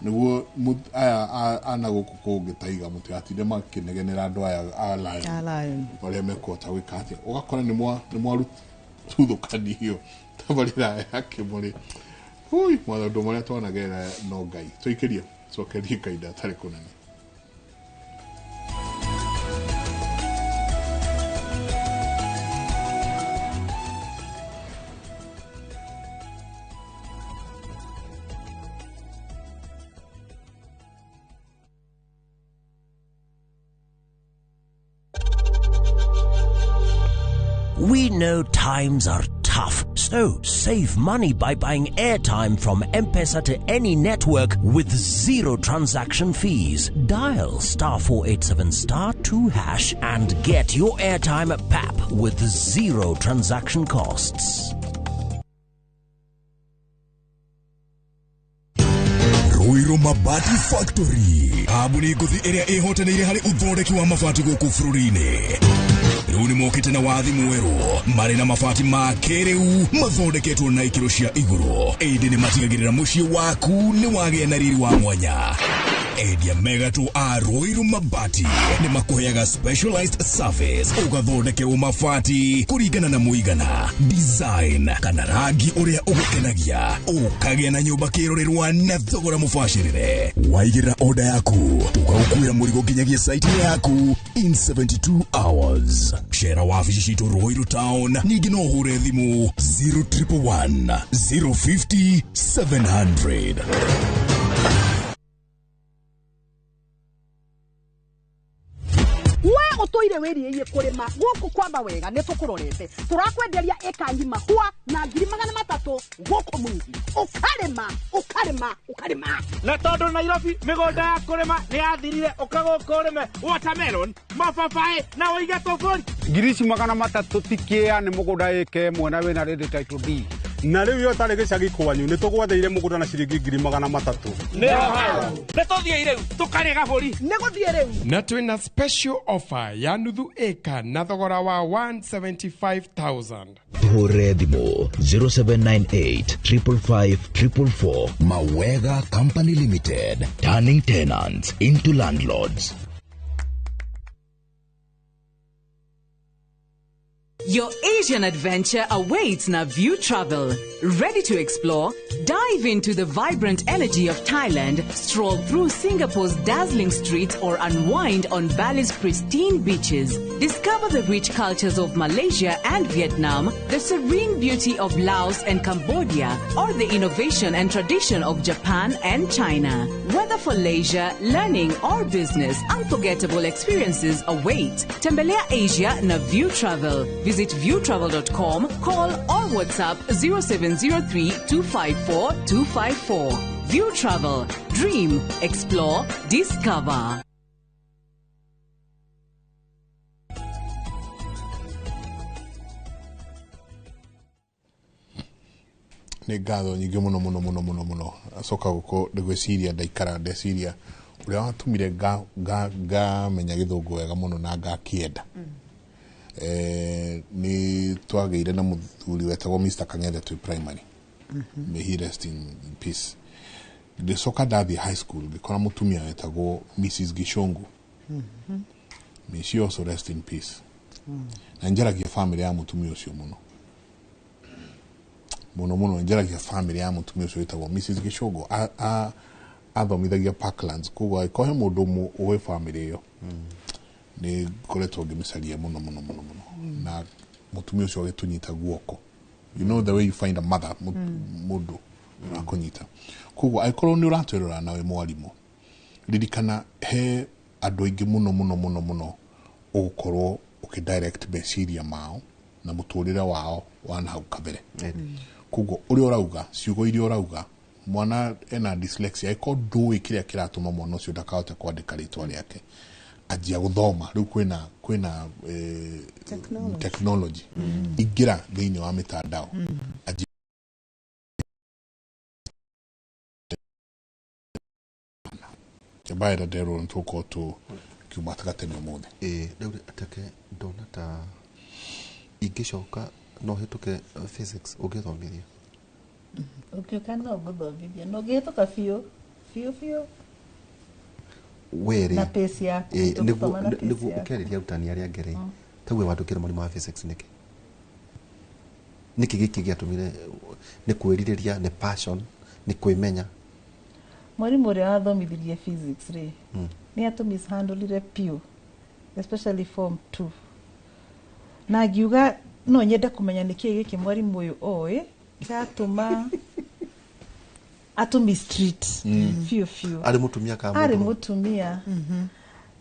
nĩguo aya ana gũkũ kũngĩ tiger mũtigatinde makĩnegenera andũ aya a lion A lion. Marĩa mekũhota gwĩka atĩa. Ũgakora nĩ mwaruthuthũkanio tabarĩra ya kĩmũrĩ ui maũndũ marĩa twanagerera no Ngai tũikĩrie cokerie kahinda atarĩ kũnene. We know times are tough, so save money by buying airtime from M-Pesa to any network with zero transaction fees. Dial *487*2# and get your airtime at PAP with zero transaction costs. Ruiru Mabati Factory kambuni ngũthi ĩrĩa ĩhotanĩire harĩ ũthondeki wa mabati gũkũ bũrũri-inĩ. Rĩu nĩ mokĩte na wathi mwerũ marĩ na mabati ma kĩrĩu mathondeketwo na ikĩro cia igũrũ, ĩndĩ nĩ matigagĩrĩra mũciĩ waku nĩ wagĩa na riri wa mwanya. Endia megatũ a Ruiru Mabati nĩ makũheaga specialized service ũgathondekerwo mabati kũringana na mũigana, design kana rangi ũrĩa ũgũkenagia, ũkagĩa na nyũmba kĩrorerwa na thogora mũbacĩrĩre. Waigĩrĩra order yaku tũgagũkuĩra mũrigo nginyagia site yaku in 72 hours. Cera wabici citũ Ruiru Town, ningĩ no ũhũre thimũ 0111 050 700. We utoire wiriie kurima guku kwamba wega ni tukurorete turakwenderia eka ngima hua na 300,000 guku mwingi ukarima ukarima ukarima na tondu Nairobi migunda ya kurima ni yathirire ukaguku urime watermelon mababaĩ na ũige tũbũri 300,000 tikia ni mugunda eke mwena wina rĩndĩ title D na rĩu yo tarĩ gĩcagi kwanyu nĩ tũgwathĩire mũgũnda na ciringi 300,000. Nĩ tũthiĩ rĩu tũkarĩe gabũri nĩ gũthiĩ rĩu na twĩna special offer ya nuthu eka na thogora wa 175,000. Hũre thimũ 0798 555 444. Mawega Company Limited, turning tenants into landlords. Your Asian adventure awaits na View Travel. Ready to explore? Dive into the vibrant energy of Thailand, stroll through Singapore's dazzling streets, or unwind on Bali's pristine beaches. Discover the rich cultures of Malaysia and Vietnam, the serene beauty of Laos and Cambodia, or the innovation and tradition of Japan and China. Whether for leisure, learning, or business, unforgettable experiences await. Tembelea Asia na View Travel. Visit viewtravel.com, call or WhatsApp 0703 254 254. View Travel. Dream, explore, discover. Nĩ ngatho nyingĩ mũno mũno mũno mũno mũno acoka gũkũ ndĩgwĩciria ndaikara ndeciria ũrĩa watũmire ngamenya gĩthũngũ wega mũno na ngakĩenda. Nĩ twagĩire na mũthuri wetagwo Mr. Kang'ethe twĩ primary. May he rest in peace. Ngĩcoka ndathiĩ high school ngĩkora mũtumia wetagwo Mrs. Gishongu. May she also rest in peace. Na njaragia family ya mũtumia ũcio mũno mũno mũno, njaragia family ya mũtumia ũcio wĩtagwo Mrs. Gishongu. Athomithagia Parklands, koguo angĩkorwo he mũndũ ũĩ family ĩyo nĩ ngoretwo ngĩmĩcaria mũno mũno mũno mũno. Na mũtumia ũcio agĩtũnyita guoko, you know the way you find a mother, mũndũ Ũrakũnyita. Koguo angĩkorwo nĩ ũratwĩrora nawe mwarimũ, ririkana he andũ aingĩ mũno mũno mũno mũno ũgũkorwo ũkĩ direct meciria mao na mũtũrĩre wao wa na hau kabere. Koguo ũrĩa ũrauga, ciugo iria ũrauga, mwana ena dyslexia, angĩkorwo ndũĩ kĩrĩa kĩratũma mwana ũcio ndakahote kwandĩka rĩtwa rĩake, anjia gũthoma. Rĩu kwĩna Technology. Technology. Ingĩra thĩinĩ wa mĩtandao, anjia mbaĩra nderwo nĩ tũgũkorwo tũkiuma gatene ũmũthĩ. Ĩĩ, rĩu teke ndona ta ingĩcoka no hĩtũke physics ũngĩthomithia. Ũngĩũka no ngũthomithia na ũngĩhĩtũka biũ biũ biũ. Werĩ Na pace yaku, ĩĩ, tũgũthoma na pace nĩguo yaku. ũkĩarĩria arutani arĩa angĩ rĩ, tauge wandũkĩre mũrimũ wa physics nĩkĩ, nĩkĩ gĩkĩ gĩatũmire? Nĩ kwĩrirĩria, nĩ passion, nĩ kwĩmenya? Mwarimũ ũrĩa wathomithirie physics rĩ, nĩ atũmishandũrire piũ, especially form 2, na ngiuga no nyende kũmenya nĩkĩĩ gĩkĩ mwarimũ ũyũ oĩ kĩratũma atũ mistreat biũ biũ. Arĩ mũtumia kana Arĩ mũndũrũme? Mũtumia,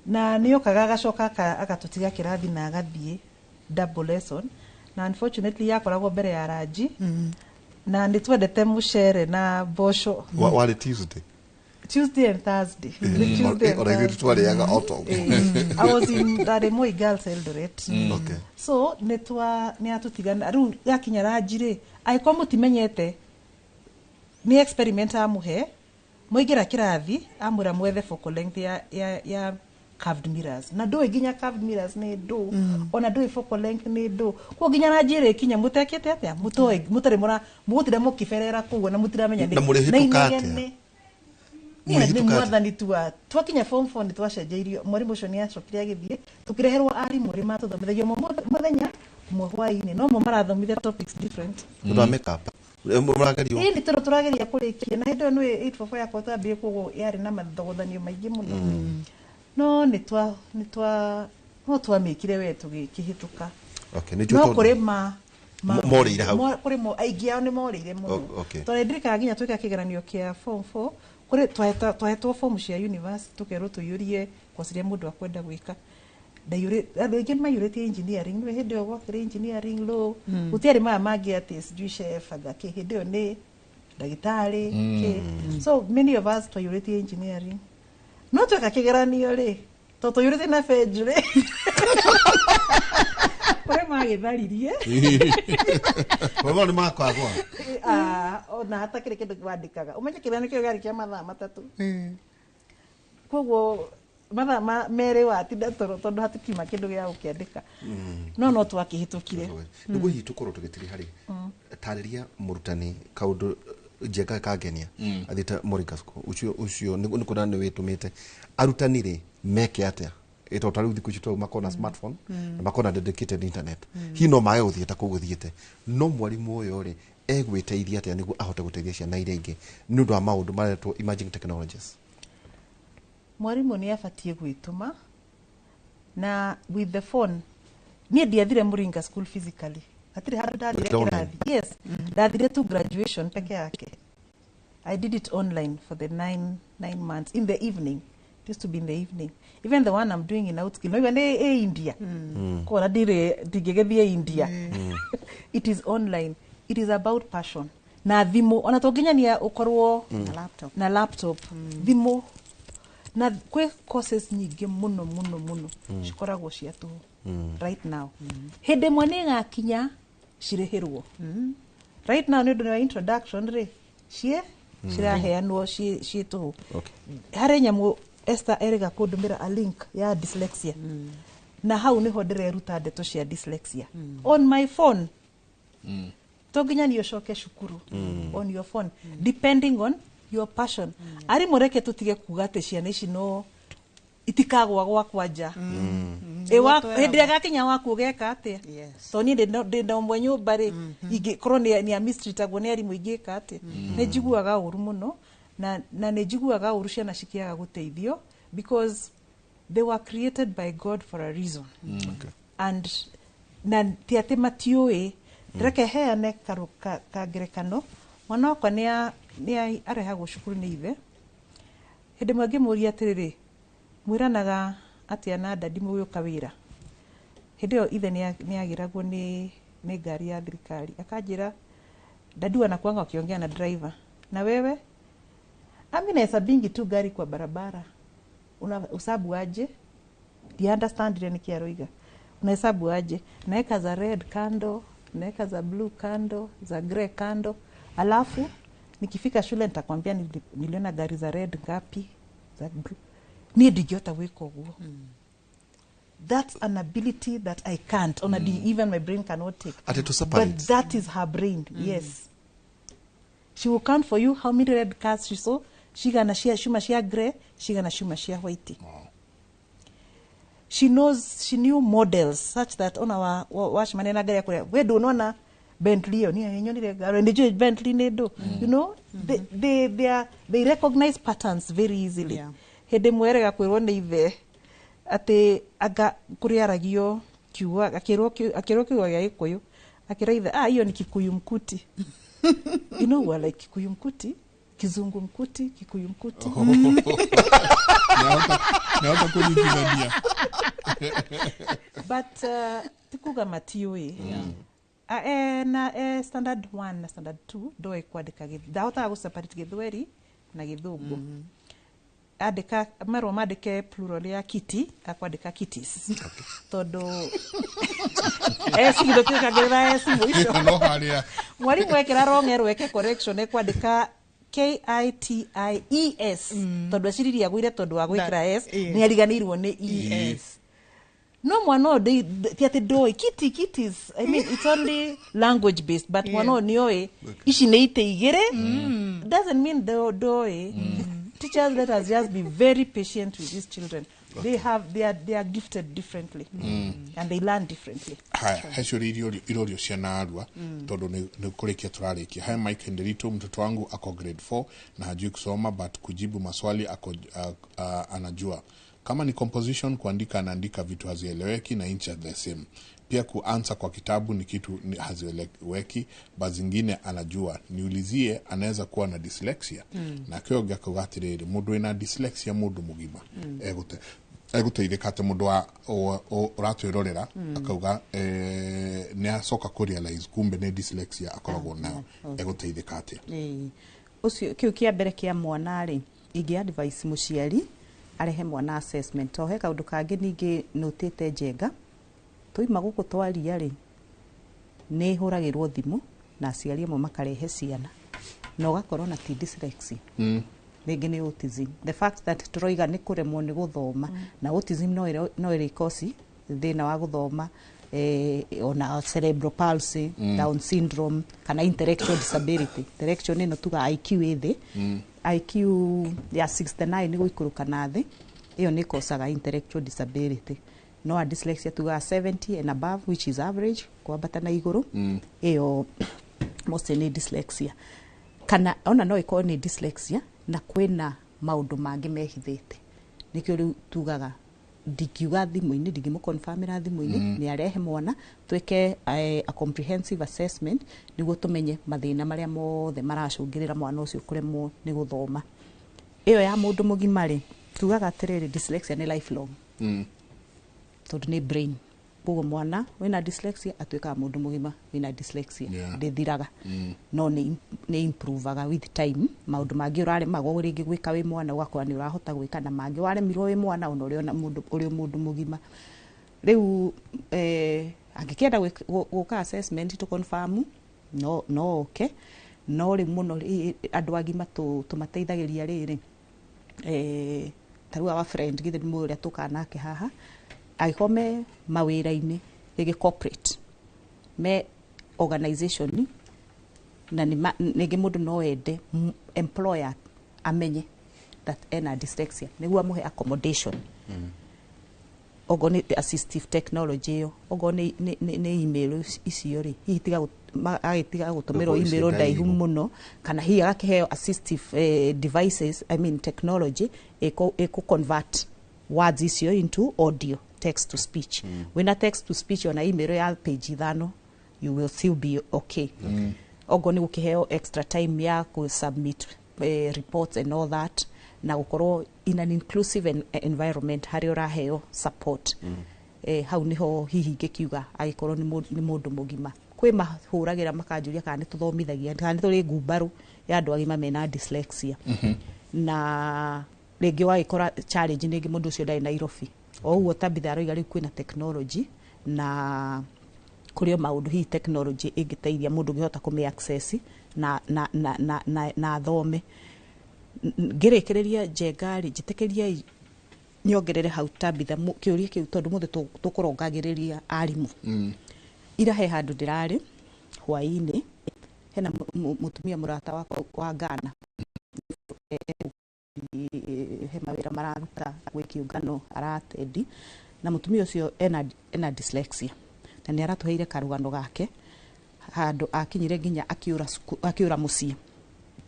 na nĩ okaga agacoka agatũtiga kĩrathi na agathiĩ double lesson, na unfortunately yakoragwo mbere ya ranji, na nĩ twendete mũcere na mboco. Warĩ Tuesday? Tuesday and Thursday. The Tuesday and Ona ithuĩ Thursday. twarĩaga o toguo. I was in ndarĩ Moi Girls Eldoret. So nĩ twa nĩ atũtigana rĩu yakinya ranji rĩ, angĩkorwo mũtimenyete nĩ experiment amũhe, mũingĩra kĩrathi amwĩra mwethe focal length ya curved mirrors, na ndũĩ nginya curved mirrors nĩ ndũ, ona ndũĩ focal length nĩ ndũ. Koguo nginya ranji ĩrĩ kinya mũtekĩte atĩa, mũtoĩ, mũtarĩ mũra mũgũtira mũkĩberera kũu na mũtiramenya Na mũrĩhĩtũka atĩa? inegene. Niĩ nĩ Mũrĩhĩtũka atĩa? Mwathani tua twakinya form 4 nĩ twacenjeirio mwarimũ ũcio, nĩ acokire agĩthiĩ, tũkĩreherwo arimũ arĩa matũthomithagio ũmwe mũthenya, ũmwe hwaĩ-inĩ, no mo marathomithia topics different. Tondũ wa makeup mũragerio. Ĩĩ, nĩ tondũ tũrageria kũrĩkia, na hĩndĩ ĩyo nĩ 844 yakwa twambire, koguo yarĩ na mathogothanio maingĩ mũno, no nĩ twa no twamĩkire we tũgĩkĩhĩtũka. Okay, nĩ njũĩ No tondũ- kũrĩ ma Morĩire hau. Kũrĩ aingĩ ao nĩ morĩire mũno. Tondũ ndirikanaga nginya twĩka kĩgeranio kĩa form 4, kũrĩ twahetwo form cia university, tũkerwo tũiyũrie course iria mũndũ akwenda gwĩka. Andũ aingĩ maiyũrĩtie engineering, nĩwe hĩndĩ ĩyo gwakĩrĩ engineering, law, gũtiarĩ maya mangĩ atĩ sijui chef anga kĩ. Hĩndĩ ĩyo nĩ ndagĩtarĩ kĩ. So many of us twaiyũrĩtie engineering, no tweka kĩgeranio rĩ, tondũ twaiyũrĩtie na benjũ rĩ, kũrĩ magĩtharirie. Marũa nĩ makwagwa. Ah, ona hatakĩrĩ kĩndũ wandĩkaga, ũmenye kĩgeranio kĩu kĩarĩ kĩa mathaa 3, koguo mathaa merĩ watinda toro tondũ hatikiuma kĩndũ gĩa gũkĩandĩka, no twakĩhĩtũkire. Nĩguo hihi tũkorwo tũgĩtiri harĩ tarĩria mũrutani kaũndũ njenga kangenia athiĩte Moringa School ũcio nĩ kuona nĩ wĩtũmĩte arutani rĩ meke atĩa? Ĩ tondũ ta rĩu thikũ ici tũrau makorwo na smartphone na makorwo na dedicated internet, hihi no mage gũthiĩ ta kũu gũthiĩte, no mwarimũ ũyũ rĩ egwĩteithia atĩa nĩguo ahote gũteithia ciana iria ingĩ nĩ ũndũ wa maũndũ maretwo emerging technologies? Mwarimũ nĩ abatiĩ gwĩtũma na with the phone. Niĩ ndiathire Muringa School physically, hatirĩ handũ ndathire Wekire online? kĩrathi. Yes, ndathire tu graduation peke yake. I did it online for the 9 months in the evening. It used to be in the evening. Even the one I'm doing in Outskill, no, nĩ ĩ India, kona ndirĩ ndingĩgĩthiĩ India. It is online. It is about passion na thimũ, ona to nginya ũkorwo Na laptop. Na laptop, thimũ, na kwĩ courses nyingĩ mũno mũno mũno cikoragwo cia tũhũ right now. Hĩndĩ ĩmwe nĩ ĩgakinya cirĩhĩrwo. Right now nĩ ũndũ wa introduction rĩ, ciĩ ciraheanwo ciĩ tũhũ. Harĩ nyamũ Esther erĩga kũndũmĩra a link ya dyslexia, na hau nĩho ndĩreruta ndeto cia dyslexia on my phone. To nginya nĩ ũcoke cukuru. On your phone, depending on your passion. Arimũ, reke tũtige kuga atĩ ciana ici no itikagwa gwakwa nja. Hĩndĩ ĩrĩa gakinya waku ũgeka atĩa? To niĩ ndĩ na ũmwe nyũmba rĩ, ingĩkorwo nĩ amistritagwo nĩ arimũ, ingĩka atĩa? Nĩ njiguaga ũru mũno, na nĩ njiguaga ũru ciana cikĩaga gũteithio, because they were created by God for a reason. And na ti atĩ matiũĩ. Reke heane ka ngerekano. Mwana wakwa nĩ Nĩ arehagwo cukuru nĩ ithe. Hĩndĩ ĩmwe ngĩmũria atĩrĩrĩ, mwĩranaga atĩa na dadi mũgĩũka wĩra? Hĩndĩ ĩyo ithe nĩ agĩragwo nĩ ngari ya thirikari. Akanjĩra, dadi wanakuanga wakiongea na driver, na wewe? Ami nahesabingi tu gari kwa barabara. Una usabu aje? Di understand ile niki aroiga. Unahesabu aje? Naeka za red kando, naeka za blue kando, za grey kando. Alafu nikifika shule nitakwambia niliona gari za red ngapi, za blue. Niĩ ndingĩhota gwĩka ũguo. That's an ability that I can't. Ona even my brain cannot take. Ati to separate. But that is her brain. Yes. She will count for you how many red cars she saw. Cigana cia cuma cia grey, cigana cuma cia white. She knows, she knew models such that ona wa wacemania na ngari akũrĩa, we ndũnona Bentley ĩyo, niĩ nyonire ngari, nĩ njũĩ Bentley nĩ ndũ. You know, they recognize patterns very easily. Hĩndĩ ĩmwe erega kwĩrwo nĩ ithe atĩ anga kũrĩa aragio kiugo, akĩrwo kiugo gĩa Gĩkũyũ, akĩra ithe, ah, hiyo ni Kikuyu mkuti. You know, we're like Kikuyu mkuti, Kizungu mkuti, Kikuyu mkuti. Nĩahota kũnyitithania. But tikuga matiũĩ. Na standard 1 na standard 2 ndoĩ kwandĩka, ndahotaga gũseparate Gĩthweri na Gĩthũngũ. Andĩka marũa mandĩke plural ya kiti, akwandĩka kitties. Tondũ S gĩthũkĩkangerera S mũico. No harĩa. Mwarimũ ekĩra wrong erwo eke correction ekwandĩka KITIES. Tondũ eciririe agũire tondũ wa gwĩkĩra S, nĩ ariganĩirwo nĩ ES. No mwana ũyũ ti atĩ ndoĩ kiti kitties. I mean, it's only language based, but mwana ũyũ nĩoĩ ici nĩ itĩ igĩrĩ. Doesn't mean ndoĩ. Teachers, let us just be very patient with these children. They are gifted differently. And they learn differently. Haya, he ciũria irorio ciana arua tondũ nĩ kũrĩkia tũrarĩkia. He Mike Nderito, mtoto wangu ako grade 4 na hajui kusoma but kujibu maswali ako anajua. Kama ni composition kuandika anaandika vitu hazieleweki na inchi the same. Pia kuansa kwa kitabu ni kitu hazieleweki, ba zingine anajua. Niulizie anaweza kuwa na dyslexia. Na kĩo ngĩakauga atĩrĩrĩ, mũndũ wĩna dyslexia mũndũ mũgima egũteithĩka atĩ mũndũ ũratwĩrorera akauga nĩ acoka kũ realize kumbe nĩ dyslexia akoragwo nayo, egũteithĩka atĩa? Ũcio kĩu kĩa mbere kĩa mwana rĩ, ingĩ advice mũciari arehe mwana assessment. To he kaũndũ kangĩ ningĩ nũtĩte njenga, twaima gũkũ twaria rĩ, nĩ hũragĩrwo thimũ na aciari amwe makarehe ciana na ũgakorwo na ti dyslexia. Rĩngĩ nĩ autism. The fact that tũroiga nĩ kũremwo nĩ gũthoma, na autism no ĩrĩ kosi thĩna wa gũthoma, ona cerebral palsy, Down syndrome kana intellectual disability. Intellectual nĩ tuga IQ ĩ thĩ. IQ ya 69 nĩ gũikũrũka na thĩ, ĩyo nĩ kosaga intellectual disability. No a dyslexia tuga 70 and above, which is average, kwambata na igũrũ, ĩyo mostly nĩ dyslexia. Kana ona no ĩkorwo nĩ dyslexia na kwĩna maũndũ mangĩ mehithĩte. Nĩkĩo rĩu tugaga ndingiuga thimũ-inĩ, ndingĩmũconfirmĩra thimũ-inĩ, nĩ arehe mwana twĩke a comprehensive assessment nĩguo tũmenye mathĩna marĩa mothe maracũngĩrĩra mwana ũcio kũremwo nĩ gũthoma. Ĩyo ya mũndũ mũgima rĩ, tugaga atĩrĩrĩ, dyslexia nĩ lifelong. Tondũ nĩ brain. Koguo mwana wĩna dyslexia atuĩkaga mũndũ mũgima wĩna dyslexia. Ndĩthiraga. No nĩ improvaga with time. Maũndũ mangĩ ũraremagwo rĩngĩ gwĩka wĩ mwana ũgakora nĩ ũrahota gwĩka, na mangĩ waremirwo wĩ mwana ona ũrĩ ũrĩ mũndũ mũgima. Rĩu angĩkĩenda gũka assessment tũ confirm, no oke. No rĩu mũno andũ agima tũmateithagĩria rĩrĩ, ta rĩu our friend githĩ nĩ mũĩ ũrĩa tũkaga nake haha, angĩkorwo me mawĩra-inĩ rĩngĩ corporate, me organization, na rĩngĩ mũndũ no ende employer amenye that ena dyslexia nĩguo amũhe accommodation. Ogo nĩ assistive technology ĩyo, ogo nĩ email icio rĩ, hihi agĩtiga gũtũmĩrwo email ndaihu mũno, kana hihi agakĩheo assistive devices, I mean technology ĩkũ convert words icio into audio, text to speech. Wĩna text to speech ona email ya page 5, you will still be okay. Ogo nĩ gũkĩheo extra time ya kũ submit reports and all that, na gũkorwo in an inclusive environment harĩa ũraheo support. Hau niho hihi ingĩkiuga agĩkorwo nĩ mũndũ mũgima. Kwĩ mahũragĩra makanjũria kana nĩ tũthomithagia, kana nĩ tũrĩ ngumbarũ ya andũ agima mena dyslexia. Na rĩngĩ ũgagĩkora challenge nĩ ĩngĩ, mũndũ ũcio ndarĩ Nairobi. O ũguo Tabitha aroiga, rĩu kwĩna technology na kũrĩ o maũndũ hihi technology ĩngĩteithia mũndũ ũngĩhota kũmĩ access na athome. Ngĩrĩkĩrĩria, Njenga rĩ, njĩtĩkĩriei nyongerere hau Tabitha kĩũria kĩu, tondũ mũthĩ tũkũrongagĩrĩria arimũ. Ira he handũ ndĩrarĩ hwaĩ-inĩ, hena mũtumia mũrata wakwa wa Ghana, he mawĩra mararuta gwĩ kĩũngano aratendi, na mũtumia ũcio ena dyslexia, na nĩ aratũheire karũgano gake handũ akinyire nginya akĩũra akĩũra mũciĩ,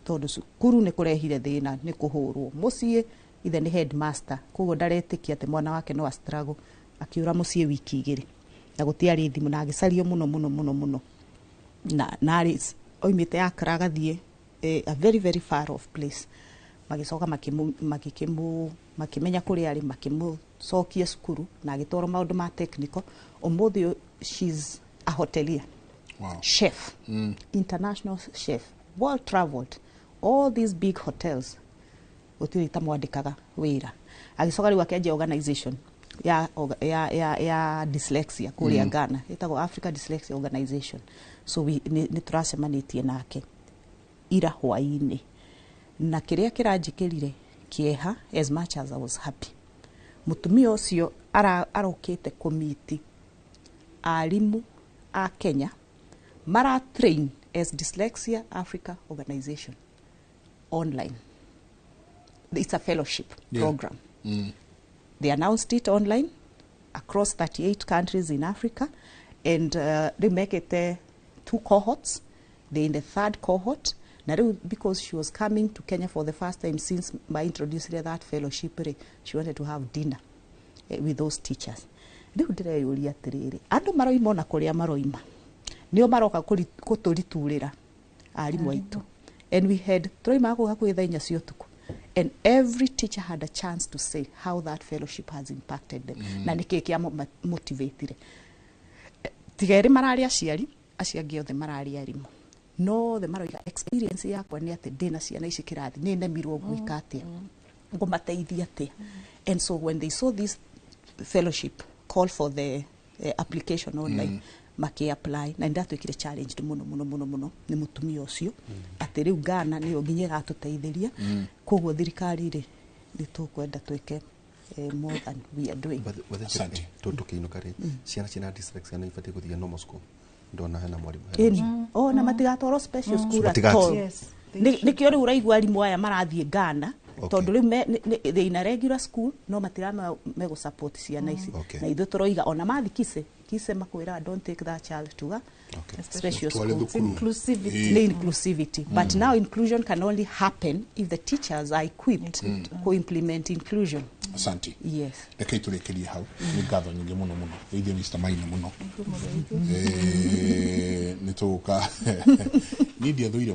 tondũ cukuru nĩ kũrehire thĩna, nĩ kũhũrwo mũciĩ. Ithe nĩ headmaster, koguo ndaretĩkia atĩ mwana wake no a struggle. Akĩũra mũciĩ wiki 2, na gũtiarĩ thimũ, na agĩcario mũno mũno mũno mũno, na arĩ oimĩte Accra agathiĩ a very very far off place. Magĩcoka makĩmenya kũrĩa arĩ, makĩmũcokia cukuru na agĩtwarwo maũndũ ma technical. Ũmũthĩ ũyũ she's a hotelier, chef, international chef, world traveled, all these big hotels, gũtirĩ itamwandĩkaga wĩra. Agĩcoka rĩu akĩanjia organization ya dyslexia kũrĩa Ghana, ĩtagwo Africa Dyslexia Organization. So nĩ tũracemanĩtie nake ira hwaĩ-inĩ, na kĩrĩa kĩranjĩkĩrire kĩeha, as much as I was happy, mũtumia ũcio arokĩte kũmiti arimũ a Kenya mara train as Dyslexia Africa Organization online. It's a fellowship program. They announced it online across 38 countries in Africa, and they make it two cohorts. They're in the third cohort. Now, because she was coming to Kenya for the first time since my introduced that fellowship, she wanted to have dinner with those teachers. Rĩu ndĩreyũria atĩrĩrĩ, andũ maroima ona kũrĩa maroima, nĩo maroka kũtũriturĩra arimũ aitũ. And we had tũroimaga kũu hakuhĩ thaa 4 cia ũtukũ, and every teacher had a chance to say how that fellowship has impacted them na nĩkĩĩ kĩa motivatire. Tiga erĩ mararĩ aciari, acio angĩ othe mararĩ arimũ, no othe maroiga experience yakwa nĩ atĩ ndĩna ciana ici kĩrathi, nĩ nemirwo gwĩka atĩa, ngũmateithia atĩa. And so when they saw this fellowship call for the application online, maki-apply, na nĩndatuĩkire challenged mũno mũno mũno mũno nĩ mũtumia ũcio atĩ rĩu Ghana nĩyo nginya ĩratũteithĩria. Koguo thirikari rĩ, nĩ tũkwenda twĩke more than we are doing. Tũkĩinũka rĩ, ciana ciĩna dyslexia nĩ ibatiĩ gũthiĩ normal school? Ndona hena mwarimũ, hena Ĩni, ona matigatwarwo special school at Matigathiĩ. all. Yes. Nĩkĩo rĩu ũraigua arimũ aya marathiĩ Ghana, tondũ rĩu they in a regular school, no matirama megũ support ciana ici. Na ithuĩ tũroiga ona mathi kise kise makwĩra, don't take that child to a special Tware school. thukuru. Inclusivity. Nĩ inclusivity, but now inclusion can only happen if the teachers are equipped to implement inclusion. Asante. Yes. Rekei tũrĩkĩrie hau. Nĩ ngatho nyingĩ mũno mũno, geithie Mr. Maina mũno. Nĩ tũgũka, niĩ ndiathũire.